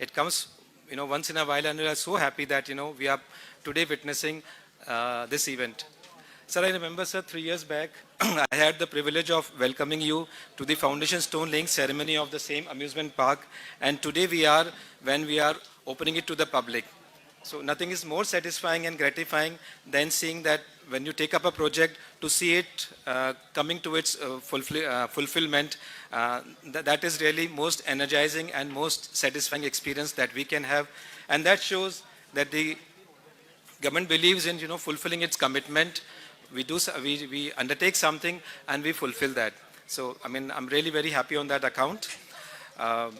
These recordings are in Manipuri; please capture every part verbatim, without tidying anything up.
It comes, you know, once in a while, and we are so happy that, you know, we are today witnessing uh, this event. Sir, I remember, sir, three years back, I had the privilege of welcoming you to the foundation stone laying ceremony of the same amusement park, and today we are, when we are opening it to the public. So nothing is more satisfying and gratifying than seeing that when you take up a project, to see it uh, coming to its uh, fulfill, uh, fulfillment, uh, th- that is really most energizing and most satisfying experience that we can have. And that shows that the government believes in, you know, fulfilling its commitment. We do s- we, we undertake something and we fulfill that. So I mean, I'm really very happy on that account. Um,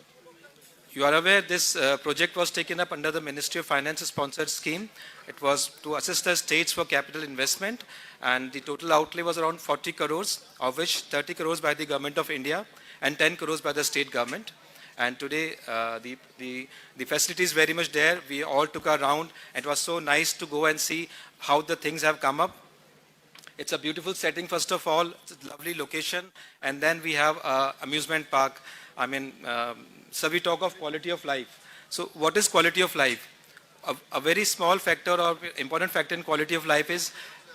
you are aware this uh, project was taken up under the Ministry of Finance sponsored scheme. It was to assist the states for capital investment, and the total outlay was around forty crores, of which thirty crores by the Government of India and ten crores by the state government. And today, uh, the, the, the facility is very much there. We all took a round. It was so nice to go and see how the things have come up. It's a beautiful setting, first of all. It's a lovely location. And then we have uh, amusement park. I mean, um, so we talk of quality of life. So what is quality of life? A, a very small factor or important factor in quality of life is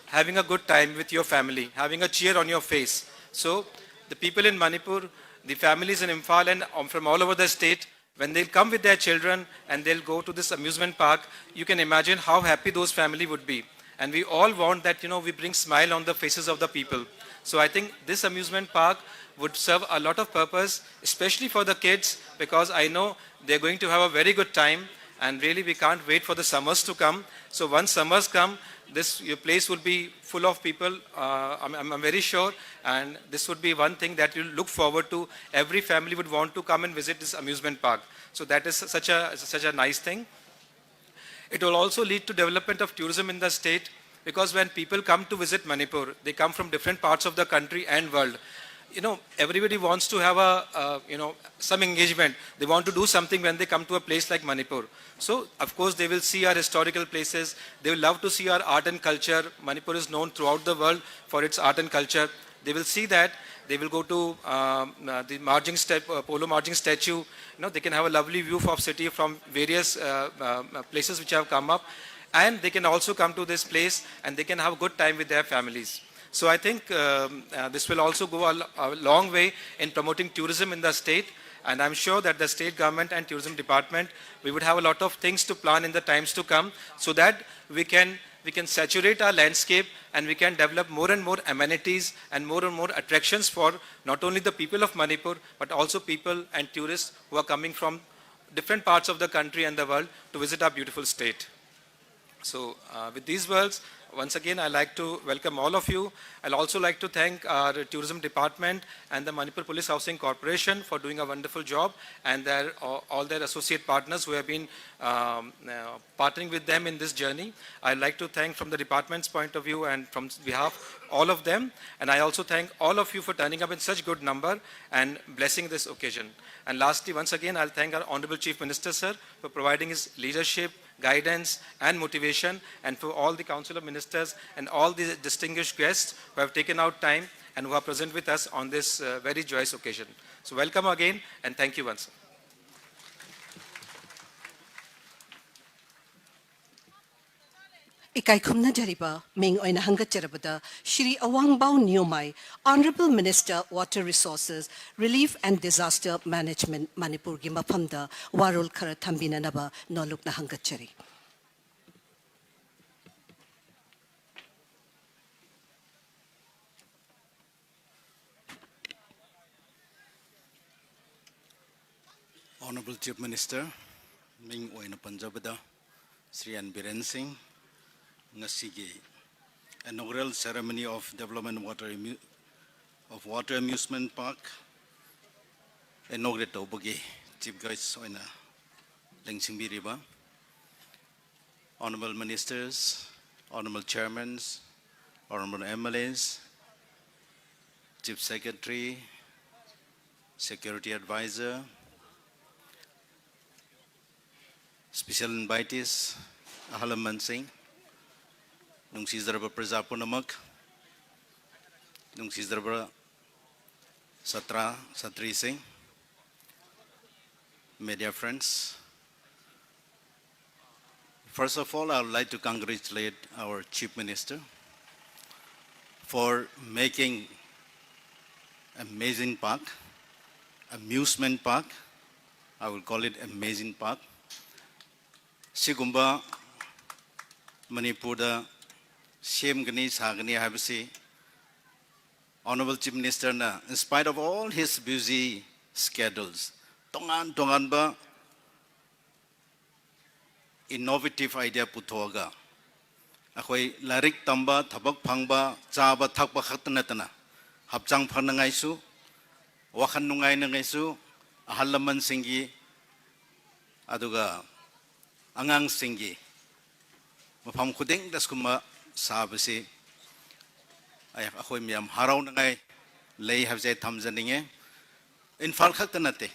having a good time with your family, having a cheer on your face. So the people in Manipur, the families in Imphal and um, from all over the state, when they come with their children and they'll go to this amusement park, you can imagine how happy those family would be. And we all want that, you know, we bring smile on the faces of the people. So I think this amusement park would serve a lot of purpose, especially for the kids, because I know they're going to have a very good time, and really we can't wait for the summers to come. So once summers come, this your place will be full of people. Uh, I'm, I'm, I'm very sure, and this would be one thing that you look forward to. Every family would want to come and visit this amusement park. So that is such a such a nice thing. It will also lead to development of tourism in the state, because when people come to visit Manipur, they come from different parts of the country and world. You know, everybody wants to have a, uh, you know, some engagement. They want to do something when they come to a place like Manipur. So of course they will see our historical places. They will love to see our art and culture. Manipur is known throughout the world for its art and culture. They will see that, They will go to um, uh, the margin step, uh, polo margin statue. You know, they can have a lovely view of city from various uh, uh, places which have come up, and they can also come to this place and they can have a good time with their families. So I think um, uh, this will also go a, l- a long way in promoting tourism in the state, and I'm sure that the state government and tourism department, we would have a lot of things to plan in the times to come, so that we can we can saturate our landscape and we can develop more and more amenities and more and more attractions for not only the people of Manipur, but also people and tourists who are coming from different parts of the country and the world to visit our beautiful state. So, uh, with these words, once again, I'd like to welcome all of you. I'd also like to thank our tourism department and the Manipur Police Housing Corporation for doing a wonderful job, and their, uh, all their associate partners who have been um, uh, partnering with them in this journey. I'd like to thank from the department's point of view and from behalf all of them. And I also thank all of you for turning up in such good number and blessing this occasion. And lastly, once again, I'll thank our Honorable Chief Minister, sir, for providing his leadership, guidance, and motivation, and for all the Council of Ministers and all the distinguished guests who have taken out time and who are present with us on this uh, very joyous occasion. So, welcome again, and thank you once. ꯏꯀꯥꯏ ꯈꯨꯝꯅꯖꯔꯤꯕ ꯃꯤꯡ ꯑꯣꯏꯅ ꯍꯪꯒꯠꯆꯔꯕꯗ Shri ꯑꯋꯥꯡꯕꯥꯎ ꯅꯤꯌꯣꯃꯥꯏ, Honorable Minister, Water Resources, Relief and Disaster Management, ꯃꯅꯤꯄꯨꯔꯒꯤ ꯃꯐꯝꯗ ꯋꯥꯔꯣꯜ ꯈꯔ ꯊꯝꯕꯤꯅꯅꯕ ꯅꯣꯂꯨꯛꯅ ꯍꯪꯒꯠꯆꯔꯤ꯫ Honorable Chief Minister, ꯃꯤꯡ ꯑꯣꯏꯅ ꯄꯟꯖꯕꯗ ꯁ꯭ꯔꯤ ꯑꯦꯟ ꯕꯤꯔꯦꯟ ꯁꯤꯡ, ꯉꯁꯤꯒꯤ inaugural ceremony of development water amu- of water amusement park inaugurate ꯇꯧꯕꯒꯤ chief guest ꯑꯣꯏꯅ ꯂꯦꯡꯁꯤꯟꯕꯤꯔꯤꯕ Honorable Ministers, Honorable Chairmans, Honorable M L As, Chief Secretary, Security Advisor, special invitees, ꯑꯍꯜ ꯂꯃꯟꯁꯤꯡ, ꯅꯨꯡꯁꯤꯖꯔꯕ ꯄ꯭ꯔꯖꯥ ꯄꯨꯝꯅꯃꯛ, ꯅꯨꯡꯁꯤꯖꯔꯕ ꯁꯥꯇ꯭ꯔ, ꯁꯥꯇ꯭ꯔꯤꯁꯤꯡ, media friends, first of all, I would like to congratulate our Chief Minister for making amazing park, amusement park. I will call it amazing park. ꯁꯤꯒꯨꯝꯕ ꯃꯅꯤꯄꯨꯔꯗ ꯁꯦꯝꯒꯅꯤ, ꯁꯥꯒꯅꯤ ꯍꯥꯏꯕꯁꯤ Honorable Chief Minister ꯅ, in spite of all his busy schedules, ꯇꯣꯉꯥꯟ ꯇꯣꯉꯥꯟꯕ innovative idea ꯄꯨꯊꯣꯛꯑꯒ, ꯑꯩꯈꯣꯏ ꯂꯥꯏꯔꯤꯛ ꯇꯝꯕ, ꯊꯕꯛ ꯐꯪꯕ, ꯆꯥꯕ ꯊꯛꯄ ꯈꯛꯇ ꯅꯠꯇꯅ, ꯍꯛꯆꯥꯡ ꯐꯅꯉꯥꯏꯁꯨ, ꯋꯥꯈꯜ ꯅꯨꯡꯉꯥꯏꯅꯉꯥꯏꯁꯨ, ꯑꯍꯜ ꯂꯃꯟꯁꯤꯡꯒꯤ, ꯑꯗꯨꯒ ꯑꯉꯥꯡꯁꯤꯡꯒꯤ ꯃꯐꯝ ꯈꯨꯗꯤꯡꯗ ꯁꯤꯒꯨꯝꯕ ꯁꯥꯕꯁꯤ ꯑꯩ, ꯑꯩꯈꯣꯏ ꯃꯌꯥꯝ ꯍꯔꯥꯎꯅꯉꯥꯏ ꯂꯩ ꯍꯥꯏꯕꯁꯦ ꯑꯩ ꯊꯝꯖꯅꯤꯡꯉꯦ꯫ ꯏꯝꯐꯥꯜ ꯈꯛꯇ ꯅꯠꯇꯦ,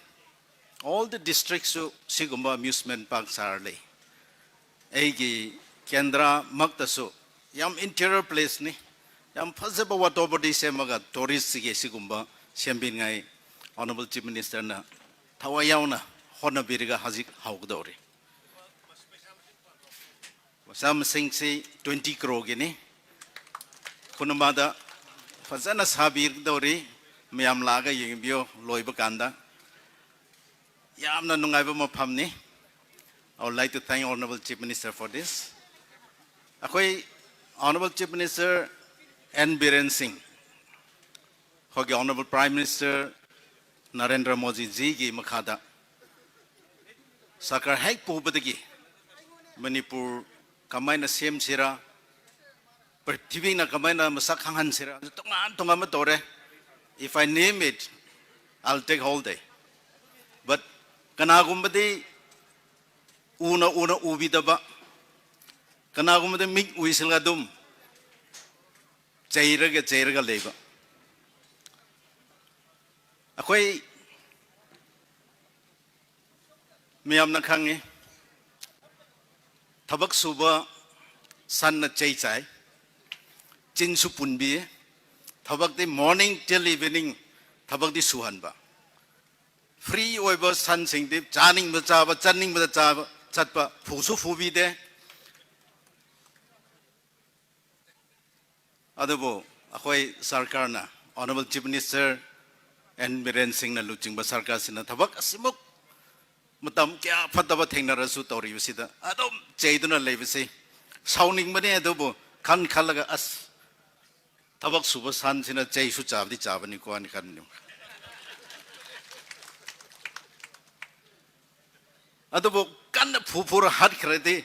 all the districts ꯁꯨ ꯁꯤꯒꯨꯝꯕ amusement park ꯁꯥꯔ ꯂꯩ꯫ ꯑꯩꯒꯤ ꯀꯦꯟꯗ꯭ꯔꯃꯛꯇꯁꯨ ꯌꯥꯝ interior place ꯅꯤ, ꯌꯥꯝ ꯐꯖꯕ water body ꯁꯦꯝꯃꯒ tourist ꯁꯤꯒꯤ ꯁꯤꯒꯨꯝꯕ ꯁꯦꯝꯕꯤꯅꯤꯡꯉꯥꯏ Honorable Chief Minister ꯅ ꯊꯋꯥꯏ ꯌꯥꯎꯅ ꯍꯣꯠꯅꯕꯤꯔꯒ ꯍꯧꯖꯤꯛ ꯍꯧꯒꯗꯧꯔꯤ꯫ ꯃꯆꯥ ꯃꯁꯤꯡꯁꯤ twenty crore ꯒꯤꯅꯤ꯫ ꯈꯨꯅꯨꯃꯥꯗ ꯐꯖꯅ ꯁꯥꯕꯤꯒꯗꯧꯔꯤ꯫ ꯃꯌꯥꯝ ꯂꯥꯛꯑꯒ ꯌꯦꯡꯕꯤꯌꯣ ꯂꯣꯏꯕ ꯀꯥꯟꯗ꯫ ꯌꯥꯝꯅ ꯅꯨꯡꯉꯥꯏꯕ ꯃꯐꯝꯅꯤ꯫ I would like to thank Honorable Chief Minister for this. ꯑꯩꯈꯣꯏ Honorable Chief Minister N Biren Singh, ꯑꯩꯈꯣꯏꯒꯤ Honorable Prime Minister ꯅꯔꯦꯟꯗ꯭ꯔ ꯃꯣꯗꯤꯖꯤꯒꯤ ꯃꯈꯥꯗ ꯁꯔꯀꯥꯔ ꯍꯦꯛ ꯄꯨꯕꯗꯒꯤ ꯃꯅꯤꯄꯨꯔ ꯀꯃꯥꯏꯅ ꯁꯦꯝꯁꯤꯔꯥ, ꯄ꯭ꯔꯤꯊꯤꯕꯤꯅ ꯀꯃꯥꯏꯅ ꯃꯁꯛ ꯈꯪꯍꯟꯁꯤꯔꯥ, ꯇꯣꯉꯥꯟ ꯇꯣꯉꯥꯟꯕ ꯇꯧꯔꯦ꯫ If I name it, I'll take whole day. But ꯀꯅꯥꯒꯨꯝꯕꯗꯤ ꯎꯅ ꯎꯅ ꯎꯕꯤꯗꯕ, ꯀꯅꯥꯒꯨꯝꯕꯗꯤ ꯃꯤꯠ ꯎꯏꯁꯤꯜꯂꯒ ꯑꯗꯨꯝ ꯆꯩꯔꯒ ꯆꯩꯔꯒ ꯂꯩꯕ꯫ ꯑꯩꯈꯣꯏ ꯃꯌꯥꯝꯅ ꯈꯪꯉꯤ, ꯊꯕꯛ ꯁꯨꯕ ꯁꯟꯅ ꯆꯩ ꯆꯥꯏ, ꯆꯤꯟꯁꯨ ꯄꯨꯟꯕꯤ꯫ ꯊꯕꯛꯇꯤ morning till evening ꯊꯕꯛꯇꯤ ꯁꯨꯍꯟꯕ꯫ Free ꯑꯣꯏꯕ ꯁꯟꯁꯤꯡꯗꯤ ꯆꯥꯅꯤꯡꯕ ꯆꯥꯕ, ꯆꯠꯅꯤꯡꯕꯗ ꯆꯥꯕ, ꯆꯠꯄ, ꯐꯨꯁꯨ ꯐꯨꯕꯤꯗꯦ꯫ ꯑꯗꯨꯕꯨ ꯑꯩꯈꯣꯏ ꯁꯔꯀꯥꯔꯅ, Honourable Chief Minister N Biren Singhꯅ ꯂꯨꯆꯤꯡꯕ ꯁꯔꯀꯥꯔꯁꯤꯅ ꯊꯕꯛ ꯑꯁꯤꯃꯨꯛ ꯃꯇꯝ ꯀꯌꯥ ꯐꯠꯇꯕ ꯊꯦꯡꯅꯔꯁꯨ ꯇꯧꯔꯤꯕꯁꯤꯗ ꯑꯗꯨꯝ ꯆꯩꯗꯨꯅ ꯂꯩꯕꯁꯤ ꯁꯥꯎꯅꯤꯡꯕꯅꯤ꯫ ꯑꯗꯨꯕꯨ ꯈꯟ ꯈꯜꯂꯒ ꯑꯁ, ꯊꯕꯛ ꯁꯨꯕ ꯁꯟꯁꯤꯅ ꯆꯩꯁꯨ ꯆꯥꯕꯗꯤ ꯆꯥꯕꯅꯤꯀꯣ ꯍꯥꯏꯅ ꯈꯟꯕꯅꯤ꯫ ꯑꯗꯨꯕꯨ ꯀꯟꯅ ꯐꯨ ꯐꯨꯔ ꯍꯥꯠꯈ꯭ꯔꯗꯤ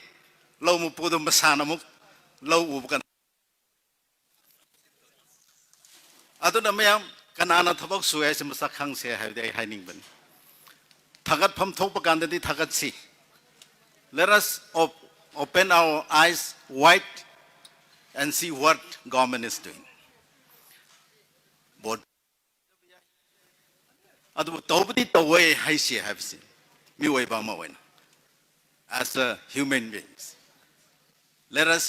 ꯂꯧ ꯃꯄꯨꯗꯣ ꯃꯁꯥꯅ ꯑꯃꯨꯛ ꯂꯧ ꯎꯕ ꯀꯥꯟꯗ꯫ ꯑꯗꯨꯅ ꯃꯌꯥꯝ ꯀꯅꯥꯅ ꯊꯕꯛ ꯁꯨꯏ ꯍꯥꯏꯁꯦ ꯃꯁꯛ ꯈꯪꯁꯦ ꯍꯥꯏꯕꯗꯤ ꯑꯩ ꯍꯥꯏꯅꯤꯡꯕꯅꯤ꯫ ꯊꯥꯒꯠꯐꯝ ꯊꯣꯛꯄ ꯀꯥꯟꯗꯗꯤ ꯊꯥꯒꯠꯁꯤ꯫ Let us op- open our eyes wide and see what government is doing. Board. ꯑꯗꯨꯕꯨ ꯇꯧꯕꯗꯤ ꯇꯧꯋꯦ ꯍꯥꯏꯁꯤ ꯍꯥꯏꯕꯁꯤ ꯃꯤꯑꯣꯏꯕ ꯑꯃ ꯑꯣꯏꯅ, as a human beings, let us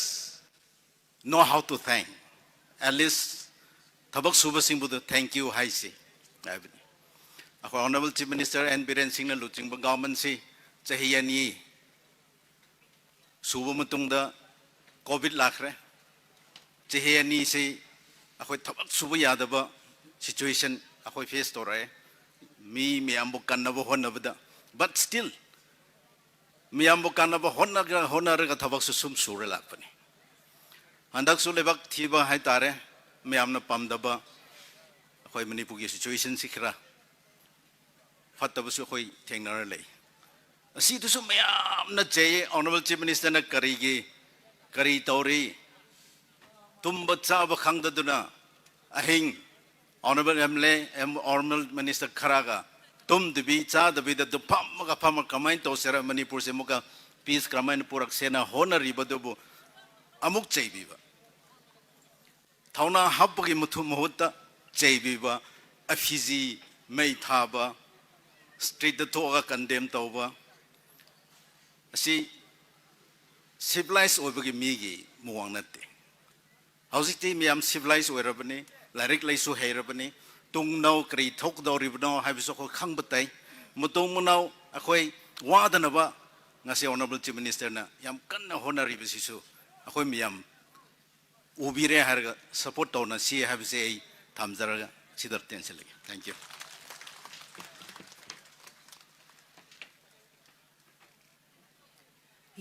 know how to thank, at least ꯊꯕꯛ ꯁꯨꯕꯁꯤꯡꯕꯨꯗ thank you ꯍꯥꯏꯁꯤ ꯍꯥꯏꯕꯅꯤ꯫ ꯑꯩꯈꯣꯏ Honourable Chief Minister N Biren Singhꯅ ꯂꯨꯆꯤꯡꯕ governmentꯁꯤ ꯆꯍꯤ ꯑꯅꯤ ꯁꯨꯕ ꯃꯇꯨꯡꯗ COVID ꯂꯥꯛꯈ꯭ꯔꯦ꯫ ꯆꯍꯤ ꯑꯅꯤꯁꯤ ꯑꯩꯈꯣꯏ ꯊꯕꯛ ꯁꯨꯕ ꯌꯥꯗꯕ situation ꯑꯩꯈꯣꯏ face ꯇꯧꯔꯛꯑꯦ꯫ ꯃꯤ ꯃꯌꯥꯝꯕꯨ ꯀꯟꯅꯕ ꯍꯣꯠꯅꯕꯗ, but still ꯃꯌꯥꯝꯕꯨ ꯀꯟꯅꯕ ꯍꯣꯠꯅꯔꯒ, ꯍꯣꯠꯅꯔꯒ ꯊꯕꯛꯁꯨ ꯁꯨꯝ ꯁꯨꯔ ꯂꯥꯛꯄꯅꯤ꯫ ꯍꯟꯗꯛꯁꯨ ꯂꯩꯕꯥꯛ ꯊꯤꯕ ꯍꯥꯏꯇꯥꯔꯦ, ꯃꯌꯥꯝꯅ ꯄꯥꯝꯗꯕ ꯑꯩꯈꯣꯏ ꯃꯅꯤꯄꯨꯔꯒꯤ situationꯁꯤ ꯈꯔ ꯐꯠꯇꯕꯁꯨ ꯑꯩꯈꯣꯏ ꯊꯦꯡꯅꯔ ꯂꯩ꯫ ꯑꯁꯤꯗꯁꯨ ꯃꯌꯥꯝꯅ ꯆꯩꯌꯦ, Honourable Chief Ministerꯅ ꯀꯔꯤꯒꯤ, ꯀꯔꯤ ꯇꯧꯔꯤ? ꯇꯨꯝꯕ ꯆꯥꯕ ꯈꯪꯗꯗꯨꯅ ꯑꯍꯤꯡ Honourable MLA, M- Honourable Minister ꯈꯔꯒ ꯇꯨꯝꯗꯕꯤ ꯆꯥꯗꯕꯤꯗ ꯑꯗꯨꯝ ꯐꯝꯃꯒ ꯐꯝꯃꯒ ꯀꯃꯥꯏꯅ ꯇꯧꯁꯤꯔ, ꯃꯅꯤꯄꯨꯔꯁꯦ ꯑꯃꯨꯛꯀ peace ꯀꯃꯥꯏꯅ ꯄꯨꯔꯛꯁꯦꯅ ꯍꯣꯠꯅꯔꯤꯕꯗꯨꯕꯨ ꯑꯃꯨꯛ ꯆꯩꯕꯤꯕ꯫ ꯊꯧꯅꯥ ꯍꯥꯞꯄꯒꯤ ꯃꯊꯨ- ꯃꯍꯨꯠꯇ ꯆꯩꯕꯤꯕ, ꯑꯐꯤꯖꯤ ꯃꯩ ꯊꯥꯕ, streetꯇ ꯊꯣꯛꯑꯒ condemn ꯇꯧꯕ, ꯑꯁꯤ civilized ꯑꯣꯏꯕꯒꯤ ꯃꯤꯒꯤ ꯃꯑꯣꯡ ꯅꯠꯇꯦ꯫ ꯍꯧꯖꯤꯛꯇꯤ ꯃꯤꯌꯥꯝ civilized ꯑꯣꯏꯔꯕꯅꯤ, ꯂꯥꯏꯔꯤꯛ ꯂꯥꯏꯁꯨ ꯍꯩꯔꯕꯅꯤ, ꯇꯨꯡꯅꯧ ꯀꯔꯤ ꯊꯣꯛꯀꯗꯧꯔꯤꯕꯅꯣ ꯍꯥꯏꯕꯁꯨ ꯑꯩꯈꯣꯏ ꯈꯪꯕ ꯇꯥꯏ꯫ ꯃꯇꯨꯡ ꯃꯅꯥꯎ ꯑꯩꯈꯣꯏ ꯋꯥꯗꯅꯕ ꯉꯁꯤ Honourable Chief Minister ꯅ ꯌꯥꯝ ꯀꯟꯅ ꯍꯣꯠꯅꯔꯤꯕꯁꯤꯁꯨ ꯑꯩꯈꯣꯏ ꯃꯌꯥꯝ ꯎꯕꯤꯔꯦ ꯍꯥꯏꯔꯒ support ꯇꯧꯅꯁꯤ ꯍꯥꯏꯕꯁꯦ ꯑꯩ ꯊꯝꯖꯔꯒ ꯁꯤꯗ ꯇꯦꯟꯁꯤꯜꯂꯒꯦ꯫ Thank you꯫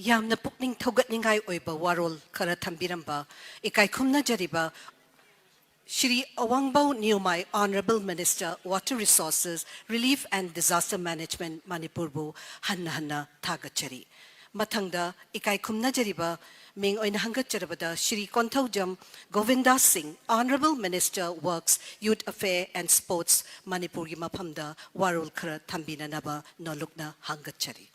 ꯌꯥꯝꯅ ꯄꯨꯛꯅꯤꯡ ꯊꯧꯒꯠꯅꯤꯡꯉꯥꯏ ꯑꯣꯏꯕ ꯋꯥꯔꯣꯜ ꯈꯔ ꯊꯝꯕꯤꯔꯝꯕ ꯏꯀꯥꯏ ꯈꯨꯝꯅꯖꯔꯤꯕ Shri ꯑꯋꯥꯡꯕꯧ ꯅꯤꯌꯣꯃꯥꯏ, Honourable Minister, Water Resources, Relief and Disaster Management, ꯃꯅꯤꯄꯨꯔꯕꯨ ꯍꯟꯅ ꯍꯟꯅ ꯊꯥꯒꯠꯆꯔꯤ꯫ ꯃꯊꯪꯗ ꯏꯀꯥꯏ ꯈꯨꯝꯅꯖꯔꯤꯕ ꯃꯤꯡ ꯑꯣꯏꯅ ꯍꯪꯒꯠꯆꯔꯕꯗ ꯁ꯭ꯔꯤ ꯀꯣꯟꯊꯧꯖꯝ ꯒꯣꯕꯤꯟꯗꯥ ꯁꯤꯡ, Honourable Minister, Works, Youth Affair and Sports, ꯃꯅꯤꯄꯨꯔꯒꯤ ꯃꯐꯝꯗ ꯋꯥꯔꯣꯜ ꯈꯔ ꯊꯝꯕꯤꯅꯅꯕ ꯅꯣꯂꯨꯛꯅ ꯍꯪꯒꯠꯆꯔꯤ꯫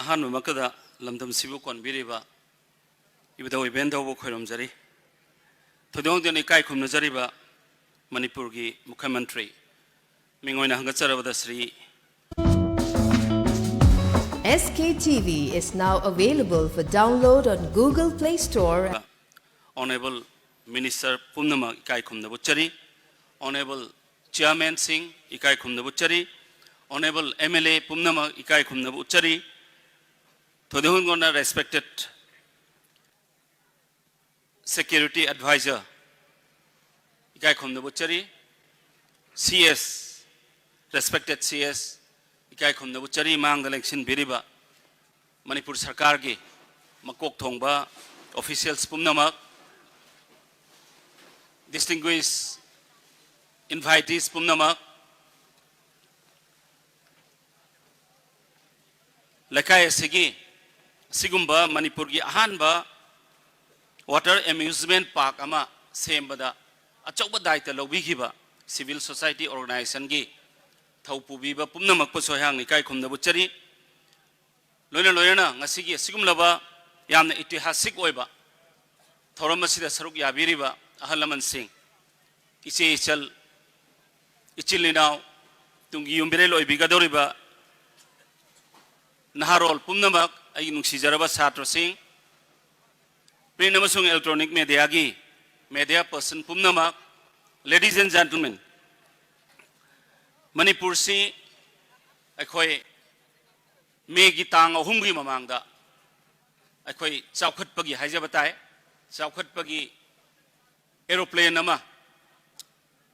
ꯑꯍꯥꯟꯕꯃꯛꯇꯗ ꯂꯝꯗꯝꯁꯤꯕꯨ ꯀꯣꯟꯕꯤꯔꯤꯕ ꯏꯕꯨꯙꯧ ꯏꯕꯦꯟꯗꯧꯕꯨ ꯈꯣꯏꯔꯨꯝꯖꯔꯤ꯫ ꯊꯣꯏꯗꯣꯛ ꯍꯦꯟꯗꯣꯛꯅ ꯏꯀꯥꯏ ꯈꯨꯝꯅꯖꯔꯤꯕ ꯃꯅꯤꯄꯨꯔꯒꯤ ꯃꯨꯈ꯭ꯌ ꯃꯟꯇ꯭ꯔꯤ, ꯃꯤꯡ ꯑꯣꯏꯅ ꯍꯪꯒꯠꯆꯔꯕꯗ Shri S K T V is now available for download on Google Play Store. Honourable Minister ꯄꯨꯝꯅꯃꯛ ꯏꯀꯥꯏ ꯈꯨꯝꯅꯕ ꯎꯠꯆꯔꯤ꯫ Honourable Chairman ꯁꯤꯡ ꯏꯀꯥꯏ ꯈꯨꯝꯅꯕ ꯎꯠꯆꯔꯤ꯫ Honourable M L A ꯄꯨꯝꯅꯃꯛ ꯏꯀꯥꯏ ꯈꯨꯝꯅꯕ ꯎꯠꯆꯔꯤ꯫ ꯊꯣꯏꯗꯣꯛ ꯍꯦꯟꯗꯣꯛꯅ respected Security Advisor ꯏꯀꯥꯏ ꯈꯨꯝꯅꯕ ꯎꯠꯆꯔꯤ꯫ C S, respected C S ꯏꯀꯥꯏ ꯈꯨꯝꯅꯕ ꯎꯠꯆꯔꯤ꯫ ꯃꯥꯡꯗ ꯂꯦꯡꯁꯤꯟꯕꯤꯔꯤꯕ ꯃꯅꯤꯄꯨꯔ ꯁꯔꯀꯥꯔꯒꯤ ꯃꯀꯣꯛ ꯊꯣꯡꯕ officials ꯄꯨꯝꯅꯃꯛ, distinguished invitees ꯄꯨꯝꯅꯃꯛ, ꯂꯩꯀꯥꯏ ꯑꯁꯤꯒꯤ ꯑꯁꯤꯒꯨꯝꯕ ꯃꯅꯤꯄꯨꯔꯒꯤ ꯑꯍꯥꯟꯕ water amusement park ꯑꯃ ꯁꯦꯝꯕꯗ ꯑꯆꯧꯕ ꯗꯥꯏꯇ ꯂꯧꯕꯤꯈꯤꯕ civil society organizationꯒꯤ ꯊꯧ ꯄꯨꯕꯤꯕ ꯄꯨꯝꯅꯃꯛꯄꯨꯁꯨ ꯑꯩꯍꯥꯛꯅ ꯏꯀꯥꯏ ꯈꯨꯝꯅꯕ ꯎꯠꯆꯔꯤ꯫ ꯂꯣꯏꯅ ꯂꯣꯏꯅꯅ ꯉꯁꯤꯒꯤ ꯑꯁꯤꯒꯨꯝꯂꯕ ꯌꯥꯝꯅ ꯏꯇꯤꯍꯥꯁꯤꯛ ꯑꯣꯏꯕ ꯊꯧꯔꯝ ꯑꯁꯤꯗ ꯁꯔꯨꯛ ꯌꯥꯕꯤꯔꯤꯕ ꯑꯍꯜ ꯂꯃꯟꯁꯤꯡ, ꯏꯆꯦ ꯏꯆꯜ, ꯏꯆꯤꯜ ꯏꯅꯥꯎ, ꯇꯨꯡꯒꯤ ꯌꯨꯝꯕꯤꯔꯦꯜ ꯑꯣꯏꯕꯤꯒꯗꯧꯔꯤꯕ ꯅꯍꯥꯔꯣꯜ ꯄꯨꯝꯅꯃꯛ, ꯑꯩꯒꯤ ꯅꯨꯡꯁꯤꯖꯔꯕ ꯁꯥꯇ꯭ꯔꯁꯤꯡ, Print ꯑꯃꯁꯨꯡ electronic mediaꯒꯤ media person ꯄꯨꯝꯅꯃꯛ, ladies and gentlemen, ꯃꯅꯤꯄꯨꯔꯁꯤ ꯑꯩꯈꯣꯏ ꯃꯦꯒꯤ ꯇꯥꯡ ꯑꯍꯨꯝꯒꯤ ꯃꯃꯥꯡꯗ ꯑꯩꯈꯣꯏ ꯆꯥꯎꯈꯠꯄꯒꯤ ꯍꯥꯏꯖꯕ ꯇꯥꯏ, ꯆꯥꯎꯈꯠꯄꯒꯤ aeroplane ꯑꯃ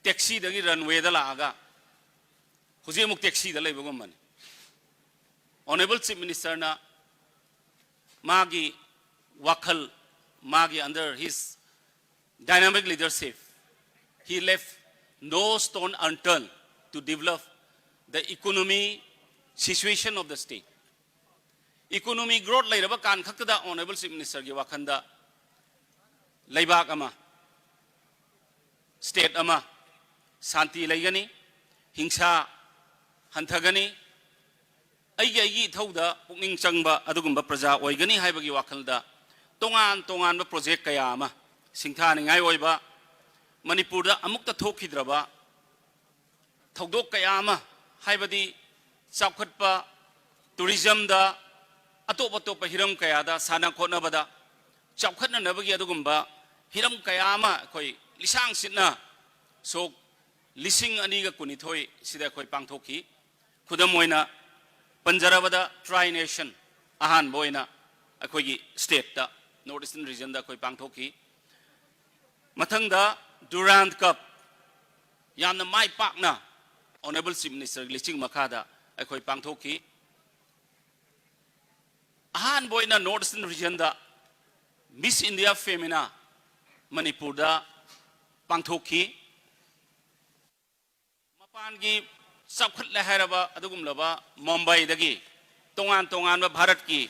taxiꯗꯒꯤ runwayꯗ ꯂꯥꯛꯑꯒ ꯍꯧꯖꯤꯛ ꯑꯃꯨꯛ taxiꯗ ꯂꯩꯕꯒꯨꯝꯕꯅꯤ꯫ Honourable Chief Ministerꯅ ꯃꯥꯒꯤ ꯋꯥꯈꯜ, ꯃꯥꯒꯤ under his dynamic leadership, he left no stone unturned to develop the economy situation of the state. Economy growth ꯂꯩꯔꯕ ꯀꯥꯟ ꯈꯛꯇꯗ Honourable Chief Ministerꯒꯤ ꯋꯥꯈꯜꯗ ꯂꯩꯕꯥꯛ ꯑꯃ, state ꯑꯃ ꯁꯥꯟꯇꯤ ꯂꯩꯒꯅꯤ, ꯍꯤꯡꯁꯥ ꯍꯟꯊꯒꯅꯤ, ꯑꯩꯒꯤ ꯑꯩꯒꯤ ꯏꯊꯧꯗ ꯄꯨꯛꯅꯤꯡ ꯆꯪꯕ ꯑꯗꯨꯒꯨꯝꯕ ꯄ꯭ꯔꯖꯥ ꯑꯣꯏꯒꯅꯤ ꯍꯥꯏꯕꯒꯤ ꯋꯥꯈꯜꯗ ꯇꯣꯉꯥꯟ ꯇꯣꯉꯥꯟꯕ project ꯀꯌꯥ ꯑꯃ ꯁꯤꯡꯊꯥꯅꯤꯡꯉꯥꯏ ꯑꯣꯏꯕ, ꯃꯅꯤꯄꯨꯔꯗ ꯑꯃꯨꯛꯇ ꯊꯣꯛꯈꯤꯗ꯭ꯔꯕ ꯊꯧꯗꯣꯛ ꯀꯌꯥ ꯑꯃ, ꯍꯥꯏꯕꯗꯤ ꯆꯥꯎꯈꯠꯄ, tourismꯗ, ꯑꯇꯣꯞ ꯑꯇꯣꯞꯄ ꯍꯤꯔꯝ ꯀꯌꯥꯗ, ꯁꯥꯟꯅ ꯈꯣꯠꯅꯕꯗ ꯆꯥꯎꯈꯠꯅꯅꯕꯒꯤ ꯑꯗꯨꯒꯨꯝꯕ ꯍꯤꯔꯝ ꯀꯌꯥ ꯑꯃ ꯑꯩꯈꯣꯏ ꯂꯤꯁꯥꯡ ꯁꯤꯠꯅ ꯁꯣꯛ ꯂꯤꯁꯤꯡ ꯑꯅꯤꯒ ꯀꯨꯟꯅꯤꯊꯣꯏ ꯁꯤꯗ ꯑꯩꯈꯣꯏ ꯄꯥꯡꯊꯣꯛꯈꯤ꯫ ꯈꯨꯗꯝ ꯑꯣꯏꯅ ꯄꯟꯖꯔꯕꯗ, Tri Nation ꯑꯍꯥꯟꯕ ꯑꯣꯏꯅ ꯑꯩꯈꯣꯏꯒꯤ stateꯇ, North Eastern regionꯗ ꯑꯩꯈꯣꯏ ꯄꯥꯡꯊꯣꯛꯈꯤ꯫ ꯃꯊꯪꯗ Durand Cup ꯌꯥꯝꯅ ꯃꯥꯏ ꯄꯥꯛꯅ Honourable Chief Ministerꯒꯤ ꯂꯨꯆꯤꯡ ꯃꯈꯥꯗ ꯑꯩꯈꯣꯏ ꯄꯥꯡꯊꯣꯛꯈꯤ꯫ ꯑꯍꯥꯟꯕ ꯑꯣꯏꯅ North Eastern regionꯗ Miss India Femina ꯃꯅꯤꯄꯨꯔꯗ ꯄꯥꯡꯊꯣꯛꯈꯤ꯫ ꯃꯄꯥꯟꯒꯤ ꯆꯥꯎꯈꯠꯂꯦ ꯍꯥꯏꯔꯕ ꯑꯗꯨꯒꯨꯝꯂꯕ ꯃꯨꯝꯕꯥꯏꯗꯒꯤ, ꯇꯣꯉꯥꯟ ꯇꯣꯉꯥꯟꯕ ꯚꯥꯔꯠꯀꯤ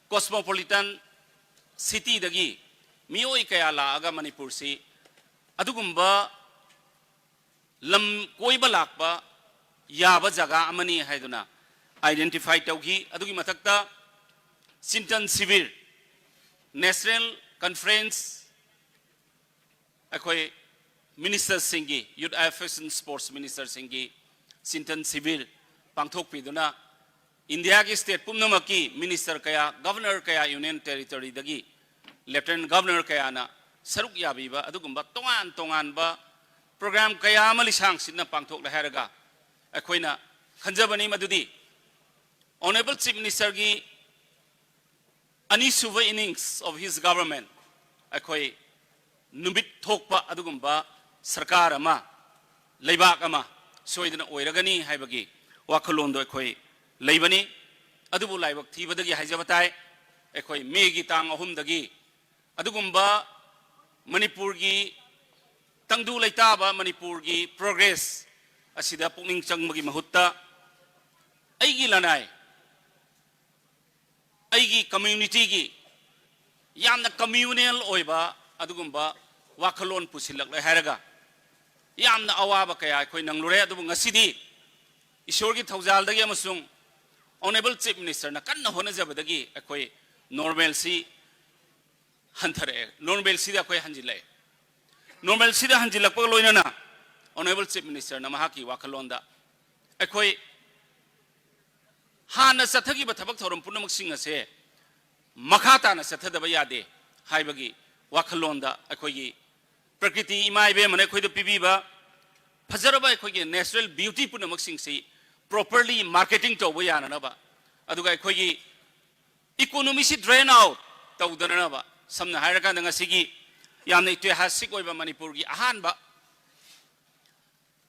cosmopolitan cityꯗꯒꯤ ꯃꯤꯑꯣꯏ ꯀꯌꯥ ꯂꯥꯛꯑꯒ ꯃꯅꯤꯄꯨꯔꯁꯤ ꯑꯗꯨꯒꯨꯝꯕ ꯂꯝ ꯀꯣꯏꯕ ꯂꯥꯛꯄ ꯌꯥꯕ ꯖꯒꯥ ꯑꯃꯅꯤ ꯍꯥꯏꯗꯨꯅ identify ꯇꯧꯈꯤ꯫ ꯑꯗꯨꯒꯤ ꯃꯊꯛꯇ Chintan Shivir, National Conference, ꯑꯩꯈꯣꯏ ministerꯁꯤꯡꯒꯤ, Youth Affairs and Sports ministerꯁꯤꯡꯒꯤ Chintan Shivir ꯄꯥꯡꯊꯣꯛꯄꯤꯗꯨꯅ, ꯏꯟꯗꯤꯌꯥꯒꯤ state ꯄꯨꯝꯅꯃꯛꯀꯤ minister ꯀꯌꯥ, governor ꯀꯌꯥ, union territoryꯗꯒꯤ Lieutenant Governor ꯀꯌꯥꯅ ꯁꯔꯨꯛ ꯌꯥꯕꯤꯕ ꯑꯗꯨꯒꯨꯝꯕ ꯇꯣꯉꯥꯟ ꯇꯣꯉꯥꯟꯕ program ꯀꯌꯥ ꯑꯃ ꯂꯤꯁꯥꯡ ꯁꯤꯠꯅ ꯄꯥꯡꯊꯣꯛꯂꯦ ꯍꯥꯏꯔꯒ ꯑꯩꯈꯣꯏꯅ ꯈꯟꯖꯕꯅꯤ꯫ ꯃꯗꯨꯗꯤ Honourable Chief Ministerꯒꯤ ꯑꯅꯤꯁꯨꯕ innings of his government ꯑꯩꯈꯣꯏ ꯅꯨꯃꯤꯠ ꯊꯣꯛꯄ ꯑꯗꯨꯒꯨꯝꯕ ꯁꯔꯀꯥꯔ ꯑꯃ, ꯂꯩꯕꯥꯛ ꯑꯃ ꯁꯣꯏꯗꯅ ꯑꯣꯏꯔꯒꯅꯤ ꯍꯥꯏꯕꯒꯤ ꯋꯥꯈꯜꯂꯣꯟꯗꯣ ꯑꯩꯈꯣꯏ ꯂꯩꯕꯅꯤ꯫ ꯑꯗꯨꯕꯨ ꯂꯥꯏꯕꯛ ꯊꯤꯕꯗꯒꯤ ꯍꯥꯏꯖꯕ ꯇꯥꯏ, ꯑꯩꯈꯣꯏ ꯃꯦꯒꯤ ꯇꯥꯡ ꯑꯍꯨꯝꯗꯒꯤ ꯑꯗꯨꯒꯨꯝꯕ ꯃꯅꯤꯄꯨꯔꯒꯤ ꯇꯪꯗꯨ ꯂꯩꯇꯥꯕ, ꯃꯅꯤꯄꯨꯔꯒꯤ progress ꯑꯁꯤꯗ ꯄꯨꯛꯅꯤꯡ ꯆꯪꯕꯒꯤ ꯃꯍꯨꯠꯇ ꯑꯩꯒꯤ ꯂꯅꯥꯏ, ꯑꯩꯒꯤ communityꯒꯤ ꯌꯥꯝꯅ communal ꯑꯣꯏꯕ ꯑꯗꯨꯒꯨꯝꯕ ꯋꯥꯈꯜꯂꯣꯟ ꯄꯨꯁꯤꯜꯂꯛꯂꯦ ꯍꯥꯏꯔꯒ ꯌꯥꯝꯅ ꯑꯋꯥꯕ ꯀꯌꯥ ꯑꯩꯈꯣꯏ ꯅꯪꯂꯨꯔꯦ꯫ ꯑꯗꯨꯕꯨ ꯉꯁꯤꯗꯤ ꯏꯁꯣꯔꯒꯤ ꯊꯧꯖꯥꯜꯗꯒꯤ ꯑꯃꯁꯨꯡ Honourable Chief Ministerꯅ ꯀꯟꯅ ꯍꯣꯠꯅꯖꯕꯗꯒꯤ ꯑꯩꯈꯣꯏ normalcy ꯍꯟꯊꯔꯛꯑꯦ, normalcyꯗ ꯑꯩꯈꯣꯏ ꯍꯟꯖꯤꯜꯂꯛꯑꯦ꯫ Normalcyꯗ ꯍꯟꯖꯤꯜꯂꯛꯄꯒ ꯂꯣꯏꯅꯅ Honourable Chief Ministerꯅ ꯃꯍꯥꯛꯀꯤ ꯋꯥꯈꯜꯂꯣꯟꯗ ꯑꯩꯈꯣꯏ ꯍꯥꯟꯅ ꯆꯠꯊꯈꯤꯕ ꯊꯕꯛ ꯊꯧꯔꯝ ꯄꯨꯝꯅꯃꯛꯁꯤꯡ ꯑꯁꯦ ꯃꯈꯥ ꯇꯥꯅ ꯆꯠꯊꯗꯕ ꯌꯥꯗꯦ ꯍꯥꯏꯕꯒꯤ ꯋꯥꯈꯜꯂꯣꯟꯗ ꯑꯩꯈꯣꯏꯒꯤ ꯄ꯭ꯔꯀ꯭ꯔꯤꯇꯤ ꯏꯃꯥ ꯏꯕꯦꯝꯃꯅ ꯑꯩꯈꯣꯏꯗ ꯄꯤꯕꯤꯕ ꯐꯖꯔꯕ ꯑꯩꯈꯣꯏꯒꯤ natural beauty ꯄꯨꯝꯅꯃꯛꯁꯤꯡꯁꯤ properly marketing ꯇꯧꯕ ꯌꯥꯅꯅꯕ, ꯑꯗꯨꯒ ꯑꯩꯈꯣꯏꯒꯤ economyꯁꯤ drain out ꯇꯧꯗꯅꯅꯕ, ꯁꯝꯅ ꯍꯥꯏꯔꯀꯥꯟꯗ ꯉꯁꯤꯒꯤ ꯌꯥꯝꯅ ꯏꯇꯤꯍꯥꯁꯤꯛ ꯑꯣꯏꯕ ꯃꯅꯤꯄꯨꯔꯒꯤ ꯑꯍꯥꯟꯕ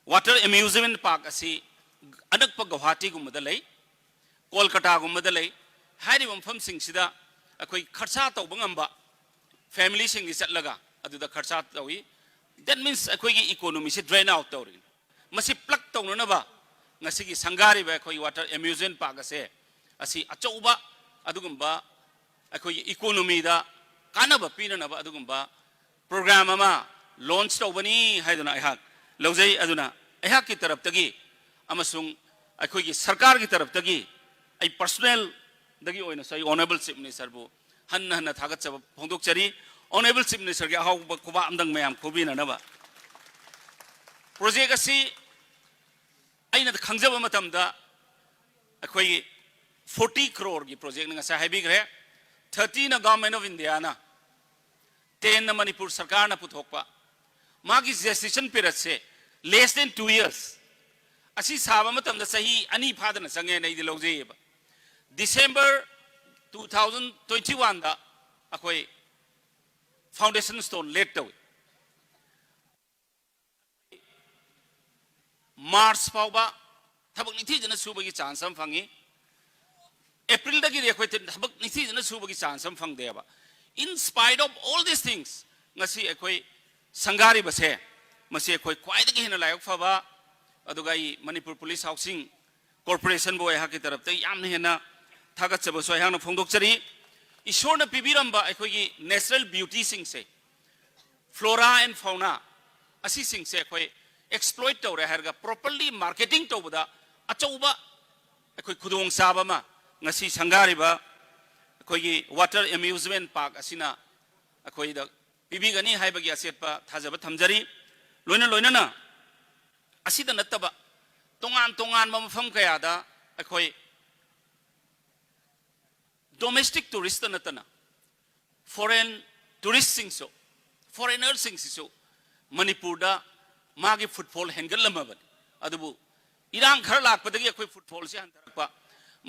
water amusement park ꯑꯁꯤ ꯑꯅꯛꯄ ꯒꯧꯍꯥꯇꯤꯒꯨꯝꯕꯗ ꯂꯩ, ꯀꯣꯜꯀꯇꯥꯒꯨꯝꯕꯗ ꯂꯩ꯫ ꯍꯥꯏꯔꯤꯕ ꯃꯐꯝꯁꯤꯡꯁꯤꯗ ꯑꯩꯈꯣꯏ ꯈꯔꯁꯥ ꯇꯧꯕ ꯉꯝꯕ familyꯁꯤꯡꯗꯤ ꯆꯠꯂꯒ ꯑꯗꯨꯗ ꯈꯔꯁꯥ ꯇꯧꯏ꯫ That means ꯑꯩꯈꯣꯏꯒꯤ economyꯁꯤ drain out ꯇꯧꯔꯤꯅꯤ꯫ ꯃꯁꯤ plug ꯇꯧꯅꯅꯕ ꯉꯁꯤꯒꯤ ꯁꯪꯒꯥꯔꯤꯕ ꯑꯩꯈꯣꯏꯒꯤ water amusement park ꯑꯁꯦ, ꯑꯁꯤ ꯑꯆꯧꯕ ꯑꯗꯨꯒꯨꯝꯕ ꯑꯩꯈꯣꯏꯒꯤ economyꯗ ꯀꯥꯟꯅꯕ ꯄꯤꯅꯅꯕ ꯑꯗꯨꯒꯨꯝꯕ program ꯑꯃ launch ꯇꯧꯕꯅꯤ ꯍꯥꯏꯗꯨꯅ ꯑꯩꯍꯥꯛ ꯂꯧꯖꯩ꯫ ꯑꯗꯨꯅ ꯑꯩꯍꯥꯛꯀꯤ ꯇꯔꯞꯇꯒꯤ ꯑꯃꯁꯨꯡ ꯑꯩꯈꯣꯏꯒꯤ ꯁꯔꯀꯥꯔꯒꯤ ꯇꯔꯞꯇꯒꯤ ꯑꯩ personalꯗꯒꯤ ꯑꯣꯏꯅꯁꯨ ꯑꯩ Honourable Chief Ministerꯕꯨ ꯍꯟꯅ ꯍꯟꯅ ꯊꯥꯒꯠꯆꯕ ꯐꯣꯡꯗꯣꯛꯆꯔꯤ꯫ Honourable Chief Ministerꯒꯤ ꯑꯍꯥꯎꯕ ꯈꯨꯕꯥꯛ ꯑꯝꯗꯪ ꯃꯌꯥꯝ ꯈꯨꯕꯤꯅꯅꯕ꯫ Project ꯑꯁꯤ ꯑꯩꯅ ꯈꯪꯖꯕ ꯃꯇꯝꯗ ꯑꯩꯈꯣꯏꯒꯤ forty croreꯒꯤ projectꯅꯤ, ꯉꯁꯥꯏ ꯍꯥꯏꯕꯤꯈ꯭ꯔꯦ꯫ Thirtyꯅ Government of Indiaꯅ ꯇꯦꯟꯅ ꯃꯅꯤꯄꯨꯔ ꯁꯔꯀꯥꯔꯅ ꯄꯨꯊꯣꯛꯄ, ꯃꯥꯒꯤ ꯖꯦꯁꯇꯦꯁꯟ ꯄꯤꯔꯤꯌꯗꯁꯦ less than two years, ꯑꯁꯤ ꯁꯥꯕ ꯃꯇꯝꯗ ꯆꯍꯤ ꯑꯅꯤ ꯐꯥꯗꯅ ꯆꯪꯉꯦꯅ ꯑꯩꯗꯤ ꯂꯧꯖꯩꯌꯦꯕ꯫ ꯗꯤꯁꯦꯝꯕꯔ two thousand twenty oneꯗ ꯑꯩꯈꯣꯏ foundation stone laid ꯇꯧꯏ꯫ ꯃꯥꯔꯆ ꯐꯥꯎꯕ ꯊꯕꯛ ꯅꯤꯡꯊꯤꯖꯅ ꯁꯨꯕꯒꯤ ꯆꯥꯟꯁ ꯑꯃ ꯐꯪꯉꯤ꯫ ꯑꯦꯄ꯭ꯔꯤꯜꯗꯒꯤꯗꯤ ꯑꯩꯈꯣꯏ ꯊꯕꯛ ꯅꯤꯡꯊꯤꯖꯅ ꯁꯨꯕꯒꯤ ꯆꯥꯟꯁ ꯑꯃ ꯐꯪꯗꯦꯕ꯫ In spite of all these things, ꯉꯁꯤ ꯑꯩꯈꯣꯏ ꯁꯪꯒꯥꯔꯤꯕꯁꯦ, ꯃꯁꯤ ꯑꯩꯈꯣꯏ ꯈ꯭ꯋꯥꯏꯗꯒꯤ ꯍꯦꯟꯅ ꯂꯥꯏꯕꯛ ꯐꯕ, ꯑꯗꯨꯒ ꯑꯩ ꯃꯅꯤꯄꯨꯔ ꯄꯨꯂꯤꯁ ꯍꯥꯎꯁꯤꯡ ꯀꯣꯔꯄꯣꯔꯦꯁꯟꯕꯨ ꯑꯩꯍꯥꯛꯀꯤ ꯇꯔꯞꯇ ꯌꯥꯝꯅ ꯍꯦꯟꯅ ꯊꯥꯒꯠꯆꯕꯁꯨ ꯑꯩꯍꯥꯛꯅ ꯐꯣꯡꯗꯣꯛꯆꯔꯤ꯫ ꯏꯁꯣꯔꯅ ꯄꯤꯕꯤꯔꯝꯕ ꯑꯩꯈꯣꯏꯒꯤ natural beautyꯁꯤꯡꯁꯦ, flora and fauna, ꯑꯁꯤꯁꯤꯡꯁꯦ ꯑꯩꯈꯣꯏ exploit ꯇꯧꯔꯦ ꯍꯥꯏꯔꯒ properly marketing ꯇꯧꯕꯗ ꯑꯆꯧꯕ ꯑꯩꯈꯣꯏ ꯈꯨꯗꯣꯡꯆꯥꯕ ꯑꯃ ꯉꯁꯤ ꯁꯪꯒꯥꯔꯤꯕ ꯑꯩꯈꯣꯏꯒꯤ water amusement park ꯑꯁꯤꯅ ꯑꯩꯈꯣꯏꯗ ꯄꯤꯕꯤꯒꯅꯤ ꯍꯥꯏꯕꯒꯤ ꯑꯆꯦꯠꯄ ꯊꯥꯖꯕ ꯊꯝꯖꯔꯤ꯫ ꯂꯣꯏꯅ ꯂꯣꯏꯅꯅ ꯑꯁꯤꯗ ꯅꯠꯇꯕ ꯇꯣꯉꯥꯟ ꯇꯣꯉꯥꯟꯕ ꯃꯐꯝ ꯀꯌꯥꯗ ꯑꯩꯈꯣꯏ domestic touristꯇ ꯅꯠꯇꯅ foreign touristꯁꯤꯡꯁꯨ, foreignerꯁꯤꯡꯁꯤꯁꯨ ꯃꯅꯤꯄꯨꯔꯗ ꯃꯥꯒꯤ footfall ꯍꯦꯟꯒꯠꯂꯝꯃꯕꯅꯤ꯫ ꯑꯗꯨꯕꯨ ꯏꯔꯥꯡ ꯈꯔ ꯂꯥꯛꯄꯗꯒꯤ ꯑꯩꯈꯣꯏ footfallꯁꯤ ꯍꯟꯊꯔꯛꯄ,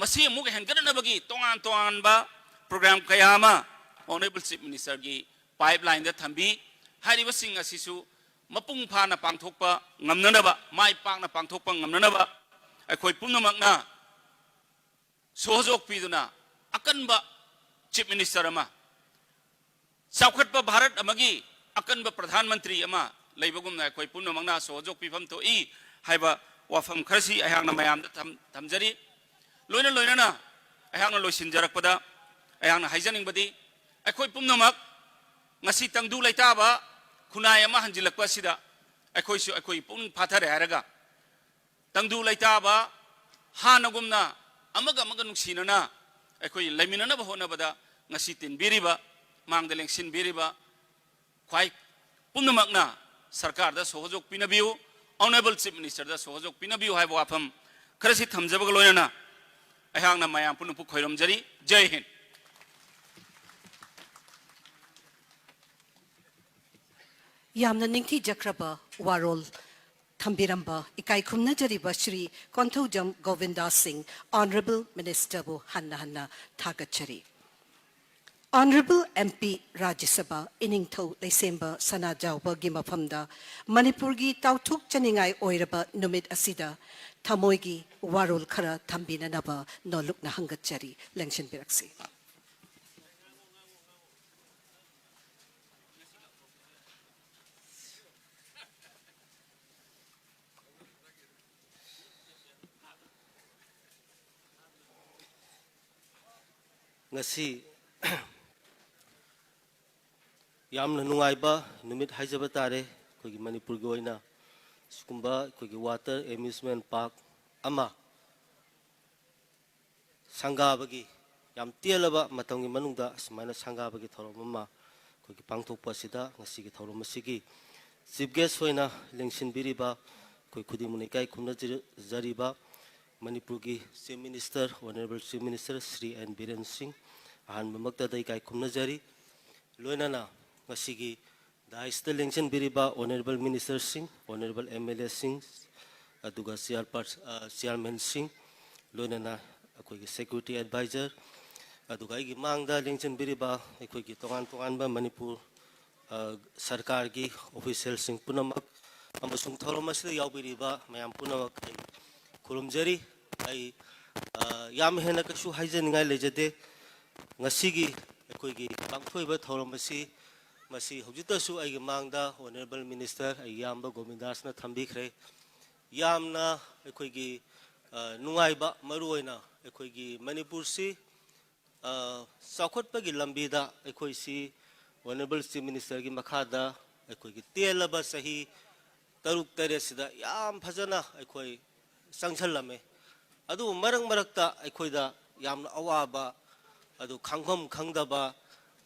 ꯃꯁꯤ ꯑꯃꯨꯛ ꯍꯦꯟꯒꯠꯅꯅꯕꯒꯤ ꯇꯣꯉꯥꯟ ꯇꯣꯉꯥꯟꯕ program ꯀꯌꯥ ꯑꯃ Honourable Chief Ministerꯒꯤ pipelineꯗ ꯊꯝꯕꯤ꯫ ꯍꯥꯏꯔꯤꯕꯁꯤꯡ ꯑꯁꯤꯁꯨ ꯃꯄꯨꯡ ꯐꯥꯅ ꯄꯥꯡꯊꯣꯛꯄ ꯉꯝꯅꯅꯕ, ꯃꯥꯏ ꯄꯥꯛꯅ ꯄꯥꯡꯊꯣꯛꯄ ꯉꯝꯅꯅꯕ ꯑꯩꯈꯣꯏ ꯄꯨꯝꯅꯃꯛꯅ ꯁꯣꯍꯖꯣꯛ ꯄꯤꯗꯨꯅ ꯑꯀꯟꯕ Chief Minister ꯑꯃ, ꯆꯥꯎꯈꯠꯄ ꯚꯥꯔꯠ ꯑꯃꯒꯤ ꯑꯀꯟꯕ ꯄ꯭ꯔꯙꯥꯟ ꯃꯟꯇ꯭ꯔꯤ ꯑꯃ ꯂꯩꯕꯒꯨꯝꯅ ꯑꯩꯈꯣꯏ ꯄꯨꯝꯅꯃꯛꯅ ꯁꯣꯍꯖꯣꯛ ꯄꯤꯐꯝ ꯊꯣꯛꯏ ꯍꯥꯏꯕ ꯋꯥꯐꯝ ꯈꯔꯁꯤ ꯑꯩꯍꯥꯛꯅ ꯃꯌꯥꯝꯗ ꯊꯝ-, ꯊꯝꯖꯔꯤ꯫ ꯂꯣꯏꯅ ꯂꯣꯏꯅꯅ ꯑꯩꯍꯥꯛꯅ ꯂꯣꯏꯁꯤꯟꯖꯔꯛꯄꯗ ꯑꯩꯍꯥꯛꯅ ꯍꯥꯏꯖꯅꯤꯡꯕꯗꯤ, ꯑꯩꯈꯣꯏ ꯄꯨꯝꯅꯃꯛ ꯉꯁꯤ ꯇꯪꯗꯨ ꯂꯩꯇꯥꯕ ꯈꯨꯟꯅꯥꯏ ꯑꯃ ꯍꯟꯖꯤꯜꯂꯛꯄ ꯑꯁꯤꯗ ꯑꯩꯈꯣꯏꯁꯨ ꯑꯩꯈꯣꯏꯒꯤ ꯄꯨꯛꯅꯤꯡ ꯐꯥꯊꯔꯦ ꯍꯥꯏꯔꯒ, ꯇꯪꯗꯨ ꯂꯩꯇꯥꯕ ꯍꯥꯟꯅꯒꯨꯝꯅ ꯑꯃꯒ ꯑꯃꯒ ꯅꯨꯡꯁꯤꯅꯅ ꯑꯩꯈꯣꯏ ꯂꯩꯃꯤꯟꯅꯅꯕ ꯍꯣꯠꯅꯕꯗ ꯉꯁꯤ ꯇꯤꯟꯕꯤꯔꯤꯕ, ꯃꯥꯡꯗ ꯂꯦꯡꯁꯤꯟꯕꯤꯔꯤꯕ ꯈ꯭ꯋꯥꯏ ꯄꯨꯝꯅꯃꯛꯅ ꯁꯔꯀꯥꯔꯗ ꯁꯣꯍꯖꯣꯛ ꯄꯤꯅꯕꯤꯌꯨ, Honourable Chief Ministerꯗ ꯁꯣꯍꯖꯣꯛ ꯄꯤꯅꯕꯤꯌꯨ ꯍꯥꯏꯕ ꯋꯥꯐꯝ ꯈꯔꯁꯤ ꯊꯝꯖꯕꯒ ꯂꯣꯏꯅꯅ ꯑꯩꯍꯥꯛꯅ ꯃꯌꯥꯝ ꯄꯨꯝꯅꯃꯛꯄꯨ ꯈꯣꯏꯔꯝꯖꯔꯤ꯫ ꯖꯩ ꯍꯤꯟꯗ꯫ ꯌꯥꯝꯅ ꯅꯤꯡꯊꯤꯖꯈ꯭ꯔꯕ ꯋꯥꯔꯣꯜ ꯊꯝꯕꯤꯔꯝꯕ ꯏꯀꯥꯏ ꯈꯨꯝꯅꯖꯔꯤꯕ ꯁ꯭ꯔꯤ ꯀꯣꯟꯊꯧꯖꯝ ꯒꯣꯕꯤꯟꯗꯥꯁ ꯁꯤꯡ, Honourable Minister ꯕꯨ ꯍꯟꯅ ꯍꯟꯅ ꯊꯥꯒꯠꯆꯔꯤ꯫ Honourable M P, ꯔꯥꯖ꯭ꯌ ꯁꯚꯥ, ꯏꯅꯤꯡꯊꯧ ꯂꯩꯁꯦꯝꯕ ꯁꯅꯥꯖꯥꯎꯕꯒꯤ ꯃꯐꯝꯗ ꯃꯅꯤꯄꯨꯔꯒꯤ ꯇꯥꯎꯊꯣꯛꯆꯅꯤꯡꯉꯥꯏ ꯑꯣꯏꯔꯕ ꯅꯨꯃꯤꯠ ꯑꯁꯤꯗ ꯊꯃꯣꯏꯒꯤ ꯋꯥꯔꯣꯜ ꯈꯔ ꯊꯝꯕꯤꯅꯅꯕ ꯅꯣꯜꯂꯨꯛꯅ ꯍꯪꯒꯠꯆꯔꯤ꯫ ꯂꯦꯡꯁꯤꯟꯕꯤꯔꯛꯁꯤ꯫ ꯉꯁꯤ ꯌꯥꯝꯅ ꯅꯨꯡꯉꯥꯏꯕ ꯅꯨꯃꯤꯠ ꯍꯥꯏꯖꯕ ꯇꯥꯔꯦ꯫ ꯑꯩꯈꯣꯏꯒꯤ ꯃꯅꯤꯄꯨꯔꯒꯤ ꯑꯣꯏꯅ ꯁꯤꯒꯨꯝꯕ ꯑꯩꯈꯣꯏꯒꯤ water amusement park ꯑꯃ ꯁꯪꯒꯥꯕꯒꯤ, ꯌꯥꯝ ꯇꯦꯜꯂꯕ ꯃꯇꯝꯒꯤ ꯃꯅꯨꯡꯗ ꯑꯁꯨꯃꯥꯏꯅ ꯁꯪꯒꯥꯕꯒꯤ ꯊꯧꯔꯝ ꯑꯃ ꯑꯩꯈꯣꯏꯒꯤ ꯄꯥꯡꯊꯣꯛꯄ ꯑꯁꯤꯗ ꯉꯁꯤꯒꯤ ꯊꯧꯔꯝ ꯑꯁꯤꯒꯤ chief guest ꯑꯣꯏꯅ ꯂꯦꯡꯁꯤꯟꯕꯤꯔꯤꯕ ꯑꯩꯈꯣꯏ ꯈꯨꯗꯤꯡꯃꯛꯅ ꯏꯀꯥꯏ ꯈꯨꯝꯅꯖꯔꯤꯕ ꯃꯅꯤꯄꯨꯔꯒꯤ Chief Minister, Honourable Chief Minister Shri N Biren Singh, ꯑꯍꯥꯟꯕꯃꯛꯇꯗ ꯏꯀꯥꯏ ꯈꯨꯝꯅꯖꯔꯤ꯫ ꯂꯣꯏꯅꯅ ꯉꯁꯤꯒꯤ dais ꯇ ꯂꯦꯡꯁꯤꯟꯕꯤꯔꯤꯕ Honourable Minister ꯁꯤꯡ, Honourable M L A ꯁꯤꯡ, ꯑꯗꯨꯒ chairperson, ꯑ, chairman ꯁꯤꯡ, ꯂꯣꯏꯅꯅ ꯑꯩꯈꯣꯏꯒꯤ security advisor, ꯑꯗꯨꯒ ꯑꯩꯒꯤ ꯃꯥꯡꯗ ꯂꯦꯡꯁꯤꯟꯕꯤꯔꯤꯕ ꯑꯩꯈꯣꯏꯒꯤ ꯇꯣꯉꯥꯟ ꯇꯣꯉꯥꯟꯕ ꯃꯅꯤꯄꯨꯔ, ꯑ, ꯁꯔꯀꯥꯔꯒꯤ official ꯁꯤꯡ ꯄꯨꯝꯅꯃꯛ ꯑꯃꯁꯨꯡ ꯊꯧꯔꯝ ꯑꯁꯤꯗ ꯌꯥꯎꯕꯤꯔꯤꯕ ꯃꯌꯥꯝ ꯄꯨꯝꯅꯃꯛ ꯑꯩ ꯈꯨꯔꯨꯝꯖꯔꯤ꯫ ꯑꯩ, ꯑ, ꯌꯥꯝ ꯍꯦꯟꯅ ꯀꯩꯁꯨ ꯍꯥꯏꯖꯅꯤꯡꯉꯥꯏ ꯂꯩꯖꯗꯦ꯫ ꯉꯁꯤꯒꯤ ꯑꯩꯈꯣꯏꯒꯤ ꯄꯥꯡꯊꯣꯛꯏꯕ ꯊꯧꯔꯝ ꯑꯁꯤ, ꯃꯁꯤ ꯍꯧꯖꯤꯛꯇꯁꯨ ꯑꯩꯒꯤ ꯃꯥꯡꯗ Honourable Minister, ꯑꯩꯒꯤ ꯏꯌꯥꯝꯕ ꯒꯣꯕꯤꯟꯗꯥꯁꯅ ꯊꯝꯕꯤꯈ꯭ꯔꯦ꯫ ꯌꯥꯝꯅ ꯑꯩꯈꯣꯏꯒꯤ, ꯑ, ꯅꯨꯡꯉꯥꯏꯕ, ꯃꯔꯨꯑꯣꯏꯅ ꯑꯩꯈꯣꯏꯒꯤ ꯃꯅꯤꯄꯨꯔꯁꯤ, ꯑ, ꯆꯥꯎꯈꯠꯄꯒꯤ ꯂꯝꯕꯤꯗ ꯑꯩꯈꯣꯏꯁꯤ Honourable Chief Minister ꯒꯤ ꯃꯈꯥꯗ ꯑꯩꯈꯣꯏꯒꯤ ꯇꯦꯜꯂꯕ ꯆꯍꯤ ꯇꯔꯨꯛ ꯇꯔꯦꯠꯁꯤꯗ ꯌꯥꯝ ꯐꯖꯅ ꯑꯩꯈꯣꯏ ꯆꯪꯁꯜꯂꯝꯃꯦ꯫ ꯑꯗꯨꯕꯨ ꯃꯔꯛ ꯃꯔꯛꯇ ꯑꯩꯈꯣꯏꯗ ꯌꯥꯝꯅ ꯑꯋꯥꯕ, ꯑꯗꯨ ꯈꯪꯐꯝ ꯈꯪꯗꯕ,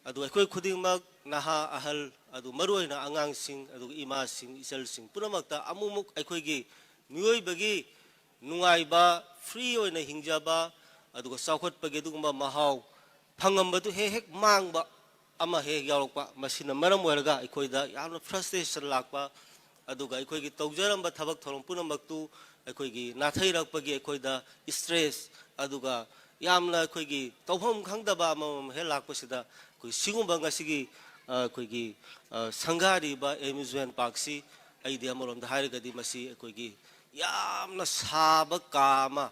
ꯑꯗꯨ ꯑꯩꯈꯣꯏ ꯈꯨꯗꯤꯡꯃꯛ ꯅꯍꯥ ꯑꯍꯜ, ꯑꯗꯨ ꯃꯔꯨꯑꯣꯏꯅ ꯑꯉꯥꯡꯁꯤꯡ, ꯑꯗꯨꯒ ꯏꯃꯥꯁꯤꯡ, ꯏꯆꯜꯁꯤꯡ ꯄꯨꯝꯅꯃꯛꯇ ꯑꯃꯨꯛꯃꯨꯛ ꯑꯩꯈꯣꯏꯒꯤ ꯃꯤꯑꯣꯏꯕꯒꯤ ꯅꯨꯡꯉꯥꯏꯕ, free ꯑꯣꯏꯅ ꯍꯤꯡꯖꯕ, ꯑꯗꯨꯒ ꯆꯥꯎꯈꯠꯄꯒꯤ ꯑꯗꯨꯒꯨꯝꯕ ꯃꯍꯥꯎ ꯐꯪꯉꯝꯕꯗꯨ ꯍꯦꯛ ꯍꯦꯛ ꯃꯥꯡꯕ, ꯑꯃ ꯍꯦꯛ ꯌꯥꯎꯔꯛꯄ, ꯃꯁꯤꯅ ꯃꯔꯝ ꯑꯣꯏꯔꯒ ꯑꯩꯈꯣꯏꯗ ꯌꯥꯝꯅ frustration ꯂꯥꯛꯄ, ꯑꯗꯨꯒ ꯑꯩꯈꯣꯏꯒꯤ ꯇꯧꯖꯔꯝꯕ ꯊꯕꯛ ꯊꯧꯔꯝ ꯄꯨꯝꯅꯃꯛꯇꯨ ꯑꯩꯈꯣꯏꯒꯤ ꯅꯥꯊꯩꯔꯛꯄꯒꯤ ꯑꯩꯈꯣꯏꯗ stress, ꯑꯗꯨꯒ ꯌꯥꯝꯅ ꯑꯩꯈꯣꯏꯒꯤ ꯇꯧꯐꯝ ꯈꯪꯗꯕ ꯑꯃꯃꯝ ꯍꯦꯛ ꯂꯥꯛꯄꯁꯤꯗ, ꯑꯩꯈꯣꯏ ꯁꯤꯒꯨꯝꯕ ꯉꯁꯤꯒꯤ, ꯑ, ꯑꯩꯈꯣꯏꯒꯤ, ꯑ, ꯁꯪꯒꯥꯔꯤꯕ amusement parkꯁꯤ ꯑꯩꯗꯤ ꯑꯃꯔꯣꯝꯗ ꯍꯥꯏꯔꯒꯗꯤ ꯃꯁꯤ ꯑꯩꯈꯣꯏꯒꯤ ꯌꯥꯝꯅ ꯁꯥꯕ ꯀꯥ ꯑꯃ,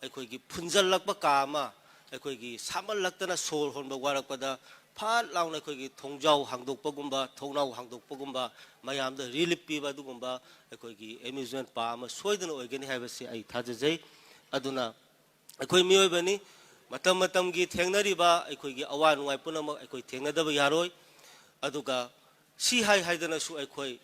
ꯑꯩꯈꯣꯏꯒꯤ ꯐꯨꯟꯖꯜꯂꯛꯄ ꯀꯥ ꯑꯃ, ꯑꯩꯈꯣꯏꯒꯤ ꯁꯥꯃꯜꯂꯛꯇꯅ ꯁꯣꯔ ꯍꯣꯟꯕ ꯋꯥꯔꯛꯄꯗ ꯐꯠ ꯂꯥꯎꯅ ꯑꯩꯈꯣꯏꯒꯤ ꯊꯣꯡꯖꯥꯎ ꯍꯥꯡꯗꯣꯛꯄꯒꯨꯝꯕ, ꯊꯣꯡꯅꯥꯎ ꯍꯥꯡꯗꯣꯛꯄꯒꯨꯝꯕ, ꯃꯌꯥꯝꯗ relief ꯄꯤꯕ ꯑꯗꯨꯒꯨꯝꯕ ꯑꯩꯈꯣꯏꯒꯤ amusement park ꯑꯃ ꯁꯣꯏꯗꯅ ꯑꯣꯏꯒꯅꯤ ꯍꯥꯏꯕꯁꯤ ꯑꯩ ꯊꯥꯖꯖꯩ꯫ ꯑꯗꯨꯅ ꯑꯩꯈꯣꯏ ꯃꯤꯑꯣꯏꯕꯅꯤ, ꯃꯇꯝ ꯃꯇꯝꯒꯤ ꯊꯦꯡꯅꯔꯤꯕ ꯑꯩꯈꯣꯏꯒꯤ ꯑꯋꯥ ꯅꯨꯡꯉꯥꯏ ꯄꯨꯝꯅꯃꯛ ꯑꯩꯈꯣꯏ ꯊꯦꯡꯅꯗꯕ ꯌꯥꯔꯣꯏ꯫ ꯑꯗꯨꯒ ꯁꯤ ꯍꯥꯏ ꯍꯥꯏꯗꯅꯁꯨ ꯑꯩꯈꯣꯏ,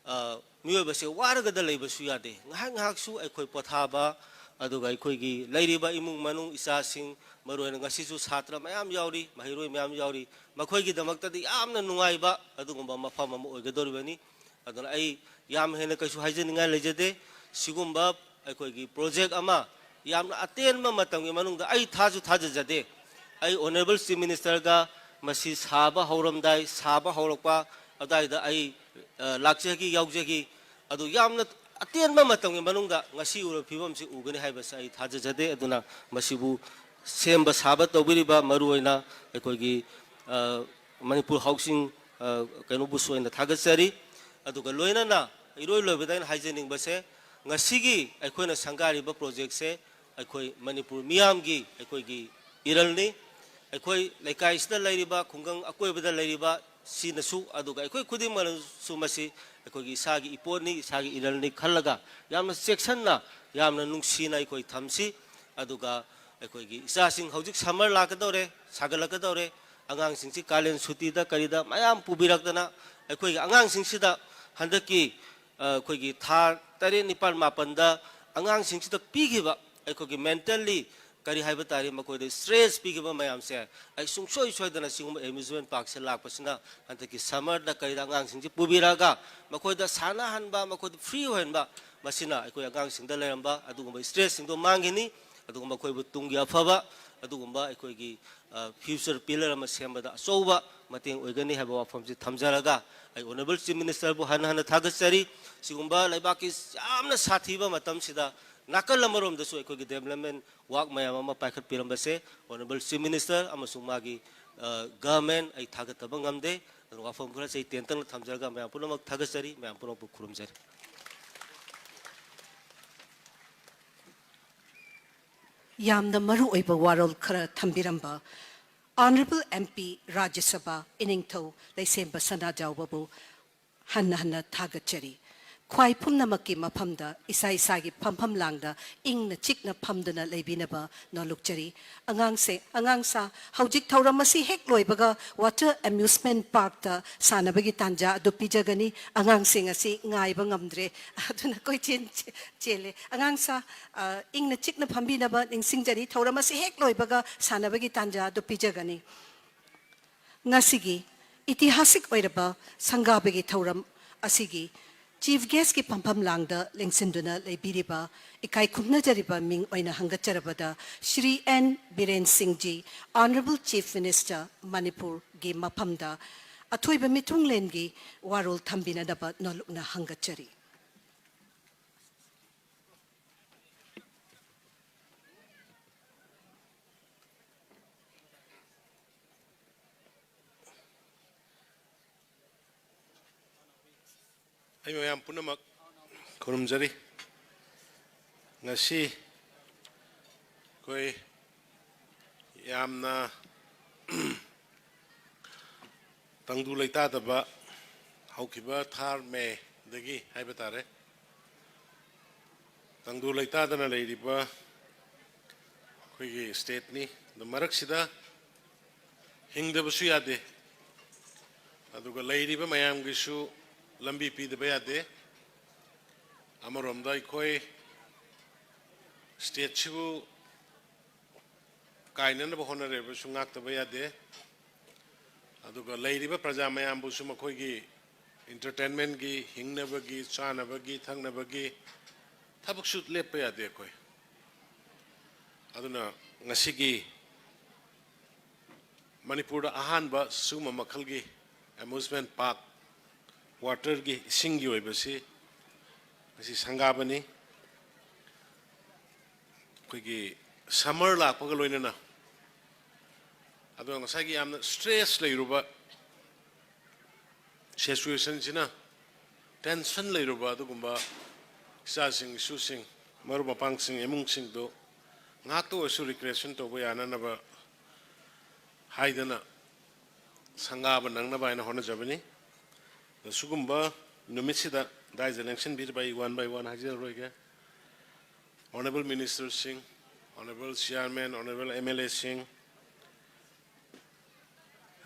ꯑ, ꯃꯤꯑꯣꯏꯕꯁꯦ ꯋꯥꯔꯒꯗ ꯂꯩꯕꯁꯨ ꯌꯥꯗꯦ꯫ ꯉꯥꯏꯍꯥꯛ ꯉꯥꯏꯍꯥꯛꯁꯨ ꯑꯩꯈꯣꯏ ꯄꯣꯊꯥꯕ, ꯑꯗꯨꯒ ꯑꯩꯈꯣꯏꯒꯤ ꯂꯩꯔꯤꯕ ꯏꯃꯨꯡ ꯃꯅꯨꯡ, ꯏꯆꯥꯁꯤꯡ, ꯃꯔꯨꯑꯣꯏꯅ ꯉꯁꯤꯁꯨ ꯁꯥꯇ꯭ꯔ ꯃꯌꯥꯝ ꯌꯥꯎꯔꯤ, ꯃꯍꯩꯔꯣꯏ ꯃꯌꯥꯝ ꯌꯥꯎꯔꯤ, ꯃꯈꯣꯏꯒꯤꯗꯃꯛꯇꯗꯤ ꯌꯥꯝꯅ ꯅꯨꯡꯉꯥꯏꯕ ꯑꯗꯨꯒꯨꯝꯕ ꯃꯐꯝ ꯑꯃ ꯑꯣꯏꯒꯗꯧꯔꯤꯕꯅꯤ꯫ ꯑꯗꯨꯅ ꯑꯩ ꯌꯥꯝ ꯍꯦꯟꯅ ꯀꯩꯁꯨ ꯍꯥꯏꯖꯅꯤꯡꯉꯥꯏ ꯂꯩꯖꯗꯦ꯫ ꯁꯤꯒꯨꯝꯕ ꯑꯩꯈꯣꯏꯒꯤ project ꯑꯃ ꯌꯥꯝꯅ ꯑꯇꯦꯟꯕ ꯃꯇꯝꯒꯤ ꯃꯅꯨꯡꯗ, ꯑꯩ ꯊꯥꯁꯨ ꯊꯥꯖꯖꯗꯦ, ꯑꯩ Honourable Chief Ministerꯒ ꯃꯁꯤ ꯁꯥꯕ ꯍꯧꯔꯝꯗꯥꯏ, ꯁꯥꯕ ꯍꯧꯔꯛꯄ ꯑꯗꯨꯋꯥꯏꯗ ꯑꯩ, ꯑ, ꯂꯥꯛꯆꯈꯤ, ꯌꯥꯎꯖꯈꯤ꯫ ꯑꯗꯨ ꯌꯥꯝꯅ ꯑꯇꯦꯟꯕ ꯃꯇꯝꯒꯤ ꯃꯅꯨꯡꯗ ꯉꯁꯤ ꯎꯔꯤꯕ ꯐꯤꯕꯝꯁꯤ ꯎꯒꯅꯤ ꯍꯥꯏꯕꯁꯤ ꯑꯩ ꯊꯥꯖꯖꯗꯦ꯫ ꯑꯗꯨꯅ ꯃꯁꯤꯕꯨ ꯁꯦꯝꯕ ꯁꯥꯕ ꯇꯧꯕꯤꯔꯤꯕ ꯃꯔꯨꯑꯣꯏꯅ ꯑꯩꯈꯣꯏꯒꯤ, ꯑ, ꯃꯅꯤꯄꯨꯔ ꯍꯥꯎꯁꯤꯡ, ꯑ, ꯀꯩꯅꯣꯕꯨꯁꯨ ꯑꯩꯅ ꯊꯥꯒꯠꯆꯔꯤ꯫ ꯑꯗꯨꯒ ꯂꯣꯏꯅꯅ ꯏꯔꯣꯏ ꯂꯣꯏꯕꯗ ꯑꯩꯅ ꯍꯥꯏꯖꯅꯤꯡꯕꯁꯦ, ꯉꯁꯤꯒꯤ ꯑꯩꯈꯣꯏꯅ ꯁꯪꯒꯥꯔꯤꯕ projectꯁꯦ ꯑꯩꯈꯣꯏ ꯃꯅꯤꯄꯨꯔ ꯃꯤꯌꯥꯝꯒꯤ ꯑꯩꯈꯣꯏꯒꯤ ꯏꯔꯜꯅꯤ꯫ ꯑꯩꯈꯣꯏ ꯂꯩꯀꯥꯏꯁꯤꯗ ꯂꯩꯔꯤꯕ, ꯈꯨꯡꯒꯪ ꯑꯀꯣꯏꯕꯗ ꯂꯩꯔꯤꯕ ꯁꯤꯅꯁꯨ, ꯑꯗꯨꯒ ꯑꯩꯈꯣꯏ ꯈꯨꯗꯤꯡꯃꯛꯅꯁꯨ ꯃꯁꯤ ꯑꯩꯈꯣꯏꯒꯤ ꯏꯁꯥꯒꯤ ꯏꯄꯣꯠꯅꯤ, ꯏꯁꯥꯒꯤ ꯏꯔꯜꯅꯤ ꯈꯜꯂꯒ ꯌꯥꯝꯅ ꯆꯦꯛꯁꯤꯟꯅ, ꯌꯥꯝꯅ ꯅꯨꯡꯁꯤꯅ ꯑꯩꯈꯣꯏ ꯊꯝꯁꯤ꯫ ꯑꯗꯨꯒ ꯑꯩꯈꯣꯏꯒꯤ ꯏꯆꯥꯁꯤꯡ ꯍꯧꯖꯤꯛ summer ꯂꯥꯛꯀꯗꯧꯔꯦ, ꯁꯥꯒꯠꯂꯛꯀꯗꯧꯔꯦ, ꯑꯉꯥꯡꯁꯤꯡꯁꯤ ꯀꯥꯂꯦꯟ ꯁꯨꯇꯤꯗ ꯀꯔꯤꯗ ꯃꯌꯥꯝ ꯄꯨꯕꯤꯔꯛꯇꯅ ꯑꯩꯈꯣꯏꯒꯤ ꯑꯉꯥꯡꯁꯤꯡꯁꯤꯗ ꯍꯟꯗꯛꯀꯤ, ꯑ, ꯑꯩꯈꯣꯏꯒꯤ ꯊꯥ ꯇꯔꯦꯠ, ꯅꯤꯄꯥꯜ, ꯃꯥꯄꯜꯗ ꯑꯉꯥꯡꯁꯤꯡꯁꯤꯗ ꯄꯤꯈꯤꯕ ꯑꯩꯈꯣꯏꯒꯤ mentally ꯀꯔꯤ ꯍꯥꯏꯕ ꯇꯥꯔꯦ, ꯃꯈꯣꯏꯗ stress ꯄꯤꯈꯤꯕ ꯃꯌꯥꯝꯁꯦ ꯑꯩ ꯁꯨꯡꯁꯣꯏ ꯁꯣꯏꯗꯅ ꯁꯤꯒꯨꯝꯕ amusement parkꯁꯦ ꯂꯥꯛꯄꯁꯤꯅ ꯍꯟꯗꯛꯀꯤ summerꯗ ꯀꯔꯤꯗ ꯑꯉꯥꯡꯁꯤꯡꯁꯤ ꯄꯨꯕꯤꯔꯛꯑꯒ ꯃꯈꯣꯏꯗ ꯁꯥꯟꯅꯍꯟꯕ, ꯃꯈꯣꯏꯗ free ꯑꯣꯏꯍꯟꯕ, ꯃꯁꯤꯅ ꯑꯩꯈꯣꯏ ꯑꯉꯥꯡꯁꯤꯡꯗ ꯂꯩꯔꯝꯕ ꯑꯗꯨꯒꯨꯝꯕ stressꯁꯤꯡꯗꯣ ꯃꯥꯡꯈꯤꯅꯤ꯫ ꯑꯗꯨꯒ ꯃꯈꯣꯏꯕꯨ ꯇꯨꯡꯒꯤ ꯑꯐꯕ ꯑꯗꯨꯒꯨꯝꯕ ꯑꯩꯈꯣꯏꯒꯤ, ꯑ, future pillar ꯑꯃ ꯁꯦꯝꯕꯗ ꯑꯆꯧꯕ ꯃꯇꯦꯡ ꯑꯣꯏꯒꯅꯤ ꯍꯥꯏꯕ ꯋꯥꯐꯝꯁꯤ ꯊꯝꯖꯔꯒ, ꯑꯩ Honourable Chief Ministerꯕꯨ ꯍꯟꯅ ꯍꯟꯅ ꯊꯥꯒꯠꯆꯔꯤ꯫ ꯁꯤꯒꯨꯝꯕ ꯂꯩꯕꯥꯛꯀꯤ ꯌꯥꯝꯅ ꯁꯥꯊꯤꯕ ꯃꯇꯝꯁꯤꯗ ꯅꯥꯀꯜ ꯑꯃꯔꯣꯝꯗꯁꯨ ꯑꯩꯈꯣꯏꯒꯤ development work ꯃꯌꯥꯝ ꯑꯃ ꯄꯥꯏꯈꯠꯄꯤꯔꯝꯕꯁꯦ Honourable Chief Minister ꯑꯃꯁꯨꯡ ꯃꯥꯒꯤ, ꯑ, government ꯑꯩ ꯊꯥꯒꯠꯇꯕ ꯉꯝꯗꯦ꯫ ꯑꯗꯨꯅ ꯋꯥꯐꯝ ꯈꯔꯁꯦ ꯑꯩ ꯇꯦꯟꯇꯛꯅ ꯊꯝꯖꯔꯒ ꯃꯌꯥꯝ ꯄꯨꯝꯅꯃꯛ ꯊꯥꯒꯠꯆꯔꯤ, ꯃꯌꯥꯝ ꯄꯨꯝꯅꯃꯛꯄꯨ ꯈꯨꯔꯨꯝꯖꯔꯤ꯫ ꯌꯥꯝꯅ ꯃꯔꯨ ꯑꯣꯏꯕ ꯋꯥꯔꯣꯜ ꯈꯔ ꯊꯝꯕꯤꯔꯝꯕ Honourable MP ꯔꯥꯖ꯭ꯌ ꯁꯚꯥ ꯏꯅꯤꯡꯊꯧ ꯂꯩꯁꯦꯝꯕ ꯁꯅꯥꯖꯥꯎꯕꯕꯨ ꯍꯟꯅ ꯍꯟꯅ ꯊꯥꯒꯠꯆꯔꯤ꯫ ꯈ꯭ꯋꯥꯏ ꯄꯨꯝꯅꯃꯛꯀꯤ ꯃꯐꯝꯗ ꯏꯁꯥ ꯏꯁꯥꯒꯤ ꯐꯝꯐꯝ ꯂꯥꯡꯗ ꯏꯪꯅ ꯆꯤꯛꯅ ꯐꯝꯗꯨꯅ ꯂꯩꯕꯤꯅꯕ ꯅꯣꯜꯂꯨꯛꯆꯔꯤ꯫ ꯑꯉꯥꯡꯁꯦ, ꯑꯉꯥꯡꯁꯥ, ꯍꯧꯖꯤꯛ ꯊꯧꯔꯝ ꯑꯁꯤ ꯍꯦꯛ ꯂꯣꯏꯕꯒ Water Amusement Parkꯇ ꯁꯥꯟꯅꯕꯒꯤ ꯇꯥꯟꯖꯥ ꯑꯗꯨ ꯄꯤꯖꯒꯅꯤ꯫ ꯑꯉꯥꯡꯁꯤꯡ ꯑꯁꯤ ꯉꯥꯏꯕ ꯉꯝꯗ꯭ꯔꯦ, ꯑꯗꯨꯅ ꯀꯣꯏꯆꯦꯟ ꯆꯦ-, ꯆꯦꯜꯂꯦ꯫ ꯑꯉꯥꯡꯁꯥ, ꯑ, ꯏꯪꯅ ꯆꯤꯛꯅ ꯐꯝꯕꯤꯅꯕ ꯅꯤꯡꯁꯤꯡꯖꯔꯤ꯫ ꯊꯧꯔꯝ ꯑꯁꯤ ꯍꯦꯛ ꯂꯣꯏꯕꯒ ꯁꯥꯟꯅꯕꯒꯤ ꯇꯥꯟꯖꯥ ꯑꯗꯨ ꯄꯤꯖꯒꯅꯤ꯫ ꯉꯁꯤꯒꯤ ꯏꯇꯤꯍꯥꯁꯤꯛ ꯑꯣꯏꯔꯕ ꯁꯪꯒꯥꯕꯒꯤ ꯊꯧꯔꯝ ꯑꯁꯤꯒꯤ Chief Guestꯀꯤ ꯐꯝꯐꯝ ꯂꯥꯡꯗ ꯂꯦꯡꯁꯤꯟꯗꯨꯅ ꯂꯩꯕꯤꯔꯤꯕ ꯏꯀꯥꯏ ꯈꯨꯝꯅꯖꯔꯤꯕ ꯃꯤꯡ ꯑꯣꯏꯅ ꯍꯪꯒꯠꯆꯔꯕꯗ Shri N Biren Singhji, Honourable Chief Minister ꯃꯅꯤꯄꯨꯔꯒꯤ ꯃꯐꯝꯗ ꯑꯊꯣꯏꯕ ꯃꯤꯊꯨꯡꯂꯦꯟꯒꯤ ꯋꯥꯔꯣꯜ ꯊꯝꯕꯤꯅꯅꯕ ꯅꯣꯜꯂꯨꯛꯅ ꯍꯪꯒꯠꯆꯔꯤ꯫ ꯑꯩ ꯃꯌꯥꯝ ꯄꯨꯝꯅꯃꯛ ꯈꯨꯔꯨꯝꯖꯔꯤ꯫ ꯉꯁꯤ ꯑꯩꯈꯣꯏ ꯌꯥꯝꯅ ꯇꯪꯗꯨ ꯂꯩꯇꯥꯗꯕ ꯍꯧꯈꯤꯕ ꯊꯥ ꯃꯦꯗꯒꯤ ꯍꯥꯏꯕ ꯇꯥꯔꯦ, ꯇꯪꯗꯨ ꯂꯩꯇꯥꯗꯅ ꯂꯩꯔꯤꯕ ꯑꯩꯈꯣꯏꯒꯤ stateꯅꯤ꯫ ꯑꯗꯨ ꯃꯔꯛꯁꯤꯗ ꯍꯤꯡꯗꯕꯁꯨ ꯌꯥꯗꯦ, ꯑꯗꯨꯒ ꯂꯩꯔꯤꯕ ꯃꯌꯥꯝꯒꯤꯁꯨ ꯂꯝꯕꯤ ꯄꯤꯗꯕ ꯌꯥꯗꯦ꯫ ꯑꯃꯔꯣꯝꯗ ꯑꯩꯈꯣꯏ stateꯁꯤꯕꯨ ꯀꯥꯏꯅꯅꯕ ꯍꯣꯠꯅꯔꯤꯕꯁꯨ ꯉꯥꯛꯇꯕ ꯌꯥꯗꯦ꯫ ꯑꯗꯨꯒ ꯂꯩꯔꯤꯕ ꯄ꯭ꯔꯖꯥ ꯃꯌꯥꯝꯕꯨꯁꯨ ꯃꯈꯣꯏꯒꯤ entertainmentꯀꯤ, ꯍꯤꯡꯅꯕꯒꯤ, ꯆꯥꯅꯕꯒꯤ, ꯊꯛꯅꯕꯒꯤ ꯊꯕꯛꯁꯨ ꯂꯦꯞꯄ ꯌꯥꯗꯦ ꯑꯩꯈꯣꯏ꯫ ꯑꯗꯨꯅ ꯉꯁꯤꯒꯤ ꯃꯅꯤꯄꯨꯔꯗ ꯑꯍꯥꯟꯕ ꯁꯤꯒꯨꯝꯕ ꯃꯈꯜꯒꯤ amusement park, waterꯒꯤ, ꯏꯁꯤꯡꯒꯤ ꯑꯣꯏꯕꯁꯤ ꯉꯁꯤ ꯁꯪꯒꯥꯕꯅꯤ꯫ ꯑꯩꯈꯣꯏꯒꯤ summer ꯂꯥꯛꯄꯒ ꯂꯣꯏꯅꯅ, ꯑꯗꯣ ꯉꯁꯥꯏꯒꯤ ꯌꯥꯝꯅ stress ꯂꯩꯔꯨꯕ situationꯁꯤꯅ, tension ꯂꯩꯔꯨꯕ ꯑꯗꯨꯒꯨꯝꯕ ꯏꯆꯥꯁꯤꯡ, ꯏꯁꯨꯁꯤꯡ, ꯃꯔꯨꯞ ꯃꯄꯥꯡꯁꯤꯡ, ꯏꯃꯨꯡꯁꯤꯡꯗꯨ ꯉꯥꯏꯍꯥꯛꯇ ꯑꯣꯏꯔꯁꯨ recreation ꯇꯧꯕ ꯌꯥꯅꯅꯕ ꯍꯥꯏꯗꯅ ꯁꯪꯒꯥꯕ ꯅꯪꯅꯕ ꯍꯥꯏꯅ ꯍꯣꯠꯅꯖꯕꯅꯤ꯫ ꯑꯗ ꯁꯤꯒꯨꯝꯕ ꯅꯨꯃꯤꯠꯁꯤꯗ ꯗꯥꯏꯁꯤꯗ ꯂꯦꯡꯁꯤꯟꯕꯤꯔꯤꯕ ꯑꯩ one by one ꯍꯥꯏꯖꯔꯔꯣꯏꯒꯦ꯫ Honourable Ministerꯁꯤꯡ, Honourable Chairman, Honourable MLAꯁꯤꯡ,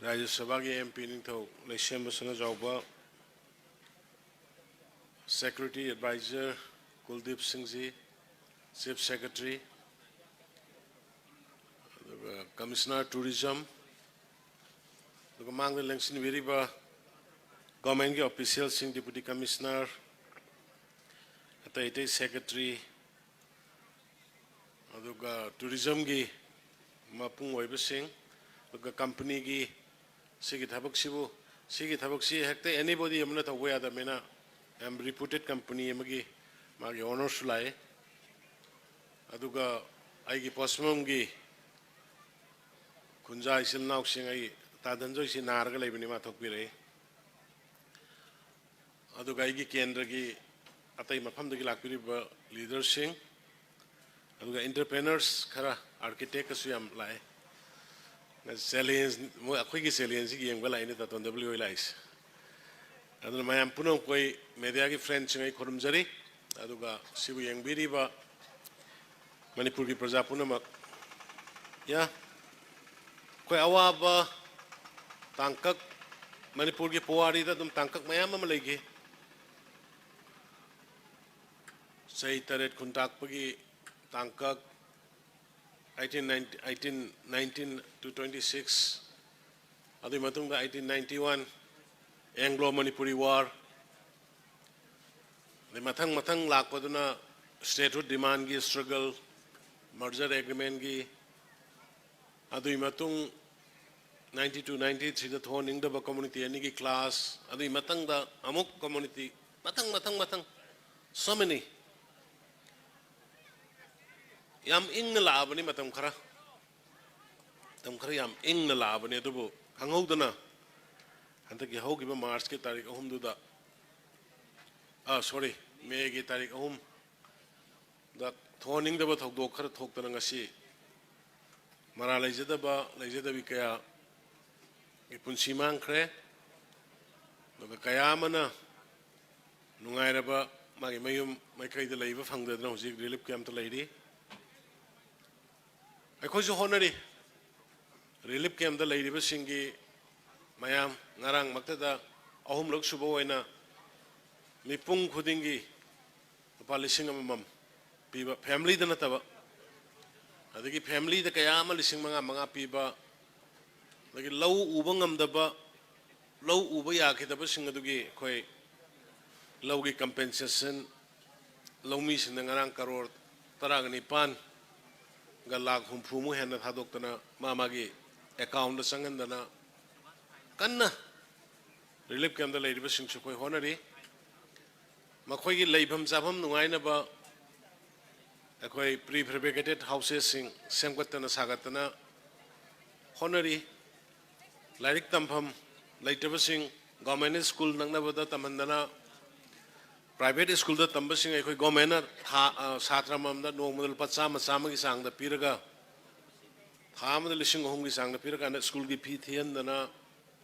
ꯔꯥꯖ꯭ꯌ ꯁꯚꯥꯒꯤ MP ꯅꯤꯡꯊꯧ ꯂꯩꯁꯦꯝꯕ ꯁꯅꯥꯖꯥꯎꯕ, Security Advisor ꯀꯨꯜꯗꯤꯞ ꯁꯤꯡꯖꯤ, Chief Secretary, ꯑꯗꯨꯒ Commissioner Tourism, ꯑꯗꯨꯒ ꯃꯥꯡꯗ ꯂꯦꯡꯁꯤꯟꯕꯤꯔꯤꯕ governmentꯀꯤ officialꯁꯤꯡ, Deputy Commissioner, ꯑꯇꯩ ꯑꯇꯩ secretary, ꯑꯗꯨꯒ tourismꯒꯤ ꯃꯄꯨꯡ ꯑꯣꯏꯕꯁꯤꯡ, ꯑꯗꯨꯒ companyꯒꯤ ꯁꯤꯒꯤ ꯊꯕꯛꯁꯤꯕꯨ, ꯁꯤꯒꯤ ꯊꯕꯛꯁꯤ ꯍꯦꯛꯇ anybody ꯑꯃꯅ ꯇꯧꯕ ꯌꯥꯗꯕꯅꯤꯅ, ꯌꯥꯝ reputed company ꯑꯃꯒꯤ ꯃꯥꯒꯤ ownerꯁꯨ ꯂꯥꯛꯏ꯫ ꯑꯗꯨꯒ ꯑꯩꯒꯤ ꯄꯣꯠꯁꯝꯒꯤ ꯈꯨꯟꯖꯥ ꯏꯆꯤꯜ ꯏꯅꯥꯎꯁꯤꯡ, ꯑꯩ ꯇꯥ ꯙꯟꯖꯣꯏꯁꯤ ꯅꯥꯔꯒ ꯂꯩꯕꯅꯤ, ꯃꯥ ꯊꯣꯛꯄꯤꯔꯛꯏ꯫ ꯑꯗꯨꯒ ꯑꯩꯒꯤ ꯀꯦꯟꯗ꯭ꯔꯒꯤ ꯑꯇꯩ ꯃꯐꯝꯗꯒꯤ ꯂꯥꯛꯄꯤꯔꯤꯕ leaderꯁꯤꯡ, ꯑꯗꯨꯒ entrepreneurs ꯈꯔ, architectꯀꯁꯨ ꯌꯥꯝ ꯂꯥꯛꯑꯦ꯫ Challenge, ꯃꯣꯏ ꯑꯩꯈꯣꯏꯒꯤ challengeꯁꯤ ꯌꯦꯡꯕ ꯂꯥꯛꯏꯅꯦ ꯇꯥꯇꯣꯟ ꯗꯕ꯭ꯂꯤꯎ ꯍꯣꯏ ꯂꯥꯛꯏꯁꯦ꯫ ꯑꯗꯨꯅ ꯃꯌꯥꯝ ꯄꯨꯝꯅꯃꯛꯄꯨ ꯑꯩ mediaꯒꯤ friendꯁꯤꯡ ꯑꯩ ꯈꯨꯔꯨꯝꯖꯔꯤ꯫ ꯑꯗꯨꯒ ꯁꯤꯕꯨ ꯌꯦꯡꯕꯤꯔꯤꯕ ꯃꯅꯤꯄꯨꯔꯒꯤ ꯄ꯭ꯔꯖꯥ ꯄꯨꯝꯅꯃꯛ, ꯌꯥ, ꯑꯩꯈꯣꯏ ꯑꯋꯥꯕ ꯇꯥꯡꯀꯛ, ꯃꯅꯤꯄꯨꯔꯒꯤ ꯄꯨꯋꯥꯔꯤꯗ ꯑꯗꯨꯝ ꯇꯥꯡꯀꯛ ꯃꯌꯥꯝ ꯑꯃ ꯂꯩꯈꯤ꯫ ꯆꯍꯤ ꯇꯔꯦꯠ ꯈꯨꯟꯇꯥꯛꯄꯒꯤ ꯇꯥꯡꯀꯛ, eighteen ninety, eighteen nineteen to twenty six, ꯑꯗꯨꯒꯤ ꯃꯇꯨꯡꯗ eighteen ninety one Anglo Manipuri War, ꯑꯗꯩ ꯃꯊꯪ ꯃꯊꯪ ꯂꯥꯛꯄꯗꯨꯅ statehood demandꯒꯤ struggle, Merger Agreementꯀꯤ, ꯑꯗꯨꯒꯤ ꯃꯇꯨꯡ ninety two ninety threeꯗ ꯊꯣꯛꯍꯟꯅꯤꯡꯗꯕ community ꯑꯅꯤꯒꯤ clash, ꯑꯗꯨꯒꯤ ꯃꯊꯪꯗ ꯑꯃꯨꯛ community ꯃꯊꯪ ꯃꯊꯪ ꯃꯊꯪ, so many. ꯌꯥꯝ ꯏꯪꯅ ꯂꯥꯛꯑꯕꯅꯤ ꯃꯇꯝ ꯈꯔ, ꯃꯇꯝ ꯈꯔ ꯌꯥꯝ ꯏꯪꯅ ꯂꯥꯛꯑꯕꯅꯤ꯫ ꯑꯗꯨꯕꯨ ꯈꯪꯍꯧꯗꯅ ꯍꯟꯗꯛꯀꯤ ꯍꯧꯈꯤꯕ Marchꯀꯤ ꯇꯥꯔꯤꯛ ꯑꯍꯨꯝꯗꯨꯗ, ꯑꯥ, sorry, Mayꯒꯤ ꯇꯥꯔꯤꯛ ꯑꯍꯨꯝꯗ ꯊꯣꯛꯍꯟꯅꯤꯡꯗꯕ ꯊꯧꯗꯣꯛ ꯈꯔ ꯊꯣꯛꯇꯅ ꯉꯁꯤ ꯃꯔꯥ ꯂꯩꯖꯗꯕ, ꯂꯩꯖꯗꯕꯤ ꯀꯌꯥꯒꯤ ꯄꯨꯟꯁꯤ ꯃꯥꯡꯈ꯭ꯔꯦ꯫ ꯑꯗꯨꯒ ꯀꯌꯥ ꯑꯃꯅ ꯅꯨꯡꯉꯥꯏꯔꯕ ꯃꯥꯒꯤ ꯃꯌꯨꯝ ꯃꯥꯏꯀꯩꯗ ꯂꯩꯕ ꯐꯪꯗꯗꯅ ꯍꯧꯖꯤꯛ relief campꯇ ꯂꯩꯔꯤ꯫ ꯑꯩꯈꯣꯏꯁꯨ ꯍꯣꯠꯅꯔꯤ꯫ Relief campꯇ ꯂꯩꯔꯤꯕꯁꯤꯡꯒꯤ ꯃꯌꯥꯝ, ꯉꯔꯥꯡꯃꯛꯇꯗ ꯑꯍꯨꯝꯂꯛ ꯁꯨꯕ ꯑꯣꯏꯅ ꯃꯤꯄꯨꯝ ꯈꯨꯗꯤꯡꯒꯤ ꯂꯨꯄꯥ ꯂꯤꯁꯤꯡ ꯑꯃꯃꯝ ꯄꯤꯕ, familyꯗ ꯅꯠꯇꯕ, ꯑꯗꯒꯤ familyꯗ ꯀꯌꯥ ꯑꯃ ꯂꯤꯁꯤꯡ ꯃꯉꯥ ꯃꯉꯥ ꯄꯤꯕ, ꯑꯗꯒꯤ ꯂꯧ ꯎꯕ ꯉꯝꯗꯕ, ꯂꯧ ꯎꯕ ꯌꯥꯈꯤꯗꯕꯁꯤꯡ ꯑꯗꯨꯒꯤ ꯑꯩꯈꯣꯏ ꯂꯧꯒꯤ compensation, ꯂꯧꯃꯤꯁꯤꯡꯗ ꯉꯔꯥꯡ ꯀꯔꯣꯔ ꯇꯔꯥꯒ ꯅꯤꯄꯥꯟꯒ ꯂꯥꯈ ꯍꯨꯝꯐꯨꯃꯨꯛ ꯍꯦꯟꯅ ꯊꯥꯗꯣꯛꯇꯅ ꯃꯥ ꯃꯥꯒꯤ accountꯗ ꯆꯪꯍꯟꯗꯅ ꯀꯟꯅ relief campꯇ ꯂꯩꯔꯤꯕꯁꯤꯡꯁꯨ ꯑꯩꯈꯣꯏ ꯍꯣꯠꯅꯔꯤ꯫ ꯃꯈꯣꯏꯒꯤ ꯂꯩꯐꯝ ꯆꯥꯐꯝ ꯅꯨꯡꯉꯥꯏꯅꯕ ꯑꯩꯈꯣꯏ prefabricated houseꯁꯤꯡ ꯁꯦꯝꯒꯠꯇꯅ ꯁꯥꯒꯠꯇꯅ ꯍꯣꯠꯅꯔꯤ꯫ ꯂꯥꯏꯔꯤꯛ ꯇꯝꯐꯝ ꯂꯩꯇ꯭ꯔꯕꯁꯤꯡ government school ꯅꯛꯅꯕꯗ ꯇꯝꯍꯟꯗꯅ, private schoolꯗ ꯇꯝꯕꯁꯤꯡ ꯑꯩꯈꯣꯏ governmentꯅ ꯊꯥ, ꯑ, ꯁꯥꯇ꯭ꯔ ꯑꯃꯃꯝꯗ ꯅꯣꯡꯃꯗ ꯂꯨꯄꯥ ꯆꯥꯝꯃ, ꯆꯥꯝꯃꯒꯤ ꯆꯥꯡꯗ ꯄꯤꯔꯒ, ꯊꯥ ꯑꯃꯗ ꯂꯤꯁꯤꯡ ꯑꯍꯨꯝꯒꯤ ꯆꯥꯡꯗ ꯄꯤꯔꯀꯥꯟꯗ schoolꯒꯤ fee ꯊꯤꯍꯟꯗꯅ,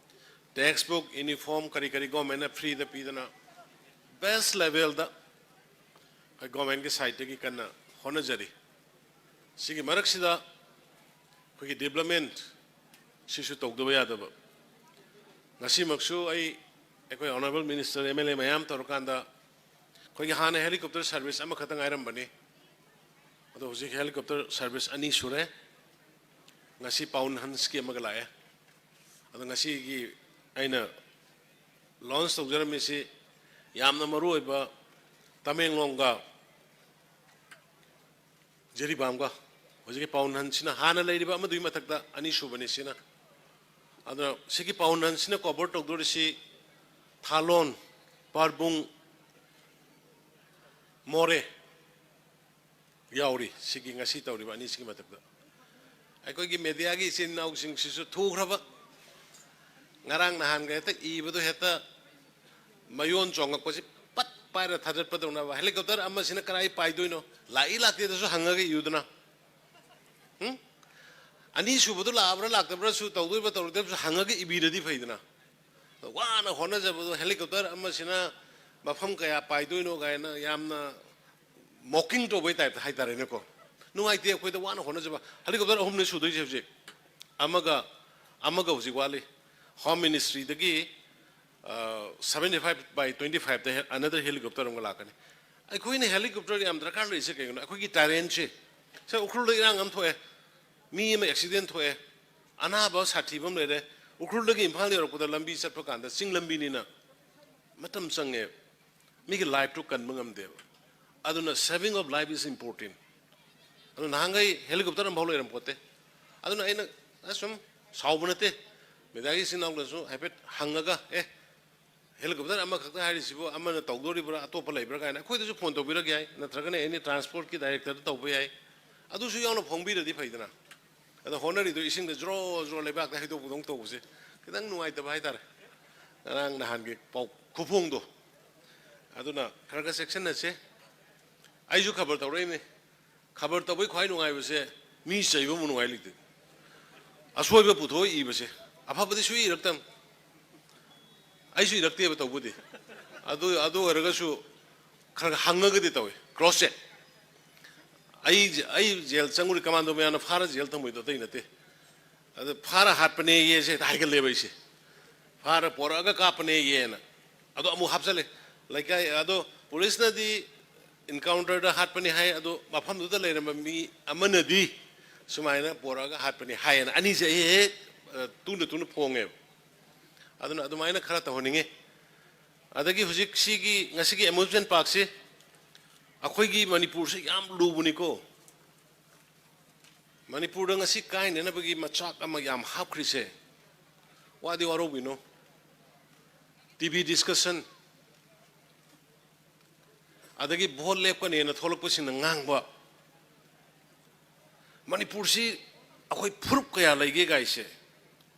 textbook, uniform, ꯀꯔꯤ ꯀꯔꯤ governmentꯅ freeꯗ ꯄꯤꯗꯅ, best levelꯗ ꯑꯩꯈꯣꯏ governmentꯀꯤ sideꯇꯒꯤ ꯀꯟꯅ ꯍꯣꯠꯅꯖꯔꯤ꯫ ꯁꯤꯒꯤ ꯃꯔꯛꯁꯤꯗ ꯑꯩꯈꯣꯏꯒꯤ development ꯁꯤꯁꯨ ꯇꯧꯗꯕ ꯌꯥꯗꯕ꯫ ꯉꯁꯤꯃꯛꯁꯨ ꯑꯩ, ꯑꯩꯈꯣꯏ honourable minister, MLA ꯃꯌꯥꯝ ꯇꯧꯔꯀꯥꯟꯗ, ꯑꯩꯈꯣꯏꯒꯤ ꯍꯥꯟꯅ helicopter service ꯑꯃꯈꯛꯇ ꯉꯥꯏꯔꯝꯕꯅꯤ, ꯑꯗꯣ ꯍꯧꯖꯤꯛ helicopter service ꯑꯅꯤ ꯁꯨꯔꯦ꯫ ꯉꯁꯤ Pawan Hansꯀꯤ ꯑꯃꯒ ꯂꯥꯛꯑꯦ꯫ ꯑꯗꯣ ꯉꯁꯤꯒꯤ ꯑꯩꯅ launch ꯇꯧꯖꯔꯝꯃꯤꯁꯤ ꯌꯥꯝꯅ ꯃꯔꯨ ꯑꯣꯏꯕ, ꯇꯃꯦꯡꯂꯣꯡꯒ ꯖꯤꯔꯤꯕꯥꯝꯒ ꯍꯧꯖꯤꯛꯀꯤ ꯄꯥꯎꯅꯟꯁꯤꯅ ꯍꯥꯟꯅ ꯂꯩꯔꯤꯕ ꯑꯃꯗꯨꯒꯤ ꯃꯊꯛꯇ ꯑꯅꯤꯁꯨꯕꯅꯤ ꯁꯤꯅ꯫ ꯑꯗꯨꯅ ꯁꯤꯒꯤ ꯄꯥꯎꯅꯟꯁꯤꯅ ꯀꯣꯚꯔ ꯇꯧꯗꯣꯔꯤꯁꯤ ꯊꯥꯂꯣꯟ, ꯄꯥꯔꯕꯨꯡ, ꯃꯣꯔꯦ ꯌꯥꯎꯔꯤ ꯁꯤꯒꯤ ꯉꯁꯤ ꯇꯧꯔꯤꯕ ꯑꯅꯤꯁꯤꯒꯤ ꯃꯊꯛꯇ꯫ ꯑꯩꯈꯣꯏꯒꯤ ꯃꯦꯗꯤꯌꯥꯒꯤ ꯏꯆꯤꯟ ꯏꯅꯥꯎꯁꯤꯡꯁꯤꯁꯨ ꯊꯨꯈ꯭ꯔꯕ꯫ ꯉꯔꯥꯡ ꯅꯍꯥꯟꯒ ꯍꯦꯛꯇ ꯏꯕꯗꯣ ꯍꯦꯛꯇ ꯃꯌꯣꯟ ꯆꯣꯡꯉꯛꯄꯁꯤ ꯄꯠ ꯄꯥꯏꯔ ꯊꯥꯗꯠꯄꯗꯧꯅꯕ꯫ ꯍꯦꯂꯤꯀꯣꯞꯇꯔ ꯑꯃꯁꯤꯅ ꯀꯗꯥꯏ ꯄꯥꯏꯗꯣꯏꯅꯣ? ꯂꯥꯛꯏ ꯂꯥꯛꯇꯦꯗꯁꯨ ꯍꯪꯉꯒ ꯏꯌꯨꯗꯅ꯫ ꯎꯝ? ꯑꯅꯤꯁꯨꯕꯗꯨ ꯂꯥꯛꯑꯕ꯭ꯔꯥ ꯂꯥꯛꯇꯕ꯭ꯔꯥꯁꯨ, ꯇꯧꯗꯣꯏꯕ꯭ꯔꯥ ꯇꯧꯔꯣꯏꯗꯕꯁꯨ ꯍꯪꯉꯒ ꯏꯕꯤꯔꯗꯤ ꯐꯩꯗꯅ꯫ ꯋꯥꯅ ꯍꯣꯠꯅꯖꯕꯗꯣ ꯍꯦꯂꯤꯀꯣꯞꯇꯔ ꯑꯃꯁꯤꯅ ꯃꯐꯝ ꯀꯌꯥ ꯄꯥꯏꯗꯣꯏꯅꯣ ꯀꯥꯏꯅ ꯌꯥꯝꯅ ꯃꯣꯀꯤꯡ ꯇꯧꯕꯩ ꯇꯥꯏꯞꯇ ꯍꯥꯏꯇꯥꯔꯦꯅꯦꯀꯣ꯫ ꯅꯨꯡꯉꯥꯏꯇꯦ ꯑꯩꯈꯣꯏꯗ, ꯋꯥꯅ ꯍꯣꯠꯅꯖꯕ꯫ ꯍꯦꯂꯤꯀꯣꯞꯇꯔ ꯑꯍꯨꯝꯅꯤ ꯁꯨꯗꯣꯏꯁꯦ ꯍꯧꯖꯤꯛ꯫ ꯑꯃꯒ, ꯑꯃꯒ ꯍꯧꯖꯤꯛ ꯋꯥꯠꯂꯤ꯫ ꯍꯣꯝ ꯃꯤꯅꯤꯁꯇ꯭ꯔꯤꯗꯒꯤ seventy five by twenty five ꯇ another helicopter ꯑꯃꯒ ꯂꯥꯛꯀꯅꯤ꯫ ꯑꯩꯈꯣꯏꯅ ꯍꯦꯂꯤꯀꯣꯞꯇꯔ ꯌꯥꯝ ꯗꯔꯀꯥꯔ ꯂꯩꯔꯤꯁꯦ ꯀꯩꯒꯤꯅꯣ? ꯑꯩꯈꯣꯏꯒꯤ ꯇꯦꯔꯦꯟꯁꯦ, ꯁꯦ, ꯎꯈ꯭ꯔꯨꯜꯗ ꯏꯔꯥꯡ ꯑꯃ ꯊꯣꯛꯑꯦ, ꯃꯤ ꯑꯃ ꯑꯦꯛꯁꯤꯗꯦꯟ ꯊꯣꯛꯑꯦ, ꯑꯅꯥꯕ ꯁꯥꯊꯤꯕ ꯑꯃ ꯂꯩꯔꯦ꯫ ꯎꯈ꯭ꯔꯨꯜꯗꯒꯤ ꯏꯝꯐꯥꯜ ꯌꯧꯔꯛꯄꯗ ꯂꯝꯕꯤ ꯆꯠꯄ ꯀꯥꯟꯗ ꯆꯤꯡ ꯂꯝꯕꯤꯅꯤꯅ ꯃꯇꯝ ꯆꯪꯉꯦꯕ꯫ ꯃꯤꯒꯤ ꯂꯥꯏꯐꯇꯨ ꯀꯟꯕ ꯉꯝꯗꯦꯕ꯫ ꯑꯗꯨꯅ saving of life is important꯫ ꯑꯗꯨ ꯅꯍꯥꯟꯈꯩ ꯍꯦꯂꯤꯀꯣꯞꯇꯔ ꯑꯃꯐꯥꯎ ꯂꯩꯔꯝꯄꯣꯠꯇꯦ꯫ ꯑꯗꯨꯅ ꯑꯩꯅ ꯑꯁꯨꯝ ꯁꯥꯎꯕ ꯅꯠꯇꯦ, ꯃꯦꯗꯤꯌꯥꯒꯤ ꯏꯆꯤꯟ ꯏꯅꯥꯎꯗꯁꯨ ꯍꯥꯏꯐꯦꯠ ꯍꯪꯉꯒ, ꯑꯦ, ꯍꯦꯂꯤꯀꯣꯞꯇꯔ ꯑꯃꯈꯛꯇ ꯍꯥꯏꯔꯤꯁꯤꯕꯨ ꯑꯃꯅ ꯇꯧꯗꯣꯔꯤꯕ꯭ꯔꯥ, ꯑꯇꯣꯞꯄ ꯂꯩꯕ꯭ꯔꯥ ꯀꯥꯏꯅ ꯑꯩꯈꯣꯏꯗꯁꯨ ꯐꯣꯟ ꯇꯧꯕꯤꯔꯛ ꯌꯥꯏ, ꯅꯠꯇ꯭ꯔꯒꯅ ꯑꯦꯅꯤ ꯇ꯭ꯔꯥꯟꯁꯄꯣꯔꯠꯀꯤ ꯗꯥꯏꯔꯦꯛꯇꯔꯗ ꯇꯧꯕ ꯌꯥꯏ꯫ ꯑꯗꯨꯁꯨ ꯌꯥꯎꯅ ꯐꯣꯡꯕꯤꯔꯗꯤ ꯐꯩꯗꯅ꯫ ꯑꯗꯣ ꯍꯣꯠꯅꯔꯤꯗꯣ ꯏꯁꯤꯡꯗ ꯖ꯭ꯔꯣ ꯖ꯭ꯔꯣ ꯂꯩꯕꯥꯛꯇ ꯍꯩꯗꯣꯛꯄꯗꯧ ꯇꯧꯕꯁꯦ ꯈꯤꯇꯪ ꯅꯨꯡꯉꯥꯏꯇꯕ ꯍꯥꯏꯇꯥꯔꯦ, ꯉꯔꯥꯡ ꯅꯍꯥꯟꯒꯤ ꯄꯥꯎ ꯈꯨꯐꯣꯡꯗꯣ꯫ ꯑꯗꯨꯅ ꯈꯔ ꯈꯔ ꯆꯦꯛꯁꯤꯟꯅꯁꯦ꯫ ꯑꯩꯁꯨ ꯈꯕꯔ ꯇꯧꯔꯛꯏꯅꯤ꯫ ꯈꯕꯔ ꯇꯧꯕꯩ ꯈ꯭ꯋꯥꯏ ꯅꯨꯡꯉꯥꯏꯕꯁꯦ ꯃꯤ ꯆꯩꯕꯕꯨ ꯅꯨꯡꯉꯥꯏ ꯂꯩꯇꯦ꯫ ꯑꯁꯣꯏꯕ ꯄꯨꯊꯣꯛꯑ ꯏꯕꯁꯦ꯫ ꯑꯐꯕꯗꯤ ꯁꯨꯏ ꯏꯔꯛꯇꯕꯅꯤ꯫ ꯑꯩꯁꯨ ꯏꯔꯛꯇꯦꯕ ꯇꯧꯕꯨꯗꯤ꯫ ꯑꯗꯨ, ꯑꯗꯨ ꯑꯣꯏꯔꯒꯁꯨ ꯈꯔ ꯈꯔ ꯍꯪꯉꯒꯗꯤ ꯇꯧꯏ꯫ Cross check. ꯑꯩ, ꯑꯩ ꯖꯦꯜ ꯆꯪꯉꯨꯔꯤ, ꯀꯃꯥꯟꯗꯣ ꯃꯌꯥꯝꯅ ꯐꯥꯔ ꯖꯦꯜ ꯊꯝꯃꯣꯏꯗꯣ ꯑꯇꯩ ꯅꯠꯇꯦ꯫ ꯑꯗ ꯐꯥꯔ ꯍꯥꯠꯄꯅꯦꯌꯦ ꯁꯦ ꯍꯦꯛꯇ ꯍꯥꯏꯒꯜꯂꯦꯕ ꯑꯩꯁꯦ꯫ ꯐꯥꯔ ꯄꯣꯔꯛꯑꯒ ꯀꯥꯞꯄꯅꯦꯌꯦꯅ꯫ ꯑꯗꯣ ꯑꯃꯨꯛ ꯍꯥꯞꯆꯜꯂꯦ꯫ ꯂꯩꯀꯥꯏ, ꯑꯗꯣ ꯄꯨꯂꯤꯁꯅꯗꯤ ꯏꯟꯀꯥꯎꯟꯇꯔꯗ ꯍꯥꯠꯄꯅꯤ ꯍꯥꯏ, ꯑꯗꯣ ꯃꯐꯝꯗꯨꯗ ꯂꯩꯔꯝꯕ ꯃꯤ ꯑꯃꯅꯗꯤ ꯁꯨꯃꯥꯏꯅ ꯄꯣꯔꯛꯑꯒ ꯍꯥꯠꯄꯅꯤ ꯍꯥꯏꯌꯦꯅ꯫ ꯑꯅꯤꯁꯦ ꯑꯩ ꯍꯦꯛ, ꯍꯦꯛ, ꯑ, ꯇꯨꯡꯗ ꯇꯨꯡꯗ ꯐꯣꯡꯉꯦꯕ꯫ ꯑꯗꯨꯅ ꯑꯗꯨꯃꯥꯏꯅ ꯈꯔ ꯇꯧꯍꯟꯅꯤꯡꯉꯤ꯫ ꯑꯗꯒꯤ ꯍꯧꯖꯤꯛ ꯁꯤꯒꯤ, ꯉꯁꯤꯒꯤ ꯑꯦꯃ꯭ꯌꯨꯁꯃꯦꯟ ꯄꯥꯔꯛꯁꯤ ꯑꯩꯈꯣꯏꯒꯤ ꯃꯅꯤꯄꯨꯔꯁꯦ ꯌꯥꯝ ꯂꯨꯕꯅꯤꯀꯣ꯫ ꯃꯅꯤꯄꯨꯔꯗ ꯉꯁꯤ ꯀꯥꯏꯅꯅꯕꯒꯤ ꯃꯆꯥꯛ ꯑꯃ ꯌꯥꯝ ꯍꯥꯞꯈ꯭ꯔꯤꯁꯦ, ꯋꯥꯗꯤ ꯋꯥꯔꯧꯕꯤꯅꯨ, ꯇꯤ ꯚꯤ discussion, ꯑꯗꯒꯤ ꯚꯣꯠ ꯂꯦꯞꯀꯅꯦꯅ ꯊꯣꯛꯂꯛꯄꯁꯤꯡꯅ ꯉꯥꯡꯕ, ꯃꯅꯤꯄꯨꯔꯁꯤ ꯑꯩꯈꯣꯏ ꯐꯨꯔꯨꯞ ꯀꯌꯥ ꯂꯩꯒꯦ ꯀꯥꯏꯁꯦ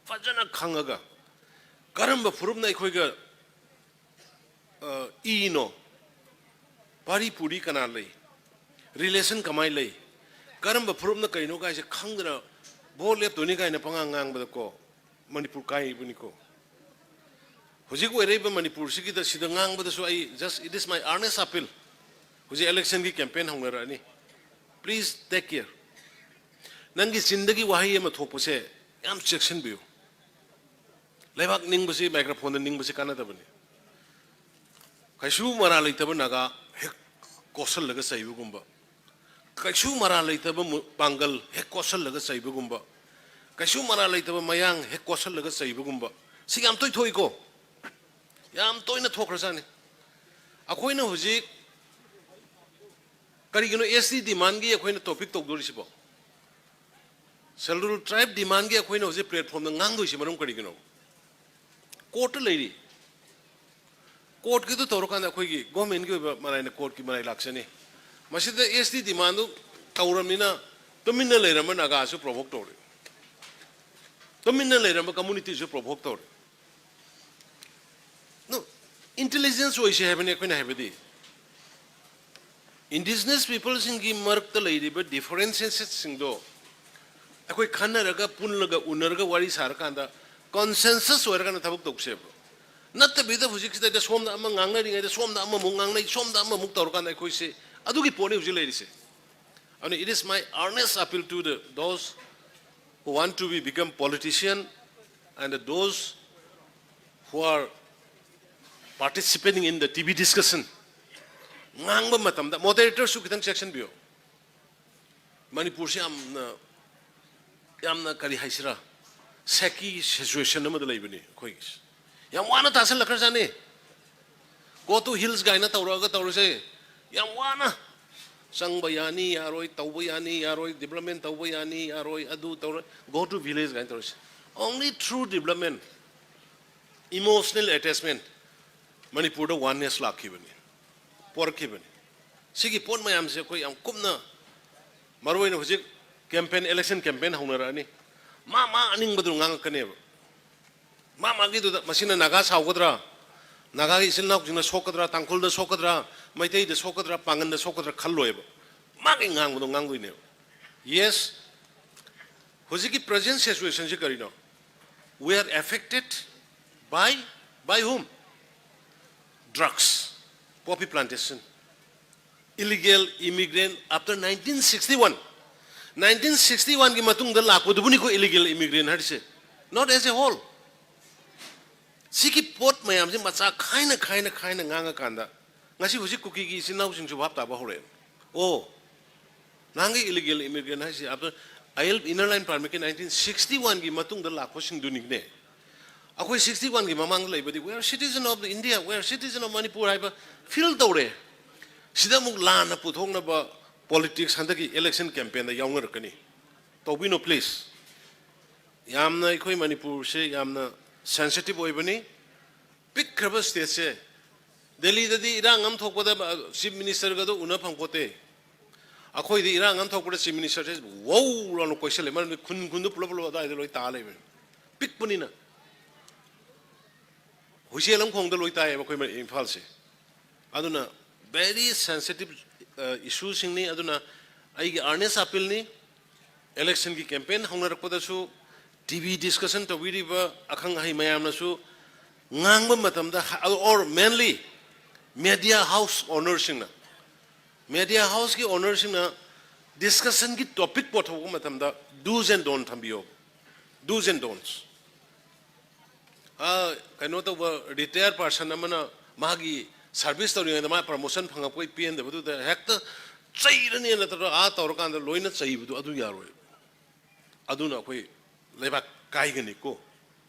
ꯐꯖꯅ ꯈꯪꯉꯒ, ꯀꯔꯝꯕ ꯐꯨꯔꯨꯞꯅ ꯑꯩꯈꯣꯏꯒ ꯏꯅꯣ, ꯄꯥꯔꯤ ꯄꯨꯔꯤ ꯀꯅꯥ ꯂꯩ, relation ꯀꯃꯥꯏꯅ ꯂꯩ, ꯀꯔꯝꯕ ꯐꯨꯔꯨꯞꯅ ꯀꯩꯅꯣ ꯀꯥꯏꯁꯦ ꯈꯪꯗꯅ ꯚꯣꯠ ꯂꯦꯞꯇꯣꯏꯅꯤ ꯀꯥꯏꯅ ꯄꯉꯥꯡ ꯉꯥꯡꯕꯗꯀꯣ, ꯃꯅꯤꯄꯨꯔ ꯀꯥꯏꯕꯅꯤꯀꯣ꯫ ꯍꯧꯖꯤꯛ ꯑꯣꯏꯔꯛꯏꯕ ꯃꯅꯤꯄꯨꯔꯁꯤꯒꯤꯗ ꯁꯤꯗ ꯉꯥꯡꯕꯗꯁꯨ ꯑꯩ just, it is my earnest appeal. ꯍꯧꯖꯤꯛ election ꯒꯤ campaign ꯍꯧꯅꯔꯛꯑꯅꯤ, please take care. ꯅꯪꯒꯤ ꯆꯤꯟꯗꯒꯤ ꯋꯥꯍꯩ ꯑꯃ ꯊꯣꯛꯄꯁꯦ ꯌꯥꯝ ꯆꯦꯛꯁꯤꯟꯕꯤꯌꯨ꯫ ꯂꯩꯕꯥꯛ ꯅꯤꯡꯕꯁꯤ microphone ꯗ ꯅꯤꯡꯕꯁꯤ ꯀꯥꯟꯅꯗꯕꯅꯤ꯫ ꯀꯩꯁꯨ ꯃꯔꯥ ꯂꯩꯇꯕ ꯅꯥꯒꯥ ꯍꯦꯛ ꯀꯣꯠꯁꯜꯂꯒ ꯆꯩꯕꯒꯨꯝꯕ, ꯀꯩꯁꯨ ꯃꯔꯥ ꯂꯩꯇꯕ ꯃꯨ-, ꯄꯥꯡꯒꯜ ꯍꯦꯛ ꯀꯣꯠꯁꯜꯂꯒ ꯆꯩꯕꯒꯨꯝꯕ, ꯀꯩꯁꯨ ꯃꯔꯥ ꯂꯩꯇꯕ ꯃꯌꯥꯡ ꯍꯦꯛ ꯀꯣꯠꯁꯜꯂꯒ ꯆꯩꯕꯒꯨꯝꯕ, ꯁꯤ ꯌꯥꯝ ꯇꯣꯏ ꯊꯣꯛꯏꯀꯣ, ꯌꯥꯝ ꯇꯣꯏꯅ ꯊꯣꯛꯈ꯭ꯔꯖꯥꯠꯅꯤ꯫ ꯑꯩꯈꯣꯏꯅ ꯍꯧꯖꯤꯛ ꯀꯔꯤꯒꯤꯅꯣ S T demand ꯒꯤ ꯑꯩꯈꯣꯏꯅ topic ꯇꯧꯗꯣꯔꯤꯁꯤꯕꯣ? Scheduled Tribe demand ꯒꯤ ꯑꯩꯈꯣꯏꯅ ꯍꯧꯖꯤꯛ platform ꯗ ꯉꯥꯡꯗꯣꯏꯁꯤ ꯃꯔꯝ ꯀꯔꯤꯒꯤꯅꯣ? Court ꯇ ꯂꯩꯔꯤ꯫ Court ꯀꯤꯗꯨ ꯇꯧꯔꯀꯥꯟꯗ ꯑꯩꯈꯣꯏꯒꯤ government ꯀꯤ ꯑꯣꯏꯕ ꯃꯔꯥꯏꯅ court ꯀꯤ ꯃꯔꯥꯏ ꯂꯥꯛꯆꯅꯤ꯫ ꯃꯁꯤꯗ S T demand ꯗꯨ ꯇꯧꯔꯕꯅꯤꯅ ꯇꯨꯃꯤꯟꯅ ꯂꯩꯔꯝꯕ ꯅꯥꯒꯥꯁꯨ provoke ꯇꯧꯔꯦ, ꯇꯨꯃꯤꯟꯅ ꯂꯩꯔꯝꯕ community ꯁꯨ provoke ꯇꯧꯔꯦ꯫ No, intelligence ꯑꯣꯏꯁꯦ ꯍꯥꯏꯕꯅꯤ ꯑꯩꯈꯣꯏꯅ ꯍꯥꯏꯕꯗꯤ꯫ Indigenous people ꯁꯤꯡꯒꯤ ꯃꯔꯛꯇ ꯂꯩꯔꯤꯕ differences ꯁꯤꯡꯗꯣ ꯑꯩꯈꯣꯏ ꯈꯟꯅꯔꯒ, ꯄꯨꯜꯂꯒ, ꯎꯅꯔꯒ ꯋꯥꯔꯤ ꯁꯥꯔꯀꯥꯟꯗ consensus ꯑꯣꯏꯔꯀꯥꯟꯗ ꯊꯕꯛ ꯇꯧꯁꯦꯕ꯫ ꯅꯠꯇꯕꯤꯗ ꯍꯧꯖꯤꯛꯁꯤꯗ ꯁꯣꯝꯗ ꯑꯃ ꯉꯥꯡꯅꯔꯤꯉꯩꯗ ꯁꯣꯝꯗ ꯑꯃꯃꯨꯛ ꯉꯥꯡꯅꯩ, ꯁꯣꯝꯗ ꯑꯃꯃꯨꯛ ꯇꯧꯔꯀꯥꯟꯗ ꯑꯩꯈꯣꯏꯁꯦ ꯑꯗꯨꯒꯤ ꯄꯣꯠꯅꯤ ꯍꯧꯖꯤꯛ ꯂꯩꯔꯤꯁꯦ꯫ ꯑꯗꯨꯅ it is my earnest appeal to the, those who want to be, become politician and those who are participating in the T V discussion, ꯉꯥꯡꯕ ꯃꯇꯝꯗ moderator ꯁꯨ ꯈꯤꯇꯪ ꯆꯦꯛꯁꯤꯟꯕꯤꯌꯨ꯫ ꯃꯅꯤꯄꯨꯔꯁꯤ ꯌꯥꯝꯅ, ꯌꯥꯝꯅ ꯀꯔꯤ ꯍꯥꯏꯁꯤꯔꯥ, shaky situation ꯑꯃꯗ ꯂꯩꯕꯅꯤ ꯑꯩꯈꯣꯏꯒꯤꯁꯤ꯫ ꯌꯥꯝ ꯋꯥꯅ ꯇꯥꯁꯜꯂꯛꯈ꯭ꯔꯖꯥꯠꯅꯤ꯫ Go to hills ꯀꯥꯏꯅ ꯇꯧꯔꯛꯑꯒ ꯇꯧꯔꯤꯁꯦ ꯌꯥꯝ ꯋꯥꯅ꯫ ꯆꯪꯕ ꯌꯥꯅꯤ ꯌꯥꯔꯣꯏ, ꯇꯧꯕ ꯌꯥꯅꯤ ꯌꯥꯔꯣꯏ, development ꯇꯧꯕ ꯌꯥꯅꯤ ꯌꯥꯔꯣꯏ, ꯑꯗꯨ ꯇꯧꯔꯣꯏ, go to village ꯀꯥꯏꯅ ꯇꯧꯔꯤꯁꯦ꯫ Only through development, emotional attachment, ꯃꯅꯤꯄꯨꯔꯗ oneness ꯂꯥꯛꯈꯤꯕꯅꯤ, ꯄꯣꯔꯛꯈꯤꯕꯅꯤ꯫ ꯁꯤꯒꯤ ꯄꯣꯠ ꯃꯌꯥꯝꯁꯦ ꯑꯩꯈꯣꯏ ꯌꯥꯝ ꯀꯨꯞꯅ, ꯃꯔꯨꯑꯣꯏꯅ ꯍꯧꯖꯤꯛ campaign, election campaign ꯍꯧꯅꯔꯛꯑꯅꯤ꯫ ꯃꯥ ꯃꯥ ꯑꯅꯤꯡꯕꯗꯨ ꯉꯥꯡꯉꯛꯀꯅꯦꯕ꯫ ꯃꯥ ꯃꯥꯒꯤꯗꯨꯗ, ꯃꯁꯤꯅ ꯅꯥꯒꯥ ꯁꯥꯎꯒꯗ꯭ꯔꯥ, ꯅꯥꯒꯥꯒꯤ ꯏꯆꯤꯜ ꯏꯅꯥꯎꯁꯤꯡꯅ ꯁꯣꯛꯀꯗ꯭ꯔꯥ, ꯇꯥꯡꯈꯨꯜꯗ ꯁꯣꯛꯀꯗ꯭ꯔꯥ, ꯃꯩꯇꯩꯗ ꯁꯣꯛꯀꯗ꯭ꯔꯥ, ꯄꯥꯡꯒꯟꯗ ꯁꯣꯛꯀꯗ꯭ꯔꯥ ꯈꯜꯂꯣꯏꯕ꯫ ꯃꯥꯒꯤ ꯉꯥꯡꯕꯗꯣ ꯉꯥꯡꯗꯣꯏꯅꯦꯕ꯫ Yes, ꯍꯧꯖꯤꯛꯀꯤ present situationꯁꯤ ꯀꯔꯤꯅꯣ? We are affected by, by whom? Drugs, poppy plantation, illegal immigrant after nineteen sixty-one. Nineteen sixty-oneꯒꯤ ꯃꯇꯨꯡꯗ ꯂꯥꯛꯄꯗꯨꯕꯨꯅꯤꯀꯣ illegal immigrant ꯍꯥꯏꯔꯤꯁꯦ, not as a whole꯫ ꯁꯤꯒꯤ ꯄꯣꯠ ꯃꯌꯥꯝꯁꯦ ꯃꯆꯥ ꯈꯥꯏꯅ ꯈꯥꯏꯅ ꯈꯥꯏꯅ ꯉꯥꯡꯉꯀꯥꯟꯗ ꯉꯁꯤ ꯍꯧꯖꯤꯛ ꯀꯨꯀꯤꯒꯤ ꯏꯆꯤꯟ ꯏꯅꯥꯎꯁꯤꯡꯁꯨ ꯚꯥꯞ ꯇꯥꯕ ꯍꯧꯔꯛꯑꯦ꯫ ꯑꯣ, ꯅꯍꯥꯟꯒꯤ illegal immigrant ꯍꯥꯏꯁꯦ after ꯑꯥꯏ ꯑꯦꯜ, Inner Line Permitꯀꯤ nineteen sixty-oneꯒꯤ ꯃꯇꯨꯡꯗ ꯂꯥꯛꯄꯁꯤꯡꯗꯨꯅꯤꯅꯦ꯫ ꯑꯩꯈꯣꯏ sixty-oneꯒꯤ ꯃꯃꯥꯡꯗ ꯂꯩꯕꯗꯤ we are citizen of the India, we are citizen of Manipur ꯍꯥꯏꯕ feel ꯇꯧꯔꯦ꯫ ꯁꯤꯗ ꯑꯃꯨꯛ ꯂꯥꯟꯅ ꯄꯨꯊꯣꯛꯅꯕ politics ꯍꯟꯗꯛꯀꯤ election campaignꯗ ꯌꯥꯎꯅꯔꯛꯀꯅꯤ꯫ ꯇꯧꯕꯤꯅꯣ please꯫ ꯌꯥꯝꯅ ꯑꯩꯈꯣꯏ ꯃꯅꯤꯄꯨꯔꯁꯦ ꯌꯥꯝꯅ sensitive ꯑꯣꯏꯕꯅꯤ꯫ ꯄꯤꯛꯈ꯭ꯔꯕ stateꯁꯦ, ꯗꯦꯜꯂꯤꯗꯗꯤ ꯏꯔꯥꯡ ꯑꯃ ꯊꯣꯛꯄꯗ chief ministerꯒꯗꯣ ꯎꯅ ꯐꯪꯄꯣꯠꯇꯦ꯫ ꯑꯩꯈꯣꯏꯗꯤ ꯏꯔꯥꯡ ꯑꯃ ꯊꯣꯛꯄꯗ chief ministerꯁꯦ ꯋꯧ ꯂꯥꯎꯅ ꯀꯣꯏꯁꯜꯂꯦ, ꯃꯔꯝꯗꯤ ꯈꯨꯟ ꯈꯨꯟꯗꯨ ꯄꯨꯂꯞ ꯄꯨꯂꯞ ꯑꯗꯨꯋꯥꯏꯗ ꯂꯣꯏ ꯇꯥ ꯂꯩꯕꯅꯤ, ꯄꯤꯛꯄꯅꯤꯅ꯫ ꯍꯨꯏꯁꯦꯜ ꯑꯃ ꯈꯣꯡꯗ ꯂꯣꯏ ꯇꯥꯏꯌꯦꯕ ꯑꯩꯈꯣꯏ ꯏꯝꯐꯥꯜꯁꯦ꯫ ꯑꯗꯨꯅ very sensitive, ꯑ, issueꯁꯤꯡꯅꯤ꯫ ꯑꯗꯨꯅ ꯑꯩꯒꯤ earnest appealꯅꯤ, electionꯒꯤ campaign ꯍꯧꯅꯔꯛꯄꯗꯁꯨ ꯇꯤ ꯚꯤ discussion ꯇꯧꯕꯤꯔꯤꯕ ꯑꯈꯪ ꯑꯍꯩ ꯃꯌꯥꯝꯅꯁꯨ ꯉꯥꯡꯕ ꯃꯇꯝꯗ, or mainly media house ownerꯁꯤꯡꯅ, media houseꯀꯤ ownerꯁꯤꯡꯅ discussionꯒꯤ topic ꯄꯨꯊꯣꯛꯄ ꯃꯇꯝꯗ do's and don't ꯊꯝꯕꯤꯌꯣ, do's and don'ts꯫ ꯑꯥ, ꯀꯩꯅꯣ ꯇꯧꯕ retire person ꯑꯃꯅ ꯃꯥꯒꯤ service ꯇꯧꯔꯤꯉꯩꯗ ꯃꯥ promotion ꯐꯪꯉꯛꯄꯒꯤ ꯄꯦꯟꯗꯕꯗꯨꯗ ꯍꯦꯛꯇ ꯆꯩꯔꯅꯦꯅ ꯇꯧꯔꯒ ꯑꯥ ꯇꯧꯔꯀꯥꯟꯗ ꯂꯣꯏꯅ ꯆꯩꯕꯗꯨ ꯑꯗꯨ ꯌꯥꯔꯣꯏ꯫ ꯑꯗꯨꯅ ꯑꯩꯈꯣꯏ ꯂꯩꯕꯥꯛ ꯀꯥꯏꯒꯅꯤꯀꯣ꯫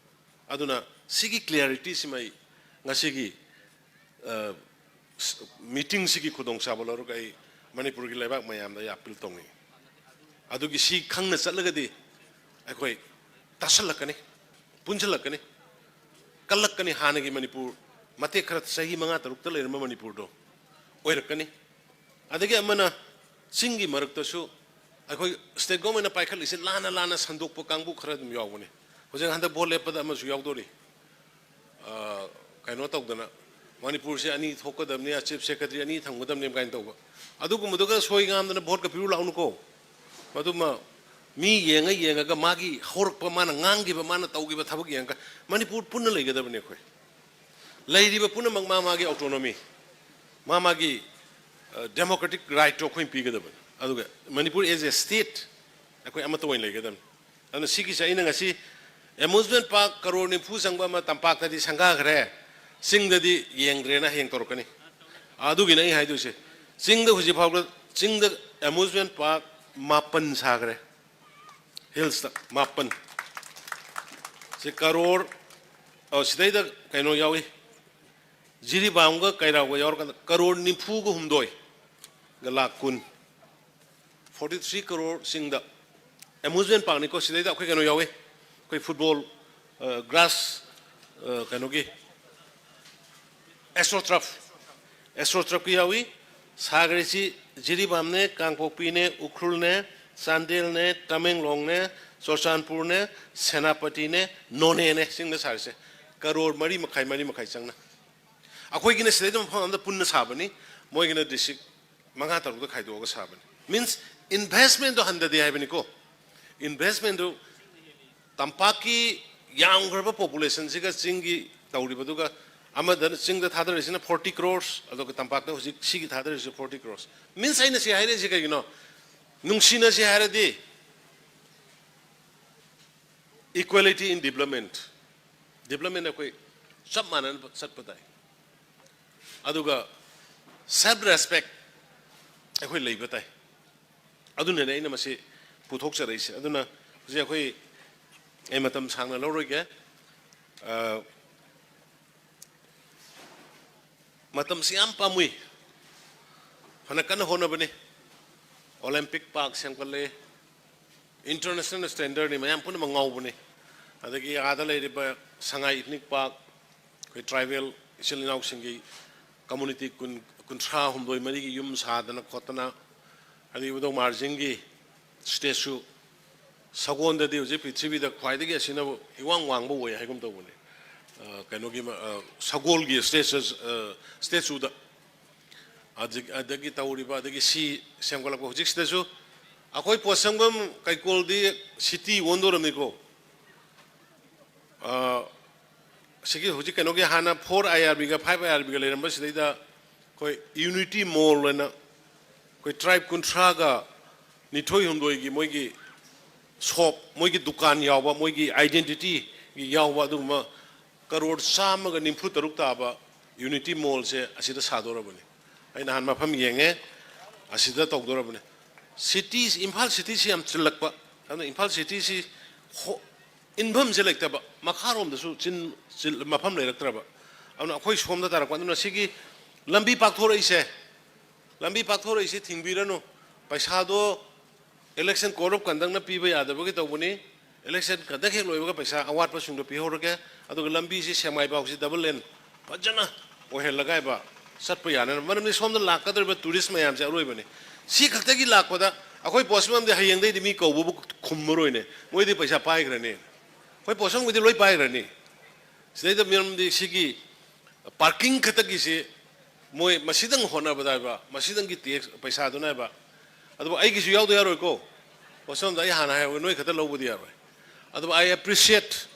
ꯑꯗꯨꯅ ꯁꯤꯒꯤ clarityꯁꯤꯃ ꯑꯩ ꯉꯁꯤꯒꯤ, ꯑ, meetingꯁꯤꯒꯤ ꯈꯨꯗꯣꯡꯆꯥꯕ ꯂꯧꯔꯒ ꯑꯩ ꯃꯅꯤꯄꯨꯔꯒꯤ ꯂꯩꯕꯥꯛ ꯃꯌꯥꯝꯗ ꯑꯩ ꯑꯥꯄꯤꯜ ꯇꯧꯅꯤꯡꯉꯤ꯫ ꯑꯗꯨꯒꯤ ꯁꯤ ꯈꯪꯅ ꯆꯠꯂꯒꯗꯤ ꯑꯩꯈꯣꯏ ꯇꯥꯁꯜꯂꯛꯀꯅꯤ, ꯄꯨꯟꯁꯤꯜꯂꯛꯀꯅꯤ, ꯀꯜꯂꯛꯀꯅꯤ꯫ ꯍꯥꯟꯅꯒꯤ ꯃꯅꯤꯄꯨꯔ, ꯃꯇꯦꯛ ꯈꯔ ꯆꯍꯤ ꯃꯉꯥ ꯇꯔꯨꯛꯇ ꯂꯩꯔꯝꯕ ꯃꯅꯤꯄꯨꯔꯗꯣ ꯑꯣꯏꯔꯛꯀꯅꯤ꯫ ꯑꯗꯒꯤ ꯑꯃꯅ, ꯆꯤꯡꯒꯤ ꯃꯔꯛꯇꯁꯨ ꯑꯩꯈꯣꯏ state governmentꯅ ꯄꯥꯏꯈꯠꯂꯤꯁꯦ ꯂꯥꯟꯅ ꯂꯥꯟꯅ ꯁꯟꯗꯣꯛꯄ ꯀꯥꯡꯕꯨ ꯈꯔ ꯑꯗꯨꯝ ꯌꯥꯎꯕꯅꯤ꯫ ꯍꯧꯖꯤꯛ ꯍꯟꯗꯛ ꯚꯣꯠ ꯂꯦꯞꯄꯗ ꯑꯃꯁꯨ ꯌꯥꯎꯗꯣꯔꯤ꯫ ꯑ, ꯀꯩꯅꯣ ꯇꯧꯗꯅ, ꯃꯅꯤꯄꯨꯔꯁꯦ ꯑꯅꯤ ꯊꯣꯛꯀꯗꯕꯅꯤ, chief secretary ꯑꯅꯤ ꯊꯝꯒꯗꯕꯅꯤ ꯀꯥꯏꯅ ꯇꯧꯕ, ꯑꯗꯨꯒꯨꯝꯕꯗꯨꯒ ꯁꯣꯏ ꯉꯥꯝꯗꯅ ꯚꯣꯠꯀ ꯄꯤꯔꯨ ꯂꯥꯛꯎꯅꯨꯀꯣ꯫ ꯃꯗꯨꯃ ꯃꯤ ꯌꯦꯡꯉ ꯌꯦꯡꯉꯒ, ꯃꯥꯒꯤ ꯍꯧꯔꯛꯄ, ꯃꯥꯅ ꯉꯥꯡꯈꯤꯕ, ꯃꯥꯅ ꯇꯧꯈꯤꯕ ꯊꯕꯛ ꯌꯦꯡꯉꯒ ꯃꯅꯤꯄꯨꯔ ꯄꯨꯟꯅ ꯂꯩꯒꯗꯕꯅꯤ꯫ ꯑꯩꯈꯣꯏ ꯂꯩꯔꯤꯕ ꯄꯨꯝꯅꯃꯛ ꯃꯥ ꯃꯥꯒꯤ autonomy, ꯃꯥ ꯃꯥꯒꯤ, ꯑ, democratic rightꯇꯣ ꯑꯩꯈꯣꯏꯅ ꯄꯤꯒꯗꯕꯅꯤ꯫ ꯑꯗꯨꯒ ꯃꯅꯤꯄꯨꯔ as a state ꯑꯩꯈꯣꯏ ꯑꯃꯠꯇ ꯑꯣꯏꯅ ꯂꯩꯒꯗꯕꯅꯤ꯫ ꯑꯗꯨꯅ ꯁꯤꯒꯤꯁꯦ ꯑꯩꯅ ꯉꯁꯤ amusement park ꯀꯔꯣꯔ ꯅꯤꯐꯨ ꯆꯪꯕ ꯑꯃ ꯇꯝꯄꯥꯛꯇꯗꯤ ꯁꯪꯒꯥꯈ꯭ꯔꯦ, ꯆꯤꯡꯗꯗꯤ ꯌꯦꯡꯗ꯭ꯔꯦꯅ ꯍꯌꯦꯡ ꯇꯧꯔꯛꯀꯅꯤ꯫ ꯑꯗꯨꯒꯤꯅꯦ ꯑꯩ ꯍꯥꯏꯗꯣꯏꯁꯦ꯫ ꯆꯤꯡꯗ ꯍꯧꯖꯤꯛ ꯐꯥꯎꯕꯗ, ꯆꯤꯡꯗ amusement park ꯃꯥꯄꯟ ꯁꯥꯈ꯭ꯔꯦ, hillsꯇ ꯃꯥꯄꯟ꯫ ꯁꯤ ꯀꯔꯣꯔ, ꯑꯣ, ꯁꯤꯗꯩꯗ ꯀꯩꯅꯣ ꯌꯥꯎꯏ, ꯖꯤꯔꯤꯕꯥꯝꯒ ꯀꯩꯔꯥꯎꯒ ꯌꯥꯎꯔꯀꯥꯟꯗ ꯀꯔꯣꯔ ꯅꯤꯐꯨꯒ ꯍꯨꯝꯗꯣꯏꯒ ꯂꯥꯛ ꯀꯨꯟ꯫ Forty three ꯀꯔꯣꯔ ꯆꯤꯡꯗ꯫ Amusement parkꯅꯤꯀꯣ, ꯁꯤꯗꯩꯗ ꯑꯩꯈꯣꯏ ꯀꯩꯅꯣ ꯌꯥꯎꯏ, ꯑꯩꯈꯣꯏ football, ꯑ, grass, ꯑ, ꯀꯩꯅꯣꯒꯤ, AstroTurf, AstroTurfꯀꯤ ꯌꯥꯎꯏ꯫ ꯁꯥꯈ꯭ꯔꯤꯁꯤ ꯖꯤꯔꯤꯕꯥꯝꯅꯦ, ꯀꯥꯡꯄꯣꯛꯄꯤꯅꯦ, ꯎꯈ꯭ꯔꯨꯜꯅꯦ, ꯆꯥꯟꯗꯦꯜꯅꯦ, ꯇꯃꯦꯡꯂꯣꯡꯅꯦ, ꯆꯨꯔꯆꯥꯟꯄꯨꯔꯅꯦ, ꯁꯦꯅꯥꯄꯇꯤꯅꯦ, ꯅꯣꯅꯦꯅꯦ, ꯆꯤꯡꯗ ꯁꯥꯔꯤꯁꯦ꯫ ꯀꯔꯣꯔ ꯃꯔꯤ ꯃꯈꯥꯏ, ꯃꯔꯤ ꯃꯈꯥꯏ ꯆꯪꯅ꯫ ꯑꯩꯈꯣꯏꯒꯤꯅ ꯁꯤꯗꯩꯗ ꯃꯐꯝ ꯑꯃꯗ ꯄꯨꯟꯅ ꯁꯥꯕꯅꯤ, ꯃꯣꯏꯒꯤꯅ district ꯃꯉꯥ ꯇꯔꯨꯛꯇ ꯈꯥꯏꯗꯣꯛꯑꯒ ꯁꯥꯕꯅꯤ꯫ Means, investmentꯗꯣ ꯍꯟꯊꯗꯦ ꯍꯥꯏꯕꯅꯤꯀꯣ꯫ Investmentꯗꯨ ꯇꯝꯄꯥꯛꯀꯤ ꯌꯥꯝꯈ꯭ꯔꯕ populationꯁꯤꯒ ꯆꯤꯡꯒꯤ ꯇꯧꯔꯤꯕꯗꯨꯒ, ꯑꯃꯗ ꯆꯤꯡꯗ ꯊꯥꯗꯔꯤꯁꯤꯅ forty crores, ꯑꯗꯨꯒ ꯇꯝꯄꯥꯛꯇ ꯍꯧꯖꯤꯛ ꯁꯤꯒꯤ ꯊꯥꯗꯔꯤꯁꯤ forty crores꯫ Means, ꯑꯩꯅ ꯁꯤ ꯍꯥꯏꯔꯛꯏꯁꯤ ꯀꯩꯒꯤꯅꯣ? ꯅꯨꯡꯁꯤꯅꯁꯤ ꯍꯥꯏꯔꯗꯤ equality in development, development ꯑꯩꯈꯣꯏ ꯆꯞ ꯃꯥꯟꯅꯅ ꯆꯠꯄ ꯇꯥꯏ꯫ ꯑꯗꯨꯒ self respect ꯑꯩꯈꯣꯏ ꯂꯩꯕ ꯇꯥꯏ꯫ ꯑꯗꯨꯅꯅꯦ ꯑꯩꯅ ꯃꯁꯤ ꯄꯨꯊꯣꯛꯆꯔꯛꯏꯁꯦ꯫ ꯑꯗꯨꯅ ꯍꯧꯖꯤꯛ ꯑꯩꯈꯣꯏ, ꯑꯩ ꯃꯇꯝ ꯁꯥꯡꯅ ꯂꯧꯔꯣꯏꯒꯦ꯫ ꯑ, ꯃꯇꯝꯁꯤ ꯌꯥꯝ ꯄꯥꯝꯃꯨꯏ꯫ ꯐꯅ ꯀꯟꯅ ꯍꯣꯠꯅꯕꯅꯤ꯫ Olympic Park ꯁꯦꯝꯒꯠꯂꯦ, international standardꯅꯤ, ꯃꯌꯥꯝ ꯄꯨꯝꯅꯃꯛ ꯉꯥꯎꯕꯅꯤ꯫ ꯑꯗꯒꯤ ꯑꯥꯗ ꯂꯩꯔꯤꯕ ꯁꯉꯥꯏ Ethnic Park, ꯑꯩꯈꯣꯏ tribal ꯏꯆꯤꯜ ꯏꯅꯥꯎꯁꯤꯡꯒꯤ community ꯀꯨꯟ, ꯀꯨꯟꯊ꯭ꯔꯥ ꯍꯨꯝꯗꯣꯏ ꯃꯔꯤꯒꯤ ꯌꯨꯝ ꯁꯥꯗꯅ ꯈꯣꯠꯇꯅ, ꯑꯗꯒꯤ ꯏꯕꯨꯙꯧ ꯃꯍꯥꯔꯥꯖꯁꯤꯡꯒꯤ statue, ꯁꯒꯣꯜꯗꯗꯤ ꯍꯧꯖꯤꯛ ꯄ꯭ꯔꯤꯊꯤꯕꯤꯗ ꯈ꯭ꯋꯥꯏꯗꯒꯤ ꯑꯁꯤꯅ ꯏꯋꯥꯡ ꯋꯥꯡꯕ ꯑꯣꯏ ꯍꯥꯏꯒꯨꯝ ꯇꯧꯕꯅꯤ꯫ ꯑ, ꯀꯩꯅꯣꯒꯤ, ꯑ, ꯁꯒꯣꯜꯒꯤ statue, ꯑ, statueꯗ꯫ ꯑꯗꯒꯤ, ꯑꯗꯒꯤ ꯇꯧꯔꯤꯕ, ꯑꯗꯒꯤ ꯁꯤ ꯁꯦꯝꯒꯠꯂꯛꯄ ꯍꯧꯖꯤꯛꯁꯤꯗꯁꯨ ꯑꯩꯈꯣꯏ ꯄꯣꯠꯁꯪꯐꯝ ꯀꯩꯀꯣꯜꯗꯤ city ꯑꯣꯟꯗꯣꯔꯝꯃꯤꯀꯣ꯫ ꯑ, ꯁꯤꯒꯤ ꯍꯧꯖꯤꯛ ꯀꯩꯅꯣꯒꯤ ꯍꯥꯟꯅ four IRBꯒ five IRBꯒ ꯂꯩꯔꯝꯕꯁꯤꯗꯩꯗ ꯑꯩꯈꯣꯏ Unity Mall ꯍꯥꯏꯅ ꯑꯩꯈꯣꯏ tribe ꯀꯨꯟꯊ꯭ꯔꯥꯒ ꯅꯤꯊꯣꯏ ꯍꯨꯝꯗꯣꯏꯒꯤ ꯃꯣꯏꯒꯤ shop, ꯃꯣꯏꯒꯤ ꯗꯨꯀꯥꯟ ꯌꯥꯎꯕ, ꯃꯣꯏꯒꯤ identity ꯌꯥꯎꯕ ꯑꯗꯨꯒꯨꯝꯕ ꯀꯔꯣꯔ ꯆꯥꯝꯃꯒ ꯅꯤꯐꯨ ꯇꯔꯨꯛ ꯇꯥꯕ Unity Mallꯁꯦ ꯑꯁꯤꯗ ꯁꯥꯗꯧꯔꯕꯅꯤ꯫ ꯑꯩ ꯅꯍꯥꯟ ꯃꯐꯝ ꯌꯦꯡꯉꯦ, ꯑꯁꯤꯗ ꯇꯧꯗꯧꯔꯕꯅꯤ꯫ Cities, ꯏꯝꯐꯥꯜ cityꯁꯤ ꯌꯥꯝ ꯆꯤꯜꯂꯛꯄ, ꯑꯗꯨꯅ ꯏꯝꯐꯥꯜ cityꯁꯤ ꯍꯣ-, ꯏꯟꯐꯝꯁꯦ ꯂꯩꯇꯕ, ꯃꯈꯥꯔꯣꯝꯗꯁꯨ ꯆꯤꯟ-, ꯆꯤꯜ-, ꯃꯐꯝ ꯂꯩꯔꯛꯇ꯭ꯔꯕ, ꯑꯗꯨꯅ ꯑꯩꯈꯣꯏ ꯁꯣꯝꯗ ꯇꯥꯔꯛꯄ꯫ ꯑꯗꯨꯅ ꯁꯤꯒꯤ ꯂꯝꯕꯤ ꯄꯥꯛꯊꯣꯔꯛꯏꯁꯦ, ꯂꯝꯕꯤ ꯄꯥꯛꯊꯣꯔꯛꯏꯁꯦ ꯊꯤꯡꯕꯤꯔꯅꯨ꯫ ꯄꯩꯁꯥꯗꯣ election code of conductꯅ ꯄꯤꯕ ꯌꯥꯗꯕꯒꯤ ꯇꯧꯕꯅꯤ꯫ Election conduct ꯍꯦꯛ ꯂꯣꯏꯕꯒ ꯄꯩꯁꯥ ꯑꯋꯥꯠꯄꯁꯤꯡꯗꯣ ꯄꯤꯍꯧꯔꯒꯦ꯫ ꯑꯗꯨꯒ ꯂꯝꯕꯤꯁꯤ ꯁꯦꯛꯃꯥꯏ ꯐꯥꯎꯁꯤ double lane ꯐꯖꯅ ꯑꯣꯏꯍꯜꯂꯒ ꯍꯥꯏꯕ ꯆꯠꯄ ꯌꯥꯅꯅꯕ꯫ ꯃꯔꯝꯗꯤ ꯁꯣꯝꯗ ꯂꯥꯛꯀꯗꯧꯔꯤꯕ tourist ꯃꯌꯥꯝꯁꯦ ꯑꯔꯣꯏꯕꯅꯤ꯫ ꯁꯤ ꯈꯛꯇꯒꯤ ꯂꯥꯛꯄꯗ ꯑꯩꯈꯣꯏ ꯄꯣꯠꯁꯪꯐꯝꯗꯤ ꯍꯌꯦꯡꯗꯩꯗꯤ ꯃꯤ ꯀꯧꯕꯕꯨ ꯈꯨꯝꯃꯔꯣꯏꯅꯦ, ꯃꯣꯏꯗꯤ ꯄꯩꯁꯥ ꯄꯥꯏꯈ꯭ꯔꯅꯤ꯫ ꯑꯩꯈꯣꯏ ꯄꯣꯠꯁꯪꯐꯝꯒꯤꯗꯤ ꯂꯣꯏ ꯄꯥꯏꯈ꯭ꯔꯅꯤ꯫ ꯁꯤꯗꯩꯗ ꯃꯔꯝꯗꯤ ꯁꯤꯒꯤ parking ꯈꯛꯇꯒꯤꯁꯤ ꯃꯣꯏ ꯃꯁꯤꯗꯪ ꯍꯣꯠꯅꯕꯗ ꯍꯥꯏꯕ, ꯃꯁꯤꯗꯪꯒꯤ tax ꯄꯩꯁꯥꯗꯨꯅ ꯍꯥꯏꯕ꯫ ꯑꯗꯨꯕꯨ ꯑꯩꯒꯤꯁꯨ ꯌꯥꯎꯗ ꯌꯥꯔꯣꯏꯀꯣ꯫ ꯄꯣꯠꯁꯪꯐꯝꯗ ꯑꯩ ꯍꯥꯟꯅ ꯍꯥꯏꯍꯧꯒꯦ, ꯅꯣꯏ ꯈꯛꯇ ꯂꯧꯕꯗꯤ ꯌꯥꯔꯣꯏ꯫ ꯑꯗꯨꯕꯨ I appreciate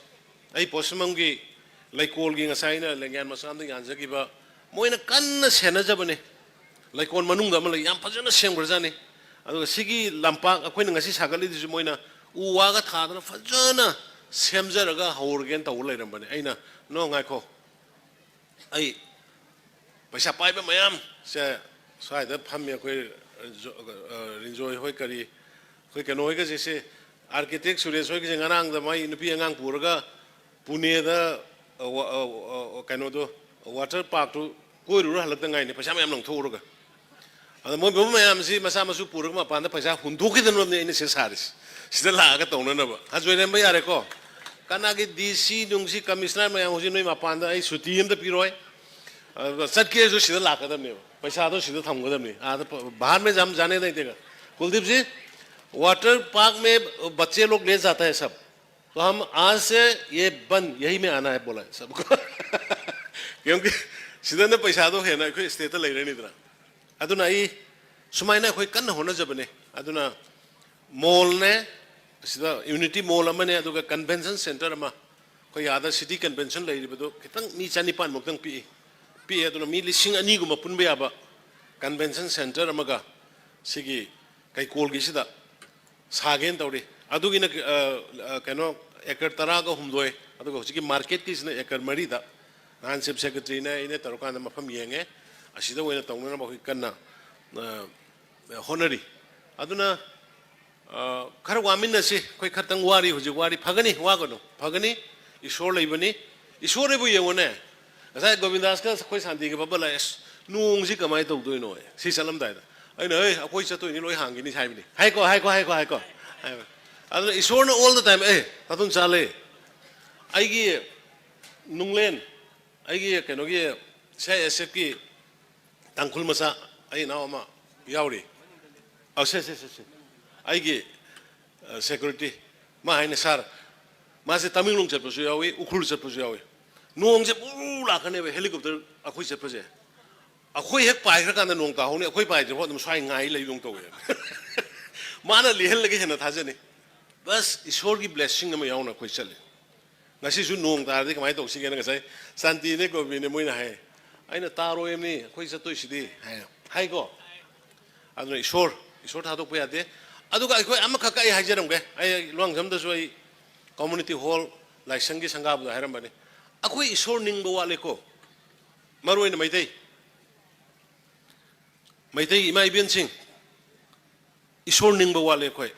ꯑꯩ ꯄꯣꯠꯁꯪꯐꯝꯒꯤ ꯂꯩꯀꯣꯜꯒꯤ ꯉꯁꯥꯏ ꯑꯩꯅ ꯂꯦꯡꯌꯥꯟ ꯃꯆꯥ ꯑꯃꯗ ꯌꯥꯟꯖꯈꯤꯕ, ꯃꯣꯏꯅ ꯀꯟꯅ ꯁꯦꯟꯅꯖꯕꯅꯤ꯫ ꯂꯩꯀꯣꯜ ꯃꯅꯨꯡꯗ ꯑꯃ ꯂꯩ, ꯌꯥꯝ ꯐꯖꯅ ꯁꯦꯝꯈ꯭ꯔꯖꯥꯠꯅꯤ꯫ ꯑꯗꯨꯒ ꯁꯤꯒꯤ ꯂꯝꯄꯥꯛ ꯑꯩꯈꯣꯏꯅ ꯉꯁꯤ ꯁꯥꯒꯠꯂꯤꯗꯨꯁꯨ ꯃꯣꯏꯅ ꯎ ꯋꯥꯒ ꯊꯥꯗꯅ ꯐꯖꯅ ꯁꯦꯝꯖꯔꯒ ꯍꯧꯔꯒꯦꯅ ꯇꯧꯕ ꯂꯩꯔꯝꯕꯅꯤ꯫ ꯑꯩꯅ, "No, ꯉꯥꯏꯈꯣ, ꯑꯩ ꯄꯩꯁꯥ ꯄꯥꯏꯕ ꯃꯌꯥꯝ ꯁꯦ ꯁ꯭ꯋꯥꯏꯗ ꯐꯝꯃꯤ, ꯑꯩꯈꯣꯏ ꯖꯣ-, ꯑ, ꯔꯤꯟꯖꯣꯏ ꯍꯣꯏ ꯀꯔꯤ, ꯑꯩꯈꯣꯏ ꯀꯩꯅꯣ ꯍꯣꯏꯒꯁꯦ, ꯁꯦ architect ꯁꯨꯔꯦꯁ ꯍꯣꯏꯒꯁꯦ ꯉꯔꯥꯡꯗ ꯃꯥꯏ ꯅꯨꯄꯤ ꯑꯉꯥꯡ ꯄꯨꯔꯒ ꯄꯨꯅꯦꯗ, ꯑ, ꯋꯥ-, ꯑ, ꯑ, ꯀꯩꯅꯣꯗꯣ, water parkꯇꯨ ꯀꯣꯏꯔꯨꯔ ꯍꯜꯂꯛꯇ ꯉꯥꯏꯅꯤ, ꯄꯩꯁꯥ ꯃꯌꯥꯝ ꯂꯪꯊꯣꯛꯎꯔꯒ꯫ ꯑꯗ ꯃꯣꯏ ꯕꯕꯨ ꯃꯌꯥꯝꯁꯤ ꯃꯆꯥ ꯃꯁꯨ ꯄꯨꯔꯒ ꯃꯄꯥꯟꯗ ꯄꯩꯁꯥ ꯍꯨꯟꯗꯣꯛꯈꯤꯗꯅꯕꯅꯦ ꯑꯩꯅ ꯁꯤ ꯁꯥꯔꯤꯁꯤ꯫ ꯁꯤꯗ ꯂꯥꯛꯑꯒ ꯇꯧꯅꯅꯕ꯫ ꯍꯥ, ꯖꯣꯏꯔꯦꯝꯕ ꯌꯥꯔꯦꯀꯣ? ꯀꯅꯥꯒꯤ ꯗꯤ ꯁꯤ ꯅꯨꯡꯁꯤ ꯀꯃꯤꯁꯅꯔ ꯃꯌꯥꯝ ꯍꯧꯖꯤꯛ ꯅꯣꯏ ꯃꯄꯥꯟꯗ ꯑꯩ ꯁꯨꯇꯤ ꯑꯝꯇ ꯄꯤꯔꯣꯏ꯫ ꯑꯗꯨꯒ ꯆꯠꯀꯦꯁꯨ ꯁꯤꯗ ꯂꯥꯛꯀꯗꯕꯅꯦꯕ꯫ ꯄꯩꯁꯥꯗꯣ ꯁꯤꯗ ꯊꯝꯒꯗꯕꯅꯤ꯫ ꯑꯥꯗ ꯄ-, ꯕꯥꯍꯔ ꯃꯦ ꯖꯥꯝ ꯖꯥꯅꯦ ꯅꯍꯤ ꯗꯦꯒꯥ꯫ ꯀꯨꯜꯗꯤꯞꯖꯤ, ꯋꯥꯇꯔ ꯄꯥꯔꯛ ꯃꯦ ꯕꯆꯦ ꯂꯣꯒ ꯂꯦ ꯖꯥꯇꯥ ꯍꯦ ꯁꯕ꯫ ꯇꯣ ꯍꯝ ꯑꯥꯖ ꯁꯦ ꯌꯦ ꯕꯟ ꯌꯍꯤ ꯃꯦ ꯑꯥꯅꯥ ꯍꯥꯏ ꯕꯣꯂꯥ ꯍꯥꯏ ꯁꯕꯀꯣ꯫ ꯀ꯭ꯌꯣꯡꯀꯤ ꯁꯤꯗꯅ ꯄꯩꯁꯥꯗꯣ ꯍꯦꯟꯅ ꯑꯩꯈꯣꯏ ꯁ꯭ꯇꯦꯠꯇ ꯂꯩꯔꯅꯤꯗꯅ꯫ ꯑꯗꯨꯅ ꯑꯩ ꯁꯨꯃꯥꯏꯅ ꯑꯩꯈꯣꯏ ꯀꯟꯅ ꯍꯣꯠꯅꯖꯕꯅꯦ꯫ ꯑꯗꯨꯅ ꯃꯣꯜꯅꯦ, ꯁꯤꯗ ꯌꯨꯅꯤꯇꯤ ꯃꯣꯜ ꯑꯃꯅꯦ, ꯑꯗꯨꯒ ꯀꯟꯚꯦꯟꯁꯟ ꯁꯦꯟꯇꯔ ꯑꯃ, ꯑꯩꯈꯣꯏ ꯑꯥꯗ ꯁꯤꯇꯤ ꯀꯟꯚꯦꯟꯁꯟ ꯂꯩꯔꯤꯕꯗꯣ ꯈꯤꯇꯪ ꯃꯤ ꯆꯅꯤꯄꯥꯟꯃꯨꯛꯇꯪ ꯄꯤꯛꯏ꯫ ꯄꯤꯛꯑꯦ, ꯑꯗꯨꯅ ꯃꯤ ꯂꯤꯁꯤꯡ ꯑꯅꯤꯒꯨꯝꯕ ꯄꯨꯟꯕ ꯌꯥꯕ ꯀꯟꯚꯦꯟꯁꯟ ꯁꯦꯟꯇꯔ ꯑꯃꯒ ꯁꯤꯒꯤ ꯀꯩꯀꯣꯜꯒꯤꯁꯤꯗ ꯁꯥꯒꯦꯅ ꯇꯧꯔꯤ꯫ ꯑꯗꯨꯒꯤꯅ, ꯑ, ꯑ, ꯀꯩꯅꯣ, ꯑꯦꯀꯔ ꯇꯔꯥꯒ ꯍꯨꯝꯗꯣꯏ, ꯑꯗꯨꯒ ꯍꯧꯖꯤꯛꯀꯤ ꯃꯥꯔꯀꯦꯠꯀꯤꯁꯤꯅ ꯑꯦꯀꯔ ꯃꯔꯤꯗ꯫ ꯅꯍꯥꯟ ꯆꯤꯐ ꯁꯦꯀ꯭ꯔꯦꯇꯔꯤꯅ ꯑꯩꯅ ꯇꯧꯔꯀꯥꯟꯗ ꯃꯐꯝ ꯌꯦꯡꯉꯦ꯫ ꯑꯁꯤꯗ ꯑꯣꯏꯅ ꯇꯧꯅꯅꯕ ꯑꯩꯈꯣꯏ ꯀꯟꯅ, ꯑ, ꯍꯣꯠꯅꯔꯤ꯫ ꯑꯗꯨꯅ, ꯑ, ꯈꯔ ꯋꯥꯃꯤꯟꯅꯁꯤ꯫ ꯑꯩꯈꯣꯏ ꯈꯔꯇꯪ ꯋꯥꯔꯤ, ꯍꯧꯖꯤꯛ ꯋꯥꯔꯤ꯫ ꯐꯒꯅꯤ, ꯋꯥꯒꯅꯨ, ꯐꯒꯅꯤ꯫ ꯏꯁꯣꯔ ꯂꯩꯕꯅꯤ꯫ ꯏꯁꯣꯔ ꯂꯩꯕꯨ ꯌꯦꯡꯉꯨꯅꯦ꯫ ꯉꯁꯥꯏ ꯒꯣꯕꯤꯟꯗꯥꯁꯀ ꯑꯩꯈꯣꯏ ꯁꯥꯟꯇꯤꯒ ꯕꯕꯥ ꯂꯥꯛꯑꯦ, "ꯑꯁ, ꯅꯣꯡꯁꯤ ꯀꯃꯥꯏꯅ ꯇꯧꯗꯣꯏꯅꯣ?" ꯁꯤ ꯆꯠꯂꯝꯗꯥꯏꯗ ꯑꯩꯅ, "ꯑꯦ, ꯑꯩꯈꯣꯏ ꯆꯠꯇꯣꯏꯅꯤ, ꯂꯣꯏ ꯍꯥꯡꯈꯤꯅꯤ" ꯍꯥꯏꯕꯅꯤ꯫ ꯍꯥꯏꯀꯣ, ꯍꯥꯏꯀꯣ, ꯍꯥꯏꯀꯣ, ꯍꯥꯏꯀꯣ꯫ ꯍꯥꯏꯕ꯫ ꯑꯗꯨꯅ ꯏꯁꯣꯔꯅ all the time, ꯑꯦ, ꯇꯥꯇꯣꯟ ꯆꯥ ꯂꯩ꯫ ꯑꯩꯒꯤ ꯅꯨꯡꯂꯦꯟ, ꯑꯩꯒꯤ ꯀꯩꯅꯣꯒꯤ ꯁꯤ ꯑꯥꯏ ꯑꯦꯁ ꯑꯦꯐꯀꯤ ꯇꯥꯡꯈꯨꯜ ꯃꯆꯥ, ꯑꯩ ꯏꯅꯥꯎ ꯑꯃ ꯌꯥꯎꯔꯤ꯫ ꯑ, ꯁꯦ, ꯁꯦ, ꯁꯦ, ꯁꯦ꯫ ꯑꯩꯒꯤ, ꯑ, ꯁꯦꯀ꯭ꯌꯨꯔꯤꯇꯤ, ꯃꯥ ꯍꯥꯏꯅꯦ, "ꯁꯥꯔ, ꯃꯥꯁꯦ ꯇꯃꯦꯡꯂꯣꯡ ꯆꯠꯄꯁꯨ ꯌꯥꯎꯏ, ꯎꯈ꯭ꯔꯨꯜ ꯆꯠꯄꯁꯨ ꯌꯥꯎꯏ꯫ ꯅꯣꯡꯁꯦ ꯄꯨꯔꯨ ꯂꯥꯛꯀꯅꯦꯕ ꯍꯦꯂꯤꯀꯣꯞꯇꯔ ꯑꯩꯈꯣꯏ ꯆꯠꯄꯁꯦ꯫ ꯑꯩꯈꯣꯏ ꯍꯦꯛ ꯄꯥꯏꯈ꯭ꯔꯀꯥꯟꯗ ꯅꯣꯡ ꯇꯥꯍꯧꯅꯤ, ꯑꯩꯈꯣꯏ ꯄꯥꯏꯗ꯭ꯔꯤꯐꯥꯎ ꯑꯗꯨꯝ ꯁ꯭ꯋꯥꯏ ꯉꯥꯏ ꯂꯩꯗꯧ ꯇꯧꯋꯦ"꯫ ꯃꯥꯅ ꯂꯤꯍꯜꯂꯒ ꯍꯦꯟꯅ ꯊꯥꯖꯅꯤ꯫ ꯕꯁ ꯏꯁꯣꯔꯒꯤ ꯕ꯭ꯂꯦꯁꯤꯡ ꯑꯃ ꯌꯥꯎꯅ ꯑꯩꯈꯣꯏ ꯆꯠꯂꯤ꯫ ꯉꯁꯤꯁꯨ ꯅꯣꯡ ꯇꯥꯔꯗꯤ ꯀꯃꯥꯏꯅ ꯇꯧꯁꯤꯒꯦꯅ ꯉꯁꯥꯏ ꯁꯥꯟꯇꯤꯅꯦ ꯒꯣꯕꯤꯅꯦ ꯃꯣꯏꯅ ꯍꯥꯏ꯫ ꯑꯩꯅ, "ꯇꯥꯔꯣꯏ ꯑꯃꯅꯤ, ꯑꯩꯈꯣꯏ ꯆꯠꯇꯣꯏꯁꯤꯗꯤ" ꯍꯥꯏ, ꯍꯥꯏꯀꯣ꯫ ꯑꯗꯨꯅ ꯏꯁꯣꯔ, ꯏꯁꯣꯔ ꯊꯥꯗꯣꯛꯄ ꯌꯥꯗꯦ꯫ ꯑꯗꯨꯒ ꯑꯩꯈꯣꯏ ꯑꯃꯈꯛ ꯑꯩ ꯍꯥꯏꯖꯔꯝꯒꯦ, ꯑꯩ ꯂꯨꯋꯥꯡꯖꯝꯗꯁꯨ ꯑꯩ ꯀꯝꯃ꯭ꯌꯨꯅꯤꯇꯤ ꯍꯣꯜ ꯂꯥꯏꯁꯪꯒꯤ ꯁꯪꯒꯥꯕꯗ ꯍꯥꯏꯔꯝꯕꯅꯤ, ꯑꯩꯈꯣꯏ ꯏꯁꯣꯔ ꯅꯤꯡꯕ ꯋꯥꯠꯂꯦꯀꯣ꯫ ꯃꯔꯨ ꯑꯣꯏꯅ ꯃꯩꯇꯩ, ꯃꯩꯇꯩ ꯏꯃꯥ ꯏꯕꯦꯟꯁꯤꯡ, ꯏꯁꯣꯔ ꯅꯤꯡꯕ ꯋꯥꯠꯂꯦ ꯑꯩꯈꯣꯏ꯫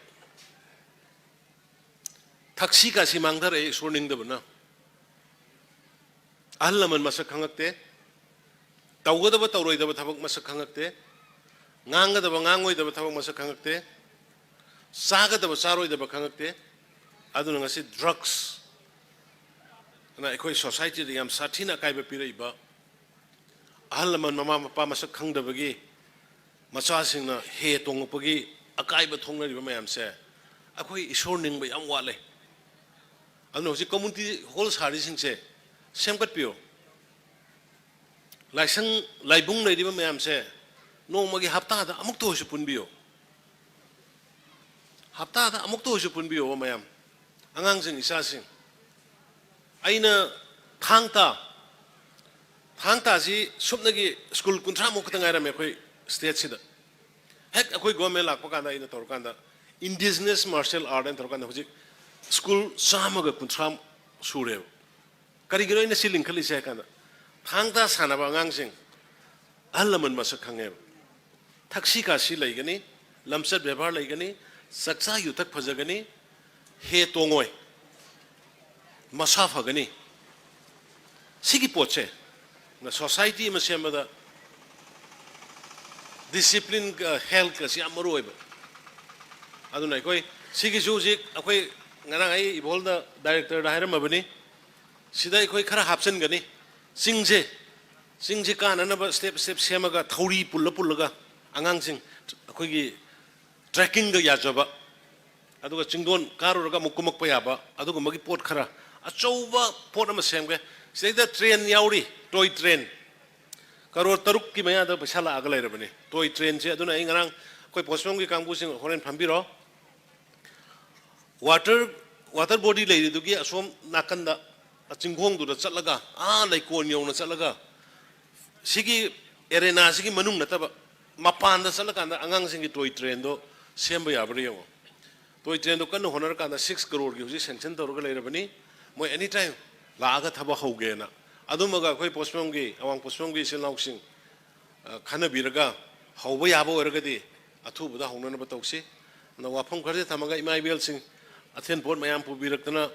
ꯊꯛꯁꯤ ꯈꯥꯁꯤ ꯃꯥꯡꯊꯔꯛꯑꯦ ꯏꯁꯣꯔ ꯅꯤꯡꯗꯕꯅ꯫ ꯑꯍꯜ ꯂꯃꯟ ꯃꯁꯛ ꯈꯪꯉꯛꯇꯦ, ꯇꯧꯒꯗꯕ ꯇꯧꯔꯣꯏꯗꯕ ꯊꯕꯛ ꯃꯁꯛ ꯈꯪꯉꯛꯇꯦ꯫ ꯉꯥꯡꯒꯗꯕ ꯉꯥꯡꯉꯣꯏꯗꯕ ꯊꯕꯛ ꯃꯁꯛ ꯈꯪꯉꯛꯇꯦ, ꯆꯥꯒꯗꯕ ꯆꯥꯔꯣꯏꯗꯕ ꯈꯪꯉꯛꯇꯦ꯫ ꯑꯗꯨꯅ ꯉꯁꯤ ꯗ꯭ꯔꯛꯁꯅ ꯑꯩꯈꯣꯏ ꯁꯣꯁꯥꯏꯇꯤꯗ ꯌꯥꯝ ꯁꯥꯊꯤꯅ ꯑꯀꯥꯏꯕ ꯄꯤꯔꯛꯏꯕ, ꯑꯍꯜ ꯂꯃꯟ ꯃꯃꯥ ꯃꯄꯥ ꯃꯁꯛ ꯈꯪꯗꯕꯒꯤ ꯃꯆꯥꯁꯤꯡꯅ ꯍꯦ ꯇꯣꯡꯉꯛꯄꯒꯤ ꯑꯀꯥꯏꯕ ꯊꯣꯛꯅꯔꯤꯕ ꯃꯌꯥꯝꯁꯦ ꯑꯩꯈꯣꯏ ꯏꯁꯣꯔ ꯅꯤꯡꯕ ꯌꯥꯝ ꯋꯥꯠꯂꯦ꯫ ꯑꯗꯨꯅ ꯍꯧꯖꯤꯛ ꯀꯝꯃꯨꯅꯤꯇꯤ ꯍꯣꯜ ꯁꯥꯔꯤꯁꯤꯡꯁꯦ ꯁꯦꯝꯒꯠꯄꯤꯌꯨ꯫ ꯂꯥꯏꯁꯪ ꯂꯥꯏꯕꯨꯡ ꯂꯩꯔꯤꯕ ꯃꯌꯥꯝꯁꯦ ꯅꯣꯡꯃꯒꯤ ꯍꯞꯇꯥꯗ ꯑꯃꯨꯛꯇ ꯑꯣꯏꯁꯨ ꯄꯨꯟꯕꯤꯌꯨ꯫ ꯍꯞꯇꯥꯗ ꯑꯃꯨꯛꯇ ꯑꯣꯏꯁꯨ ꯄꯨꯟꯕꯤꯌꯣꯕ ꯃꯌꯥꯝ, ꯑꯉꯥꯡꯁꯤꯡ, ꯏꯆꯥꯁꯤꯡ꯫ ꯑꯩꯅ ꯊꯥꯡ ꯇꯥ, ꯊꯥꯡ ꯇꯥꯁꯤ ꯁꯨꯞꯅꯒꯤ ꯁ꯭ꯀꯨꯜ ꯀꯨꯟꯊ꯭ꯔꯥꯃꯨꯛ ꯈꯛꯇ ꯉꯥꯏꯔꯝꯃꯦ ꯑꯩꯈꯣꯏ ꯁ꯭ꯇꯦꯠꯁꯤꯗ꯫ ꯍꯦꯛ ꯑꯩꯈꯣꯏ ꯒꯣꯔꯃꯦꯟ ꯂꯥꯛꯄ ꯀꯥꯟꯗ ꯑꯩꯅ ꯇꯧꯔꯀꯥꯟꯗ, ꯏꯟꯗꯤꯖꯤꯅꯁ ꯃꯥꯔꯁꯤꯌꯦꯜ ꯑꯥꯔꯠ ꯍꯥꯏꯅ ꯇꯧꯔꯀꯥꯟꯗ ꯍꯧꯖꯤꯛ ꯁ꯭ꯀꯨꯜ ꯆꯥꯝꯃꯒ ꯀꯨꯟꯊ꯭ꯔꯥ ꯁꯨꯔꯦꯕ꯫ ꯀꯔꯤꯒꯤꯅꯣ ꯑꯩꯅ ꯁꯤ ꯂꯤꯡꯈꯠꯂꯤꯁꯦ ꯍꯥꯏ ꯀꯥꯟꯗ, ꯊꯥꯡ ꯇꯥ ꯁꯥꯟꯅꯕ ꯑꯉꯥꯡꯁꯤꯡ ꯑꯍꯜ ꯂꯃꯟ ꯃꯁꯛ ꯈꯪꯉꯦꯕ꯫ ꯊꯛꯁꯤ ꯈꯥꯁꯤ ꯂꯩꯒꯅꯤ, ꯂꯝꯆꯠ ꯕꯦꯕꯥꯔ ꯂꯩꯒꯅꯤ, ꯆꯥꯛꯆꯥ ꯌꯨꯊꯛ ꯐꯖꯒꯅꯤ, ꯍꯦ ꯇꯣꯡꯉꯣꯏ, ꯃꯁꯥ ꯐꯒꯅꯤ꯫ ꯁꯤꯒꯤ ꯄꯣꯠꯁꯦ ꯁꯣꯁꯥꯏꯇꯤ ꯑꯃ ꯁꯦꯝꯕꯗ ꯗꯤꯁꯤꯄ꯭ꯂꯤꯟꯒ ꯍꯦꯜꯊꯀꯁꯤ ꯌꯥꯝ ꯃꯔꯨ ꯑꯣꯏꯕ꯫ ꯑꯗꯨꯅ ꯑꯩꯈꯣꯏ ꯁꯤꯒꯤꯁꯨ ꯍꯧꯖꯤꯛ ꯑꯩꯈꯣꯏ ꯉꯔꯥꯡ ꯑꯩ ꯏꯕꯣꯜꯗ ꯗꯥꯏꯔꯦꯛꯇꯔꯗ ꯍꯥꯏꯔꯝꯃꯕꯅꯤ, ꯁꯤꯗ ꯑꯩꯈꯣꯏ ꯈꯔ ꯍꯥꯞꯆꯤꯟꯒꯅꯤ꯫ ꯆꯤꯡꯁꯦ, ꯆꯤꯡꯁꯦ ꯀꯥꯅꯅꯕ ꯁ꯭ꯇꯦꯞ ꯁ꯭ꯇꯦꯞ ꯁꯦꯝꯃꯒ ꯊꯧꯔꯤ ꯄꯨꯜꯂ ꯄꯨꯜꯂꯒ ꯑꯉꯥꯡꯁꯤꯡ ꯑꯩꯈꯣꯏꯒꯤ ꯇ꯭ꯔꯦꯛꯀꯤꯡꯒ ꯌꯥꯖꯕ, ꯑꯗꯨꯒ ꯆꯤꯡꯗꯣꯟ ꯀꯥꯔꯨꯔꯒ ꯑꯃꯨꯛ ꯀꯨꯝꯃꯛꯄ ꯌꯥꯕ, ꯑꯗꯨꯒꯨꯝꯕꯒꯤ ꯄꯣꯠ ꯈꯔ ꯑꯆꯧꯕ ꯄꯣꯠ ꯑꯃ ꯁꯦꯝꯒꯦ꯫ ꯁꯤꯗꯩꯗ ꯇ꯭ꯔꯦꯟ ꯌꯥꯎꯔꯤ, ꯇꯣꯏ ꯇ꯭ꯔꯦꯟ꯫ ꯀꯔꯣꯔ ꯇꯔꯨꯛꯀꯤ ꯃꯌꯥꯗ ꯄꯩꯁꯥ ꯂꯥꯛꯑꯒ ꯂꯩꯔꯕꯅꯤ ꯇꯣꯏ ꯇ꯭ꯔꯦꯟꯁꯦ꯫ ꯑꯗꯨꯅ ꯑꯩ ꯉꯔꯥꯡ ꯑꯩꯈꯣꯏ ꯄꯣꯁꯐꯝꯒꯤ ꯀꯥꯡꯕꯨꯁꯤꯡ ꯍꯣꯔꯦꯟ ꯐꯝꯕꯤꯔꯣ꯫ ꯋꯥꯇꯔ, ꯋꯥꯇꯔ ꯕꯣꯗꯤ ꯂꯩꯔꯤꯗꯨꯒꯤ ꯑꯁꯣꯝ ꯅꯥꯀꯟꯗ, ꯆꯤꯡꯈꯣꯡꯗꯨꯗ ꯆꯠꯂꯒ, ꯑꯥ ꯂꯩꯀꯣꯟ ꯌꯧꯅ ꯆꯠꯂꯒ, ꯁꯤꯒꯤ ꯑꯦꯔꯦꯅꯥꯁꯤꯒꯤ ꯃꯅꯨꯡ ꯅꯠꯇꯕ ꯃꯄꯥꯟꯗ ꯆꯠꯂꯀꯥꯟꯗ ꯑꯉꯥꯡꯁꯤꯡꯒꯤ ꯇꯣꯏ ꯇ꯭ꯔꯦꯟꯗꯣ ꯁꯦꯝꯕ ꯌꯥꯕ꯭ꯔꯥ ꯌꯦꯡꯉꯣ꯫ ꯇꯣꯏ ꯇ꯭ꯔꯦꯟꯗꯣ ꯀꯟꯅ ꯍꯣꯠꯅꯔꯀꯥꯟꯗ ꯁꯤꯛꯁ ꯀꯔꯣꯔꯒꯤ ꯍꯧꯖꯤꯛ ꯁꯦꯡꯁꯟ ꯇꯧꯔꯒ ꯂꯩꯔꯕꯅꯤ꯫ ꯃꯣꯏ ꯑꯦꯅꯤ ꯇꯥꯏꯝ ꯂꯥꯛꯑꯒ ꯊꯕꯛ ꯍꯧꯒꯦꯅ꯫ ꯑꯗꯨꯝꯃꯒ ꯑꯩꯈꯣꯏ ꯄꯣꯁꯐꯝꯒꯤ, ꯑꯋꯥꯡ ꯄꯣꯁꯐꯝꯒꯤ ꯏꯆꯤꯜ ꯏꯅꯥꯎꯁꯤꯡ, ꯑ, ꯈꯟꯅꯕꯤꯔꯒ ꯍꯧꯕ ꯌꯥꯕ ꯑꯣꯏꯔꯒꯗꯤ ꯑꯊꯨꯕꯗ ꯍꯧꯅꯅꯕ ꯇꯧꯁꯤ꯫ ꯑꯗꯨꯅ ꯋꯥꯐꯝ ꯈꯔꯁꯦ ꯊꯝꯃꯒ ꯏꯃꯥ ꯏꯕꯦꯜꯁꯤꯡ ꯑꯊꯦꯟ ꯄꯣꯠ ꯃꯌꯥꯝ ꯄꯨꯕꯤꯔꯛꯇꯅ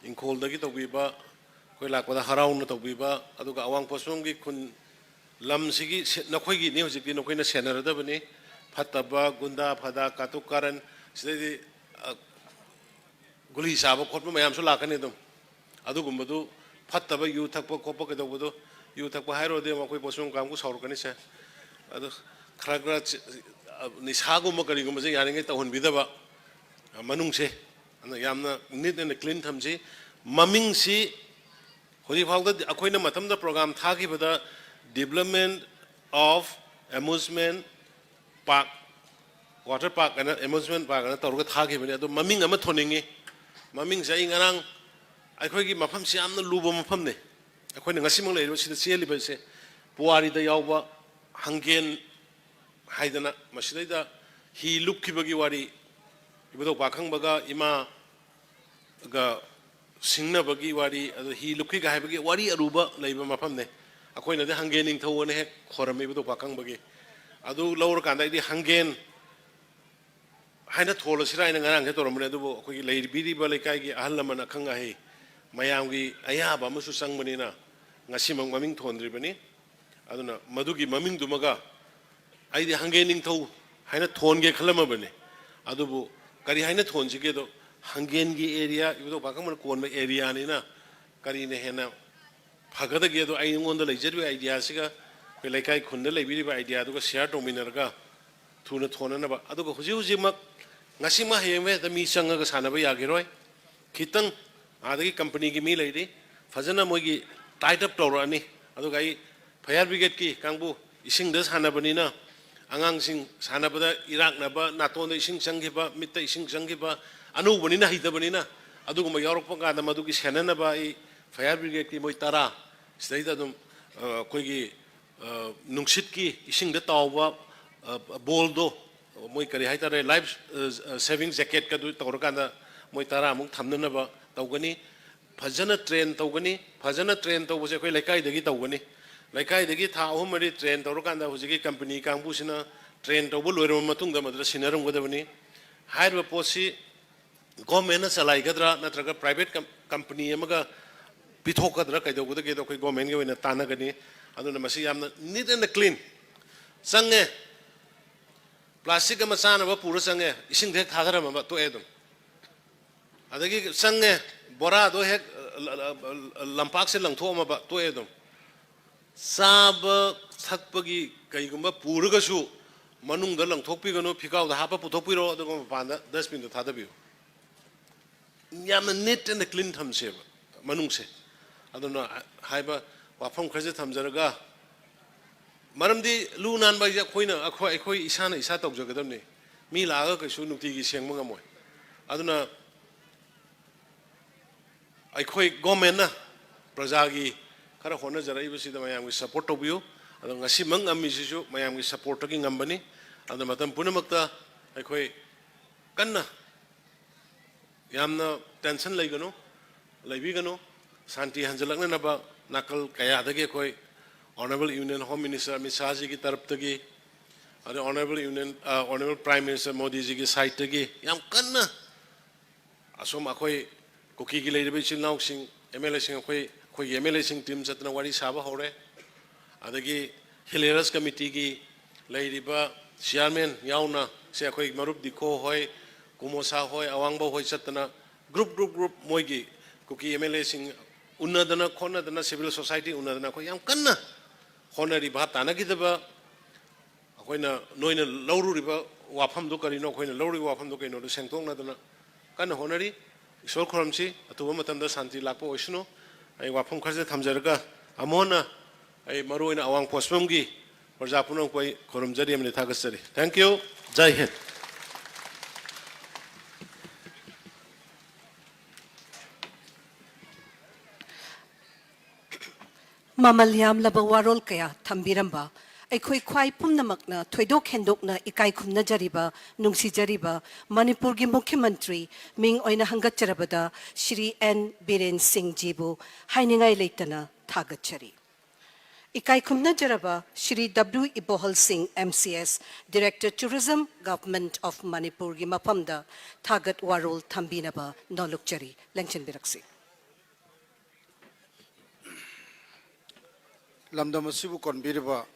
ꯏꯪꯈꯣꯜꯗꯒꯤ ꯇꯧꯕꯤꯕ, ꯑꯩꯈꯣꯏ ꯂꯥꯛꯄꯗ ꯍꯔꯥꯎꯅ ꯇꯧꯕꯤꯕ, ꯑꯗꯨꯒ ꯑꯋꯥꯡ ꯄꯣꯁꯐꯝꯒꯤ ꯈꯨꯟ ꯂꯝꯁꯤꯒꯤ ꯁꯦ-, ꯅꯈꯣꯏꯒꯤꯅꯤ, ꯍꯧꯖꯤꯛꯇꯤ ꯅꯈꯣꯏꯅ ꯁꯦꯟꯅꯔꯗꯕꯅꯤ꯫ ꯐꯠꯇꯕ, ꯒꯨꯟꯗꯥ ꯐꯗꯥ, ꯀꯥꯇꯨ ꯀꯥꯔꯟ, ꯁꯤꯗꯩꯗꯤ, ꯑ, ꯒꯨꯂꯤ ꯆꯥꯕ ꯈꯣꯠꯄ ꯃꯌꯥꯝꯁꯨ ꯂꯥꯛꯀꯅꯤ ꯑꯗꯨꯝ꯫ ꯑꯗꯨꯒꯨꯝꯕꯗꯨ ꯐꯠꯇꯕ, ꯌꯨ ꯊꯛꯄ ꯈꯣꯠꯄ ꯀꯩꯗꯧꯕꯗꯣ, ꯌꯨ ꯊꯛꯄ ꯍꯥꯏꯔꯨꯔꯗꯤ ꯑꯃꯨꯛ ꯑꯩꯈꯣꯏ ꯄꯣꯠꯁꯨꯝ ꯀꯥꯡꯕꯨ ꯁꯥꯎꯔꯛꯀꯅꯤꯁꯦ꯫ ꯑꯗꯨ ꯈꯔ ꯈꯔ ꯆ-, ꯑ, ꯅꯤꯁꯥꯒꯨꯝꯕ ꯀꯔꯤꯒꯨꯝꯕꯁꯦ ꯌꯥꯔꯤꯉꯩ ꯇꯧꯍꯟꯕꯤꯗꯕ, ꯑ, ꯃꯅꯨꯡꯁꯦ꯫ ꯑꯗꯨꯅ ꯌꯥꯝꯅ neat and clean ꯊꯝꯁꯤ꯫ ꯃꯃꯤꯡꯁꯤ ꯍꯧꯖꯤꯛ ꯐꯥꯎꯗ ꯑꯩꯈꯣꯏꯅ ꯃꯇꯝꯗ program ꯊꯥꯈꯤꯕꯗ Development of Amusement Park, Water Park ꯍꯥꯏꯅ, Amusement Park ꯍꯥꯏꯅ ꯇꯧꯔꯒ ꯊꯥꯈꯤꯕꯅꯤ꯫ ꯑꯗꯣ ꯃꯃꯤꯡ ꯑꯃ ꯊꯣꯟꯅꯤꯡꯉꯤ꯫ ꯃꯃꯤꯡꯁꯦ ꯑꯩ ꯉꯔꯥꯡ, ꯑꯩꯈꯣꯏꯒꯤ ꯃꯐꯝꯁꯤ ꯌꯥꯝꯅ ꯂꯨꯕ ꯃꯐꯝꯅꯤ꯫ ꯑꯩꯈꯣꯏꯅ ꯉꯁꯤꯃꯛ ꯂꯩꯔꯤꯕ ꯁꯤꯗ ꯆꯦꯜꯂꯤꯕꯁꯦ ꯄꯨꯋꯥꯔꯤꯗ ꯌꯥꯎꯕ ꯍꯪꯒꯦꯟ ꯍꯥꯏꯗꯅ, ꯃꯁꯤꯗꯩꯗ ꯍꯤ ꯂꯨꯞꯈꯤꯕꯒꯤ ꯋꯥꯔꯤ, ꯏꯕꯨꯙꯧ ꯄꯥꯈꯪꯕꯒ ꯏꯃꯥꯒ ꯁꯤꯡꯅꯕꯒꯤ ꯋꯥꯔꯤ, ꯑꯗꯨ ꯍꯤ ꯂꯨꯞꯈꯤꯒ ꯍꯥꯏꯕꯒꯤ ꯋꯥꯔꯤ ꯑꯔꯨꯕ ꯂꯩꯕ ꯃꯐꯝꯅꯦ꯫ ꯑꯩꯈꯣꯏꯅꯗꯤ ꯍꯪꯒꯦꯟ ꯅꯤꯡꯊꯧ ꯑꯅ ꯍꯦꯛ ꯈꯣꯏꯔꯝꯃꯤ ꯏꯕꯨꯙꯧ ꯄꯥꯈꯪꯕꯒꯤ꯫ ꯑꯗꯨ ꯂꯧꯔꯀꯥꯟꯗ ꯑꯩꯗꯤ ꯍꯪꯒꯦꯟ ꯍꯥꯏꯅ ꯊꯣꯜꯂꯁꯤꯔꯥ ꯍꯥꯏꯅ ꯉꯔꯥꯡꯁꯦ ꯇꯧꯔꯝꯕꯅꯦ, ꯑꯗꯨꯕꯨ ꯑꯩꯈꯣꯏꯒꯤ ꯂꯩꯕꯤꯔꯤꯕ ꯂꯩꯀꯥꯏꯒꯤ ꯑꯍꯜ ꯂꯃꯟ ꯑꯈꯪ ꯑꯍꯩ ꯃꯌꯥꯝꯒꯤ ꯑꯌꯥꯕ ꯑꯃꯁꯨ ꯆꯪꯕꯅꯤꯅ ꯉꯁꯤꯃꯛ ꯃꯃꯤꯡ ꯊꯣꯟꯗ꯭ꯔꯤꯕꯅꯤ꯫ ꯑꯗꯨꯅ ꯃꯗꯨꯒꯤ ꯃꯃꯤꯡꯗꯨꯃꯒ ꯑꯩꯗꯤ ꯍꯪꯒꯦꯟ ꯅꯤꯡꯊꯧ ꯍꯥꯏꯅ ꯊꯣꯟꯒꯦ ꯈꯜꯂꯝꯃꯕꯅꯤ꯫ ꯑꯗꯨꯕꯨ ꯀꯔꯤ ꯍꯥꯏꯅ ꯊꯣꯟꯁꯤꯒꯦꯗꯣ, ꯍꯪꯒꯦꯟꯒꯤ area, ꯏꯕꯨꯙꯧ ꯄꯥꯈꯪꯕꯅ ꯀꯣꯟꯕ areaꯅꯤꯅ ꯀꯔꯤꯅ ꯍꯦꯟꯅ ꯐꯒꯗꯒꯦꯗꯣ ꯑꯩꯉꯣꯟꯗ ꯂꯩꯖꯔꯤꯕ ideaꯁꯤꯒ ꯑꯩꯈꯣꯏ ꯂꯩꯀꯥꯏ ꯈꯨꯟꯗ ꯂꯩꯕꯤꯔꯤꯕ ideaꯗꯨꯒ share ꯇꯧꯃꯤꯟꯅꯔꯒ ꯊꯨꯅ ꯊꯣꯟꯅꯅꯕ꯫ ꯑꯗꯨꯒ ꯍꯧꯖꯤꯛ ꯍꯧꯖꯤꯛꯃꯛ ꯉꯁꯤꯃꯛ ꯍꯌꯦꯡꯃꯛ ꯍꯦꯛꯇ ꯃꯤ ꯆꯪꯉꯒ ꯁꯥꯟꯅꯕ ꯌꯥꯈꯤꯔꯣꯏ꯫ ꯈꯤꯇꯪ ꯑꯥꯗꯒꯤ companyꯒꯤ ꯃꯤ ꯂꯩꯔꯤ, ꯐꯖꯅ ꯃꯣꯏꯒꯤ tied up ꯇꯧꯔꯛꯑꯅꯤ꯫ ꯑꯗꯨꯒ ꯑꯩ fire brigadeꯀꯤ ꯀꯥꯡꯕꯨ, ꯏꯁꯤꯡꯗ ꯁꯥꯟꯅꯕꯅꯤꯅ ꯑꯉꯥꯡꯁꯤꯡ ꯁꯥꯟꯅꯕꯗ ꯏꯔꯥꯛꯅꯕ, ꯅꯥꯇꯣꯟꯗ ꯏꯁꯤꯡ ꯆꯪꯈꯤꯕ, ꯃꯤꯠꯇ ꯏꯁꯤꯡ ꯆꯪꯈꯤꯕ, ꯑꯅꯧꯕꯅꯤꯅ ꯍꯩꯇꯕꯅꯤꯅ, ꯑꯗꯨꯒꯨꯝꯕ ꯌꯥꯎꯔꯛꯄ ꯀꯥꯟꯗ ꯃꯗꯨꯒꯤ ꯁꯦꯟꯅꯅꯕ ꯑꯩ fire brigadeꯀꯤ ꯃꯣꯏ ꯇꯔꯥ ꯁꯤꯗꯩꯗ ꯑꯗꯨꯝ, ꯑ, ꯑꯩꯈꯣꯏꯒꯤ, ꯑ, ꯅꯨꯡꯁꯤꯠꯀꯤ ꯏꯁꯤꯡꯗ ꯇꯥꯎꯕ, ꯑ, ballꯗꯣ, ꯃꯣꯏ ꯀꯔꯤ ꯍꯥꯏꯇꯥꯔꯦ, life, ꯑ, saving jacketꯀꯗꯨ ꯇꯧꯔꯀꯥꯟꯗ ꯃꯣꯏ ꯇꯔꯥꯃꯨꯛ ꯊꯝꯅꯅꯕ ꯇꯧꯒꯅꯤ꯫ ꯐꯖꯅ train ꯇꯧꯒꯅꯤ꯫ ꯐꯖꯅ train ꯇꯧꯕꯁꯦ ꯑꯩꯈꯣꯏ ꯂꯩꯀꯥꯏꯗꯒꯤ ꯇꯧꯒꯅꯤ꯫ ꯂꯩꯀꯥꯏꯗꯒꯤ ꯊꯥ ꯑꯍꯨꯝ ꯃꯔꯤ train ꯇꯧꯔꯀꯥꯟꯗ ꯍꯧꯖꯤꯛꯀꯤ company ꯀꯥꯡꯕꯨꯁꯤꯅ train ꯇꯧꯕ ꯂꯣꯏꯔꯕ ꯃꯇꯨꯡꯗ ꯃꯗꯨꯗ ꯁꯤꯟꯅꯔꯝꯒꯗꯕꯅꯤ꯫ ꯍꯥꯏꯔꯤꯕ ꯄꯣꯠꯁꯤ governmentꯅ ꯆꯂꯥꯏꯒꯗ꯭ꯔꯥ ꯅꯠꯇ꯭ꯔꯒ private com-, company ꯑꯃꯒ ꯄꯤꯊꯣꯛꯀꯗ꯭ꯔꯥ ꯀꯩꯗꯧꯒꯗꯒꯦꯗꯣ ꯑꯩꯈꯣꯏ governmentꯒꯤ ꯑꯣꯏꯅ ꯇꯥꯟꯅꯒꯅꯤ꯫ ꯑꯗꯨꯅ ꯃꯁꯤ ꯌꯥꯝꯅ neat and clean ꯆꯪꯉꯦ꯫ ꯄ꯭ꯂꯥꯁꯇꯤꯛ ꯑꯃ ꯆꯥꯅꯕ ꯄꯨꯔ ꯆꯪꯉꯦ, ꯏꯁꯤꯡꯗ ꯍꯦꯛ ꯊꯥꯗꯔꯝꯃꯕ ꯇꯣꯛꯑꯦ ꯑꯗꯨꯝ꯫ ꯑꯗꯒꯤ ꯆꯪꯉꯦ, ꯕꯣꯔꯥꯗꯣ ꯍꯦꯛ ꯂꯝꯄꯥꯛꯁꯦ ꯂꯪꯊꯣꯛꯑꯝꯃꯕ ꯇꯣꯛꯑꯦ ꯑꯗꯨꯝ꯫ ꯆꯥꯕ ꯊꯛꯄꯒꯤ ꯀꯩꯒꯨꯝꯕ ꯄꯨꯔꯒꯁꯨ ꯃꯅꯨꯡꯗ ꯂꯪꯊꯣꯛꯄꯤꯒꯅꯨ, ꯐꯤꯀꯥꯎꯗ ꯍꯥꯞꯄ ꯄꯨꯊꯣꯛꯄꯤꯔꯣ, ꯑꯗꯨꯒ ꯃꯄꯥꯟꯗ dustbinꯗ ꯊꯥꯗꯕꯤꯌꯨ꯫ ꯌꯥꯝꯅ neat and clean ꯊꯝꯁꯦꯕ ꯃꯅꯨꯡꯁꯦ꯫ ꯑꯗꯨꯅ ꯍꯥꯏꯕ ꯋꯥꯐꯝ ꯈꯔꯁꯦ ꯊꯝꯖꯔꯒ, ꯃꯔꯝꯗꯤ ꯂꯨ ꯅꯥꯟꯕ ꯍꯥꯏꯁꯦ ꯑꯩꯈꯣꯏꯅ, ꯑꯩꯈꯣꯏ, ꯑꯩꯈꯣꯏ ꯏꯁꯥꯅ ꯏꯁꯥ ꯇꯧꯖꯒꯗꯕꯅꯤ꯫ ꯃꯤ ꯂꯥꯛꯑꯒ ꯀꯩꯁꯨ ꯅꯨꯡꯇꯤꯒꯤ ꯁꯦꯡꯕ ꯉꯝꯃꯣꯏ꯫ ꯑꯗꯨꯅ ꯑꯩꯈꯣꯏ governmentꯅ ꯄ꯭ꯔꯖꯥꯒꯤ ꯈꯔ ꯍꯣꯠꯅꯖꯔꯛꯏꯕꯁꯤꯗ ꯃꯌꯥꯝꯒꯤ support ꯇꯧꯕꯤꯌꯨ꯫ ꯑꯗꯣ ꯉꯁꯤꯃꯛ ꯉꯝꯃꯤꯁꯤꯁꯨ ꯃꯌꯥꯝꯒꯤ supportꯇꯒꯤ ꯉꯝꯕꯅꯤ꯫ ꯑꯗꯨꯅ ꯃꯇꯝ ꯄꯨꯝꯅꯃꯛꯇ ꯑꯩꯈꯣꯏ ꯀꯟꯅ, ꯌꯥꯝꯅ tension ꯂꯩꯒꯅꯨ, ꯂꯩꯕꯤꯒꯅꯨ꯫ ꯁꯥꯟꯇꯤ ꯍꯟꯖꯤꯜꯂꯛꯅꯅꯕ ꯅꯥꯀꯜ ꯀꯌꯥꯗꯒꯤ ꯑꯩꯈꯣꯏ Honourable Union Home Minister Amit ꯁꯥꯍꯖꯤꯒꯤ ꯇꯔꯞꯇꯒꯤ, ꯑꯗꯩ Honourable Union, ꯑ, Honourable Prime Minister ꯃꯣꯗꯤꯖꯤꯒꯤ sideꯇꯒꯤ ꯌꯥꯝ ꯀꯟꯅ ꯑꯁꯣꯝ ꯑꯩꯈꯣꯏ ꯀꯨꯀꯤꯒꯤ ꯂꯩꯔꯤꯕ ꯏꯆꯤꯜ ꯏꯅꯥꯎꯁꯤꯡ, MLAꯁꯤꯡ, ꯑꯩꯈꯣꯏ, ꯑꯩꯈꯣꯏꯒꯤ MLAꯁꯤꯡ team ꯆꯠꯇꯅ ꯋꯥꯔꯤ ꯁꯥꯕ ꯍꯧꯔꯦ꯫ ꯑꯗꯒꯤ Hill Areas Committeeꯒꯤ ꯂꯩꯔꯤꯕ chairman ꯌꯥꯎꯅ, ꯁꯦ ꯑꯩꯈꯣꯏ ꯃꯔꯨꯞ ꯗꯤꯈꯣ ꯍꯣꯏ, ꯀꯨꯃꯣꯁꯥ ꯍꯣꯏ, ꯑꯋꯥꯡꯕ ꯍꯣꯏ ꯆꯠꯇꯅ group, group, group ꯃꯣꯏꯒꯤ ꯀꯨꯀꯤ MLAꯁꯤꯡ ꯎꯅꯗꯅ ꯈꯣꯠꯅꯗꯅ civil society ꯎꯅꯗꯅ ꯑꯩꯈꯣꯏ ꯌꯥꯝ ꯀꯟꯅ ꯍꯣꯠꯅꯔꯤ꯫ ꯚꯥꯞ ꯇꯥꯅꯈꯤꯗꯕ ꯑꯩꯈꯣꯏꯅ, ꯅꯣꯏꯅ ꯂꯧꯔꯨꯔꯤꯕ ꯋꯥꯐꯝꯗꯨ ꯀꯔꯤꯅꯣ, ꯑꯩꯈꯣꯏꯅ ꯂꯧꯔꯤꯕ ꯋꯥꯐꯝꯗꯨ ꯀꯩꯅꯣꯗꯨ ꯁꯦꯡꯗꯣꯛꯅꯗꯅ ꯀꯟꯅ ꯍꯣꯠꯅꯔꯤ꯫ ꯏꯁꯣꯔ ꯈꯨꯔꯨꯝꯁꯤ, ꯑꯊꯨꯕ ꯃꯇꯝꯗ ꯁꯥꯟꯇꯤ ꯂꯥꯛꯄ ꯑꯣꯏꯁꯅꯨ꯫ ꯑꯩ ꯋꯥꯐꯝ ꯈꯔꯁꯦ ꯊꯝꯖꯔꯒ ꯑꯃꯨꯛ ꯍꯟꯅ ꯑꯩ ꯃꯔꯨ ꯑꯣꯏꯅ ꯑꯋꯥꯡ ꯄꯣꯠꯁꯝꯒꯤ ꯄ꯭ꯔꯖꯥ ꯄꯨꯝꯅꯃꯛꯄꯨ ꯑꯩ ꯈꯨꯔꯨꯝꯖꯔꯤ ꯑꯃꯗꯤ ꯊꯥꯒꯠꯆꯔꯤ꯫ Thank you꯫ ꯖꯥꯏ ꯍꯤꯟꯗ꯫ ꯃꯃꯜ ꯌꯥꯝꯂꯕ ꯋꯥꯔꯣꯜ ꯀꯌꯥ ꯊꯝꯕꯤꯔꯝꯕ ꯑꯩꯈꯣꯏ ꯈ꯭ꯋꯥꯏ ꯄꯨꯝꯅꯃꯛꯅ ꯊꯣꯏꯗꯣꯛ ꯍꯦꯟꯗꯣꯛꯅ ꯏꯀꯥꯏ ꯈꯨꯝꯅꯖꯔꯤꯕ, ꯅꯨꯡꯁꯤꯖꯔꯤꯕ ꯃꯅꯤꯄꯨꯔꯒꯤ ꯃꯨꯈ꯭ꯌ ꯃꯟꯇ꯭ꯔꯤ ꯃꯤꯡ ꯑꯣꯏꯅ ꯍꯪꯒꯠꯆꯔꯕꯗ ꯁ꯭ꯔꯤ ꯑꯦꯟ ꯕꯤꯔꯦꯟ ꯁꯤꯡꯖꯤꯕꯨ ꯍꯥꯏꯅꯤꯡꯉꯥꯏ ꯂꯩꯇꯅ ꯊꯥꯒꯠꯆꯔꯤ꯫ ꯏꯀꯥꯏ ꯈꯨꯝꯅꯖꯔꯕ ꯁ꯭ꯔꯤ ꯗꯕ꯭ꯂꯤꯎ ꯏꯕꯣꯍꯜ ꯁꯤꯡ, MCS, Director Tourism, Government of ꯃꯅꯤꯄꯨꯔꯒꯤ ꯃꯐꯝꯗ ꯊꯥꯒꯠ ꯋꯥꯔꯣꯜ ꯊꯝꯕꯤꯅꯕ ꯅꯣꯜꯂꯨꯛꯆꯔꯤ꯫ ꯂꯦꯡꯁꯤꯟꯕꯤꯔꯛꯁꯤ꯫ ꯂꯝꯗꯝ ꯑꯁꯤꯕꯨ ꯀꯣꯟꯕꯤꯔꯤꯕ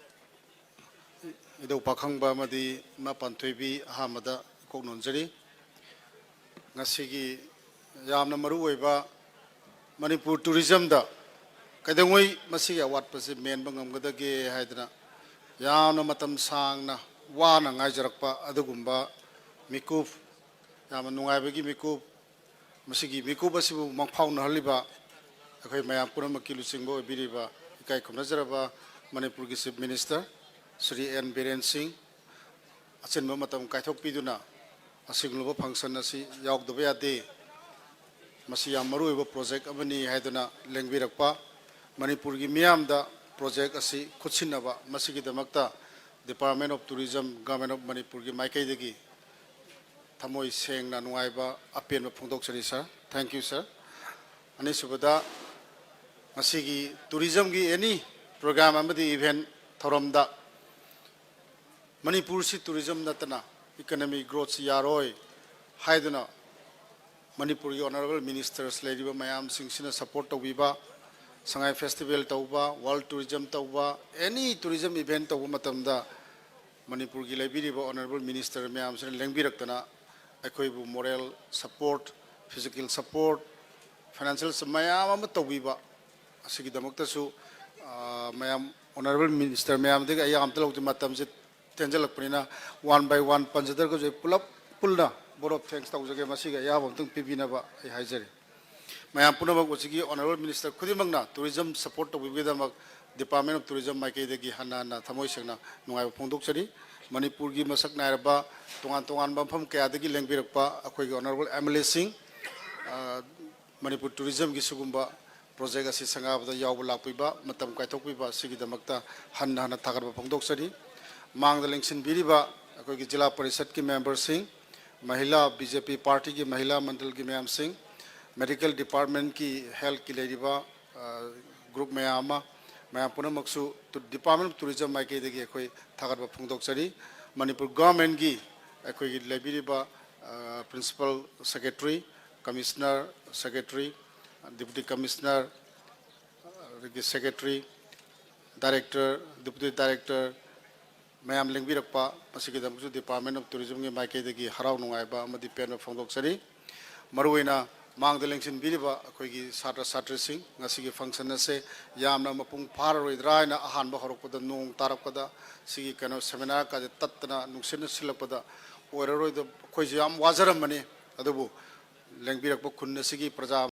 ꯏꯙꯧ ꯄꯥꯈꯪꯕ ꯑꯃꯗꯤ ꯏꯃꯥ ꯄꯥꯟꯊꯣꯏꯕꯤ, ꯑꯍꯥꯟꯕꯗ ꯏꯀꯣꯛ ꯅꯣꯟꯖꯔꯤ꯫ ꯉꯁꯤꯒꯤ ꯌꯥꯝꯅ ꯃꯔꯨ ꯑꯣꯏꯕ ꯃꯅꯤꯄꯨꯔ ꯇꯨꯔꯤꯖꯝꯗ ꯀꯩꯗꯧꯉꯩ ꯃꯁꯤꯒꯤ ꯑꯋꯥꯠꯄꯁꯤ ꯃꯦꯟꯕ ꯉꯝꯒꯗꯒꯦ ꯍꯥꯏꯗꯅ ꯌꯥꯝꯅ ꯃꯇꯝ ꯁꯥꯡꯅ ꯋꯥꯅ ꯉꯥꯏꯖꯔꯛꯄ ꯑꯗꯨꯒꯨꯝꯕ ꯃꯤꯀꯨꯞ, ꯌꯥꯝꯅ ꯅꯨꯡꯉꯥꯏꯕꯒꯤ ꯃꯤꯀꯨꯞ, ꯃꯁꯤꯒꯤ ꯃꯤꯀꯨꯞ ꯑꯁꯤꯕꯨ ꯃꯪꯐꯥꯎꯅꯍꯜꯂꯤꯕ ꯑꯩꯈꯣꯏ ꯃꯌꯥꯝ ꯄꯨꯝꯅꯃꯛꯀꯤ ꯂꯨꯆꯤꯡꯕ ꯑꯣꯏꯕꯤꯔꯤꯕ ꯏꯀꯥꯏ ꯈꯨꯝꯅꯖꯔꯕ ꯃꯅꯤꯄꯨꯔꯒꯤ Chief Minister Shri N Biren Singh, ꯑꯆꯤꯟꯕ ꯃꯇꯝ ꯀꯥꯏꯊꯣꯛꯄꯤꯗꯨꯅ ꯑꯁꯤꯒꯨꯝꯂꯕ function ꯑꯁꯤ ꯌꯥꯎꯗꯕ ꯌꯥꯗꯦ, ꯃꯁꯤ ꯌꯥꯝ ꯃꯔꯨꯑꯣꯏꯕ project ꯑꯃꯅꯤ ꯍꯥꯏꯗꯨꯅ ꯂꯦꯡꯕꯤꯔꯛꯄ, ꯃꯅꯤꯄꯨꯔꯒꯤ ꯃꯤꯌꯥꯝꯗ project ꯑꯁꯤ ꯈꯨꯠꯁꯤꯟꯅꯕ, ꯃꯁꯤꯒꯤꯗꯃꯛꯇ Department of Tourism, Government of ꯃꯅꯤꯄꯨꯔꯒꯤ ꯃꯥꯏꯀꯩꯗꯒꯤ ꯊꯃꯣꯏ ꯁꯦꯡꯅ ꯅꯨꯡꯉꯥꯏꯕ ꯑꯄꯦꯟꯕ ꯐꯣꯡꯗꯣꯛꯆꯔꯤ, sir꯫ Thank you, sir꯫ ꯑꯅꯤꯁꯨꯕꯗ, ꯃꯁꯤꯒꯤ tourism ꯒꯤ any program ꯑꯃꯗꯤ event ꯊꯧꯔꯝꯗ ꯃꯅꯤꯄꯨꯔꯁꯤ tourism ꯅꯠꯇꯅ economic growth ꯁꯤ ꯌꯥꯔꯣꯏ ꯍꯥꯏꯗꯨꯅ ꯃꯅꯤꯄꯨꯔꯒꯤ honourable ministers ꯂꯩꯔꯤꯕ ꯃꯌꯥꯝꯁꯤꯡꯁꯤꯅ support ꯇꯧꯕꯤꯕ, ꯁꯉꯥꯏ festival ꯇꯧꯕ, World Tourism ꯇꯧꯕ, any tourism event ꯇꯧꯕ ꯃꯇꯝꯗ ꯃꯅꯤꯄꯨꯔꯒꯤ ꯂꯩꯕꯤꯔꯤꯕ honourable minister ꯃꯌꯥꯝꯁꯤꯅ ꯂꯦꯡꯕꯤꯔꯛꯇꯅ ꯑꯩꯈꯣꯏꯕꯨ moral support, physical support, financial ꯃꯌꯥꯝ ꯑꯃ ꯇꯧꯕꯤꯕ ꯑꯁꯤꯒꯤꯗꯃꯛꯇꯁꯨ, ꯑ, ꯃꯌꯥꯝ honourable minister ꯃꯌꯥꯝꯗꯒꯤ ꯑꯩ ꯑꯝꯇ ꯂꯧꯗꯦ, ꯃꯇꯝꯁꯦ ꯇꯦꯟꯖꯜꯂꯛꯄꯅꯤꯅ one by one ꯄꯟꯖꯗ꯭ꯔꯒꯁꯨ ꯑꯩ ꯄꯨꯂꯞ ꯄꯨꯟꯅ vote of thanks ꯇꯧꯖꯒꯦ꯫ ꯃꯁꯤꯒꯤ ꯑꯌꯥꯕ ꯑꯃꯇꯪ ꯄꯤꯕꯤꯅꯕ ꯑꯩ ꯍꯥꯏꯖꯔꯤ꯫ ꯃꯌꯥꯝ ꯄꯨꯝꯅꯃꯛ ꯍꯧꯖꯤꯛꯀꯤ honourable minister ꯈꯨꯗꯤꯡꯃꯛꯅ tourism support ꯇꯧꯕꯤꯕꯒꯤꯗꯃꯛ Department of Tourism ꯃꯥꯏꯀꯩꯗꯒꯤ ꯍꯟꯅ ꯍꯟꯅ ꯊꯃꯣꯏ ꯁꯦꯡꯅ ꯅꯨꯡꯉꯥꯏꯕ ꯐꯣꯡꯗꯣꯛꯆꯔꯤ꯫ ꯃꯅꯤꯄꯨꯔꯒꯤ ꯃꯁꯛ ꯅꯥꯏꯔꯕ ꯇꯣꯉꯥꯟ ꯇꯣꯉꯥꯟꯕ ꯃꯐꯝ ꯀꯌꯥꯗꯒꯤ ꯂꯦꯡꯕꯤꯔꯛꯄ ꯑꯩꯈꯣꯏꯒꯤ honourable MLA ꯁꯤꯡ, ꯑ, ꯃꯅꯤꯄꯨꯔ tourism ꯒꯤ ꯁꯤꯒꯨꯝꯕ project ꯑꯁꯤ ꯁꯪꯒꯥꯕꯗ ꯌꯥꯎꯕ ꯂꯥꯛꯄꯤꯕ, ꯃꯇꯝ ꯀꯥꯏꯊꯣꯛꯄꯤꯕ ꯑꯁꯤꯒꯤꯗꯃꯛꯇ ꯍꯟꯅ ꯍꯟꯅ ꯊꯥꯒꯠꯄ ꯐꯣꯡꯗꯣꯛꯆꯔꯤ꯫ ꯃꯥꯡꯗ ꯂꯦꯡꯁꯤꯟꯕꯤꯔꯤꯕ ꯑꯩꯈꯣꯏꯒꯤ ꯖꯤꯂꯥ ꯄꯔꯤꯁꯠꯀꯤ member ꯁꯤꯡ, ꯃꯍꯤꯂꯥ BJP party ꯒꯤ ꯃꯍꯤꯂꯥ ꯃꯟꯗꯜꯒꯤ ꯃꯌꯥꯝꯁꯤꯡ, medical department ꯀꯤ health ꯀꯤ ꯂꯩꯔꯤꯕ, ꯑ, group ꯃꯌꯥꯝ ꯑꯃ, ꯃꯌꯥꯝ ꯄꯨꯝꯅꯃꯛꯁꯨ ꯇꯨ-, Department of Tourism ꯃꯥꯏꯀꯩꯗꯒꯤ ꯑꯩꯈꯣꯏ ꯊꯥꯒꯠꯄ ꯐꯣꯡꯗꯣꯛꯆꯔꯤ꯫ ꯃꯅꯤꯄꯨꯔ government ꯀꯤ ꯑꯩꯈꯣꯏꯒꯤ ꯂꯩꯕꯤꯔꯤꯕ, ꯑ, principal secretary, commissioner secretary, deputy commissioner, ꯑꯗꯒꯤ secretary, Director, Deputy Director, ꯃꯌꯥꯝ ꯂꯦꯡꯕꯤꯔꯛꯄ, ꯃꯁꯤꯒꯤꯗꯃꯛꯁꯨ Department of Tourismꯒꯤ ꯃꯥꯏꯀꯩꯗꯒꯤ ꯍꯔꯥꯎ ꯅꯨꯡꯉꯥꯏꯕ ꯑꯃꯗꯤ ꯄꯦꯟꯕ ꯐꯣꯡꯗꯣꯛꯆꯔꯤ꯫ ꯃꯔꯨꯑꯣꯏꯅ ꯃꯥꯡꯗ ꯂꯦꯡꯁꯤꯟꯕꯤꯔꯤꯕ ꯑꯩꯈꯣꯏꯒꯤ ꯁꯥꯇ꯭ꯔ ꯁꯥꯇ꯭ꯔꯤꯁꯤꯡ, ꯉꯁꯤꯒꯤ function ꯑꯁꯦ ꯌꯥꯝꯅ ꯃꯄꯨꯡ ꯐꯥꯔꯔꯣꯏꯗ꯭ꯔꯥ ꯍꯥꯏꯅ ꯑꯍꯥꯟꯕ ꯍꯧꯔꯛꯄꯗ ꯅꯣꯡ ꯇꯥꯔꯛꯄꯗ, ꯁꯤꯒꯤ ꯀꯩꯅꯣ seminar ꯀꯥꯁꯦ ꯇꯠꯇꯅ ꯅꯨꯡꯁꯤꯠꯅ ꯁꯤꯜꯂꯛꯄꯗ ꯑꯣꯏꯔꯔꯣꯏꯗ ꯑꯩꯈꯣꯏꯁꯨ ꯌꯥꯝ ꯋꯥꯖꯔꯝꯕꯅꯤ꯫ ꯑꯗꯨꯕꯨ ꯂꯦꯡꯕꯤꯔꯛꯄ ꯈꯨꯟ ꯑꯁꯤꯒꯤ ꯄ꯭ꯔꯖꯥ